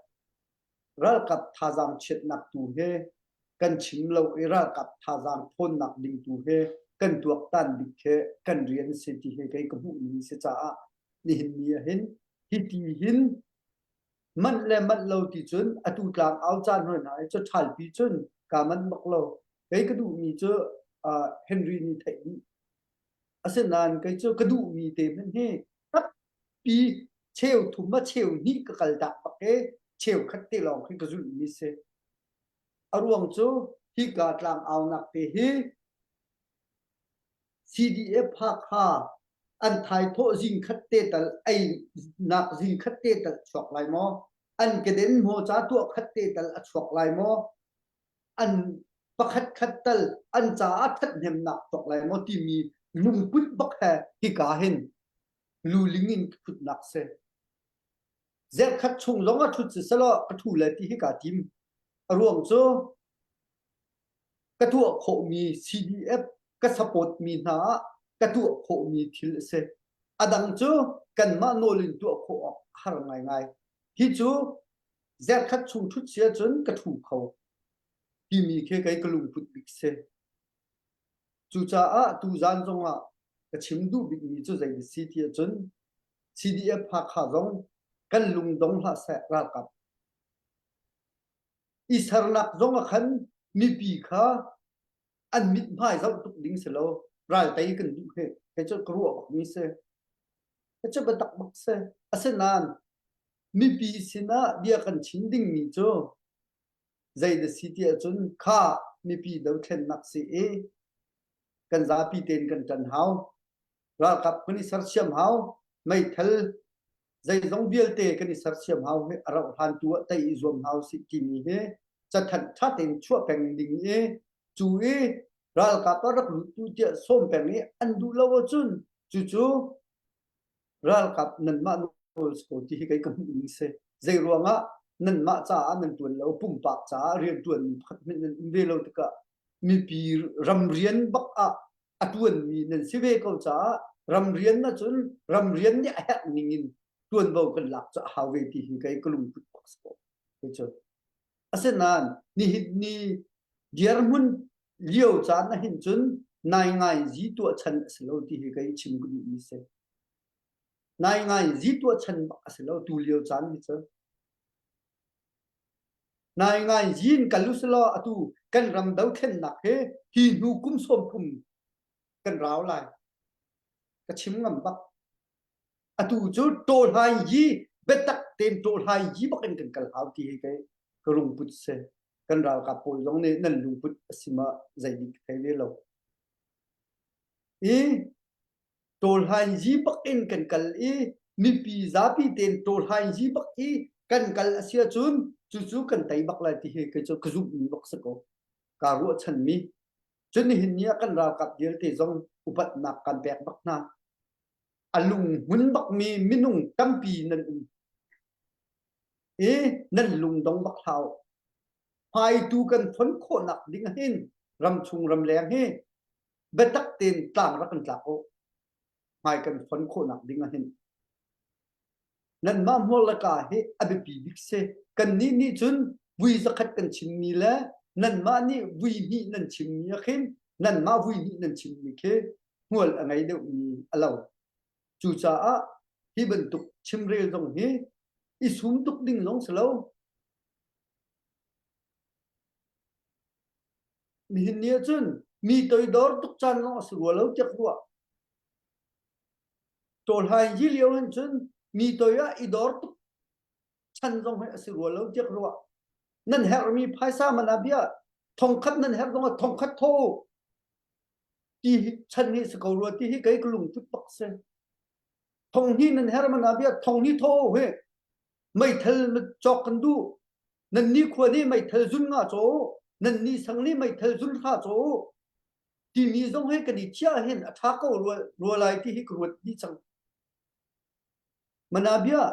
ralkap thazaang chiatnak tu he kan chim lo i ralkap thazaang thawnnak ding tu he kan tuaktan bik he kan rian si ti he kei ka hmuh ning si caah nihin ni ah hin hiti hin manh le manh lo ti cun atu tlang au caan hoi hna i cu ṭhalpi cun ka manh bak lo kei ka duhmi cu uh, Henry nih theih dih asinain kei cu ka duhmi te hmanh hi pi cheu thum a cheu hnih ka kal dak bak e cheu khat te lawng khi ka zulh mi si a ruang cu hika tlang aunak te hi. CDF Hakha an thaithawh zing khat te tal ei nak zing khat te tal chuak lai maw? An keden hmaw ca tuah khat te tal a chuak lai maw? An pakhat khat tal an caah thathnemnak chuak lai maw timi lungput bak he hika hin luling in phutnak si. Zerkhat chung zong a ṭhut si selaw ka ṭhu le ti hi kaa tim. A ruang cu ka tuah khawhmi CDF ka support mi hna ah ka tuah khawhmi thil a si. A dang cu kanmah nawl in tuah khawh awk a har ngaingai. Hi cu zerkhat chung ṭhut si ahcun ka ṭhu kho timi khi kei ka lungput bik si. Cucaah tuzan zongah ka chim duh bikmi cu zei si ti ahcun CDF Hakha zong kan lungdong hlah seh ralkap. I sernak zong ah khan mipi kha an mithmai zoh tuk ding si lo ral tei kan duh he kei cu ka ruah bak mi si. Ka cu biatak bak si. Asinain mipi sinah bia kan chim dingmi cu zei na si ti ahcun kha mipi dothlennak si i kan zapi tein kan ṭan hau. Ralkap kan i sersiam hau. Meithal zeizong vialte kan i sersiam hau hi a rauh hlan tu ah tei i zuam hau si timi hi cathanh ṭha tein chuah peng ding i cu i ralkap a rak lut tu tiah sawm peng i an duh lo ahcun cucu ralkap nanmah nawl si ko ti hi kei ka hmuh ning si. Zei ruangah nanmah caah nan ṭuan lo, pumpak caah rian ṭuanmi pakhat hmanh nan um ve lo tikah mipi ramrian bak ah a ṭuanmi nan si ve ko caah ramrian ahcun ramrian nih a herh ning in ṭuanvo kan lak cu a hau ve ti hi kei ka lungput bak si ko. Cu. Asinain nihin ni dirhmun lio caan ahhin cun naingai zi tuah chan a si lo ti hi kei chim ka duhmi si. Naingai zi tuah chan bak a si lo tu lio caan hi cu. Naingai zi in kal usilaw atu kan ram dothlennak hi hi hnu kum 30 kan rau lai. Ka chim ngam bak. Atu cu tawhlai yi biatak tein tawhlai yi bak in kan kal hau ti hi kei ka lungput si. Kan ralkap pawl zong nih nan lungput a si ma zeidik ka thei ve lo. I tawhlai yi bak in kan kal i mipi zapi tein tawhlai yi bak i kan kal a si ahcun cucu kan tei bak lai ti hi kei cu ka zumhmi bak si ko. Kaa ruahchanmi. Cun nihin ni ah kan ralkap vialte zong upatnak kan pek bak hna. A lunghmun bakmi minung tampi nan um i nan lungdong bak hlah u. Hmaitu kan fon khawhnak ding hin ramchung ramleng hi biatak tein tlang rak kan tlak u. Hmai kan fon khawhnak ding ah hin nanmah hmual le ka hi a biapi bik si. Kannih nih cun vui zakhat kan chimmi le nanmah nih vui hnih nan chimmi ah khin nanmah vui hnih nan chimmi khi hmual a ngei deuhmi a lo. Cucaah hi bantuk chimrel zong hi i sum tuk ding zong si lo. Nihin ni ahcun mi toidor tuk caan zong a si rua lo tiah ka ruah. Tawlhai hi lio hin cun mi toi ah i dor tuk chan zong hi a si rua lo tiah ka ruah. Nan herhmi phaisa man ah bia thongkhat nan herh zong ah thongkhat tho ti hi chan hi si ko rua ti hi kei ka lungput bak si. Thong hnih nan herh man ah bia thong hnih tho he meithal cawk kan duh. Nan ni khua nih meithal zun nga caw nan ni sang nih meithal zun hra caw timi zong he kan i chiah hin a ṭha ko rua, rua lai ti hi ka ruat dih cang. Mana bia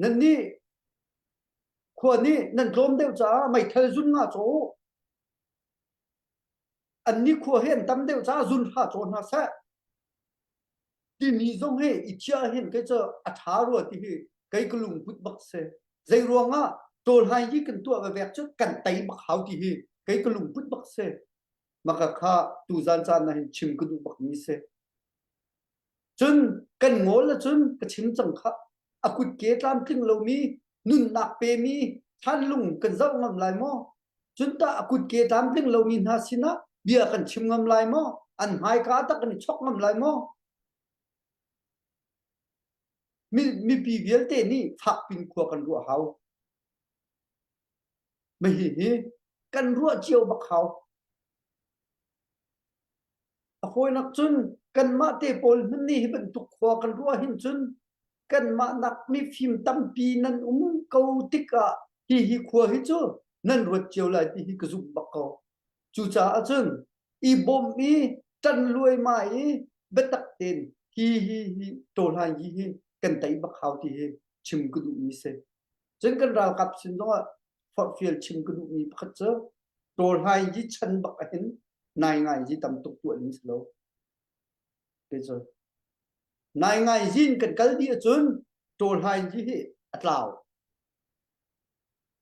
nan nih khua nih nan tlawm deuh caah meithal zun nga caw an ni khua hi an tam deuh caah zun hra caw hna seh timi zong hi i chiah hin kei cu a ṭha rua ti hi kei ka lungput bak si. Zei ruangah tawlhai hi kan tuah vevek cu kan tei bak hau ti hi kei ka lungput bak si. Maka kha tuzan caan ah hin chim ka duh bak mi si. Cun kan ngawl ahcun ka chim cang kha a kutke tlamtling lomi nunnak pemi thlanlung kan zoh ngam lai maw? Cun tah a kutke tlamtling lomi hna sinah bia kan chim ngam lai maw? An hmaika tak kan i chok ngam lai maw? Mi, mipi vialte nih fakpin khua kan ruah hau. Mahi hi kan ruah cio bak hau. A fawinak cun kanmah te pawl hmanh nih hi bantuk khua kan ruah hin cun kanmah nak mifim tampi nan um ko tikah hihi khua hi cu nan ruat cio lai ti hi ka zumh bak ko. Cucaah cun i bawmh i ṭan luaimai i biatak tein hi hi hi ṭawhlan hi hi kan tei bak hau ti hi chim ka duhmi si. Cun kan ralkap sin zongah forhfial chim ka duhmi pakhat cu ṭawlhlai hi chan bak ahhin nai ngai hi tam tuk tuah ding si lo. Kei cu nai ngai zin kan kal dih ahcun ṭawlhlai hi hi a tlau.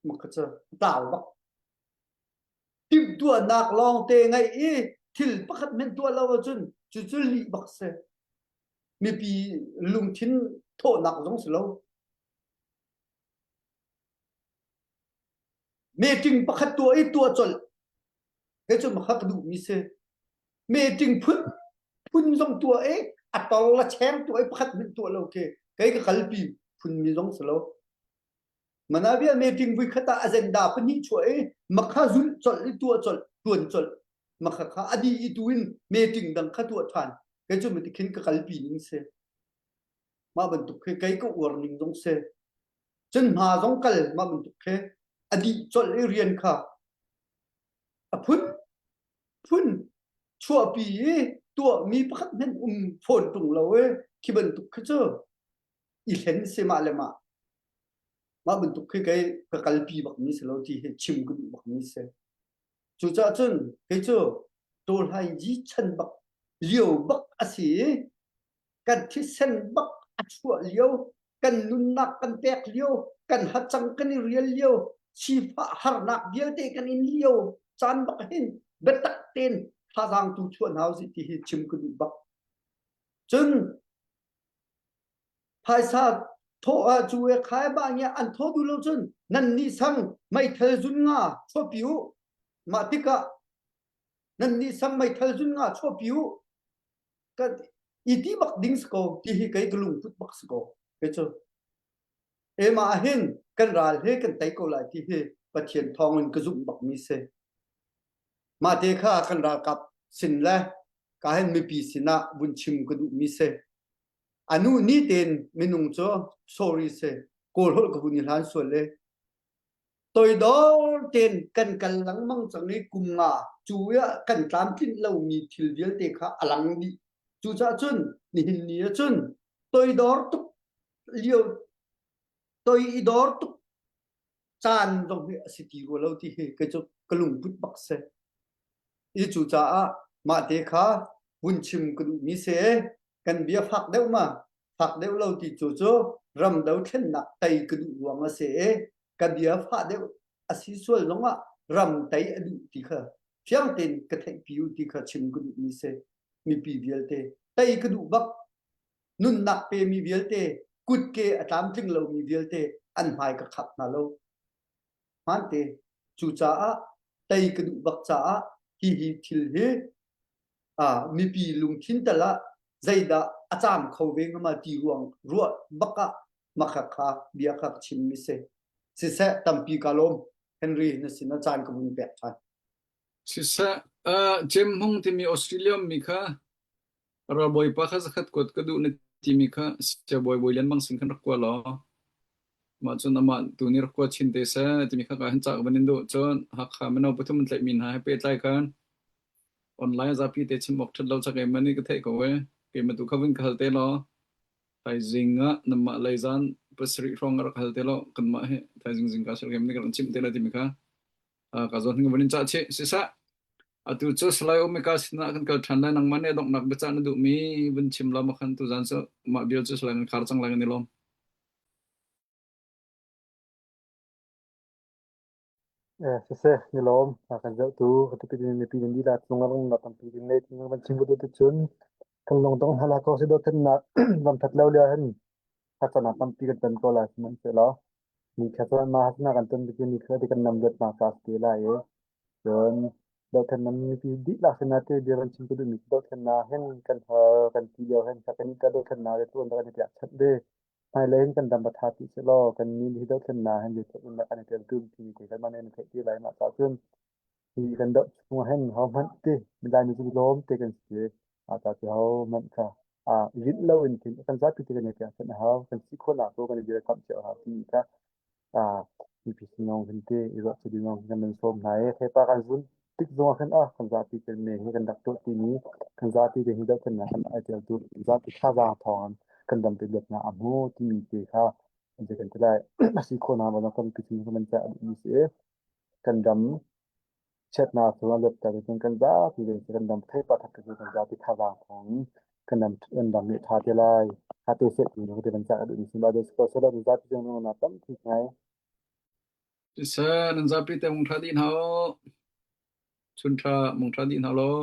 Mak cu a tlau bak. Timhtuahnak lawngte ngeih i thil pakhat hmanh tuah lo ahcun cucu lih bak si. Mipi lungthin thawhnak zong si lo. Meeting pakhat tuah i tuah colh. He cu makha ka duhmi si. Meeting phun phun zong tuah i a tor la cheng tuah i pakhat hmanh tuah lo khi kei ka kalpi phunmi zong si lo. Manavia meeting vui khat ah agenda pahnih chuah i makha zulh colh i tuah colh tuan colh makha kha a dih i tu in meeting dang kha tuah ṭhan. Kei cu mati khin ka kalpi ning si. Mah bantuk khi kei ka uar ning zong si. Cun hma zong kal mah bantuk khi a dih colh i rian kha a phun phun chuahpi i tuahmi pakhat hmanh um fawn ṭung lo i khi bantuk khi cu i hlen si mah le mah. Mah bantuk khi kei ka kalpi bakmi si lo ti hi chim ka duh bakmi si. Cucaah cun kei cu ṭawlhai yi chan bak lio bak a si i kan thisen bak a chuah lio, kan nunnak kan pek lio, kan hacang kan i rial lio, sifah harnak vialte kan in lio caan bak hin biatak tein thazaang tu chuah hna usih ti hi chim ka duh bak. Cun phaisa thawh ah cu e khai ba nge an thaw duh lo cun nan nih sang meithal zun nga chuahpi u mah tikah nan nih sang meithal zun nga chuahpi u ka i ti bak ding si ko ti hi kei ka lungput bak si ko kei cu ema ah hin kan ral he kan tei ko lai ti hi Pathian thawng in ka zumh bak mi si mah te kha kan ralkap sin le ka hin mipi sinah vun chim ka duh mi si anu ni tein minung cu sorry si kawl holh ka vun i hlan sual le Toidor tein kan kal lengmang cang i kum nga cu ah kan tlamtlinh lomi thil vialte kha a lang dih. Cucaah cun nihin ni ah cun toidor tuk lio toi i dor tuk caan zong hi a si ti rua lo ti hi kei cu ka lungput bak si. I cucaah mah te kha vun chim ka duhmi si. Kan bia fak deuh ma fak deuh lo ti cu cu ram dothlennak tei ka duh ruang a si i ka bia fah deuh a si sual zongah ram tei a duh ti kha fiang tein ka theihpi u ti kha chim ka duhmi si. Mipi vialte tei ka duh bak nunnak pemi vialte kutke a tlamtling lomi vialte an hmai ka khap hna lo. Hmante cucaah tei ka duh bak caah hihi thil hi mipi lungthin tal ah zeidah a caam kho ve hnga ma ti ruang ruah bak ah makha kha bia kha ka chim mi si. Siseh tampi ka lawm Henry na sin ah caan ka vun pek ṭhan. Siseh uh, Jem Hmung timi Australia mi kha ralbawipa kha zakhat kuat ka duh na timi kha siabawi bawi lian bang sin khan rak kua law mah cun amah tu nih rak kua chin te seh timi kha ka hin ca ka van in duh cun Hakha mino pathum an tlaihmi hna he pehtlai khan online zapi te chim awk ṭhat lo chak em ani ka theih ko e keimah tu kha vun ka hal te law thaizing ah namah lei zan pasarih hrawng ka rak hal te law kanmah hi thaizing zingka sirkem nih ka rak chimh te lai timi kha ka zawn hin van in cah chih siseh atu cu Salai Omika sinah kan kal ṭhan lai nangmah nih donghnak biacah na duhmi vun chim law makhan tuzan cu mah bial cu Salai kan khar cang lai kan i lawm. Siseh, ni lawm. A kan zohtu ka mipi nan dihlak cung ah lungnak tampi kan ngei. Tin kan chim duh cun kan lungdong hna la ko si dothlennak lam that lo lio hin harsatnak tampi kan ton ko lai sihmanhsehlaw ni kha cun mah harsatnak kan ton bikin ni kha ti kan nam luatnak ca si te lai i cun dothlennak mipi dihlak sinah te bia kan chim ka duhmi cu dothlennak hin kan har kan ti lio hin kan i ka dothlennak le tuan kan i piak chap ve. Hmailei hin kan dam a ṭha ti sehlaw kannih hi dothlennak hin zeitluk in dah kan i teltum timi te kha mah nih an theih ti lai. Mah caah cun hi kan doh chung ah hin hohmanh ti Laimi cu lawm te kan si. Ta ti ho man kha a rinh lo in khin kan zapi te kan i piah a hau kan si khawhnak tu kan i dirkamh cio a hau ti kha a mipi sinong hin te i ruah cu ding kan nan sawm hna i thepa kan zun tik zong ah khin a kan zapi te me hi kan rak tuah ti mi kan zapi te hi dohthlennak kan ai tel tu zapi thazaang thawng kan dam te luatnak a hmu timi te kha an kan ti lai a si khawhnak ma kan pi kan man ca mi si kan ram chiatnak cu a luatter cun kan zapi te kan dam thepa that cu kan zapi thazaang thawng kan dam kan dam nih tha te lai tha te seh ti te kan ca duh mi si ba des ko selo zapi jong na tam thi ngai Siseh, nan zapi te mung ṭha dih hna u. Chun ṭha mung ṭha dih hna law.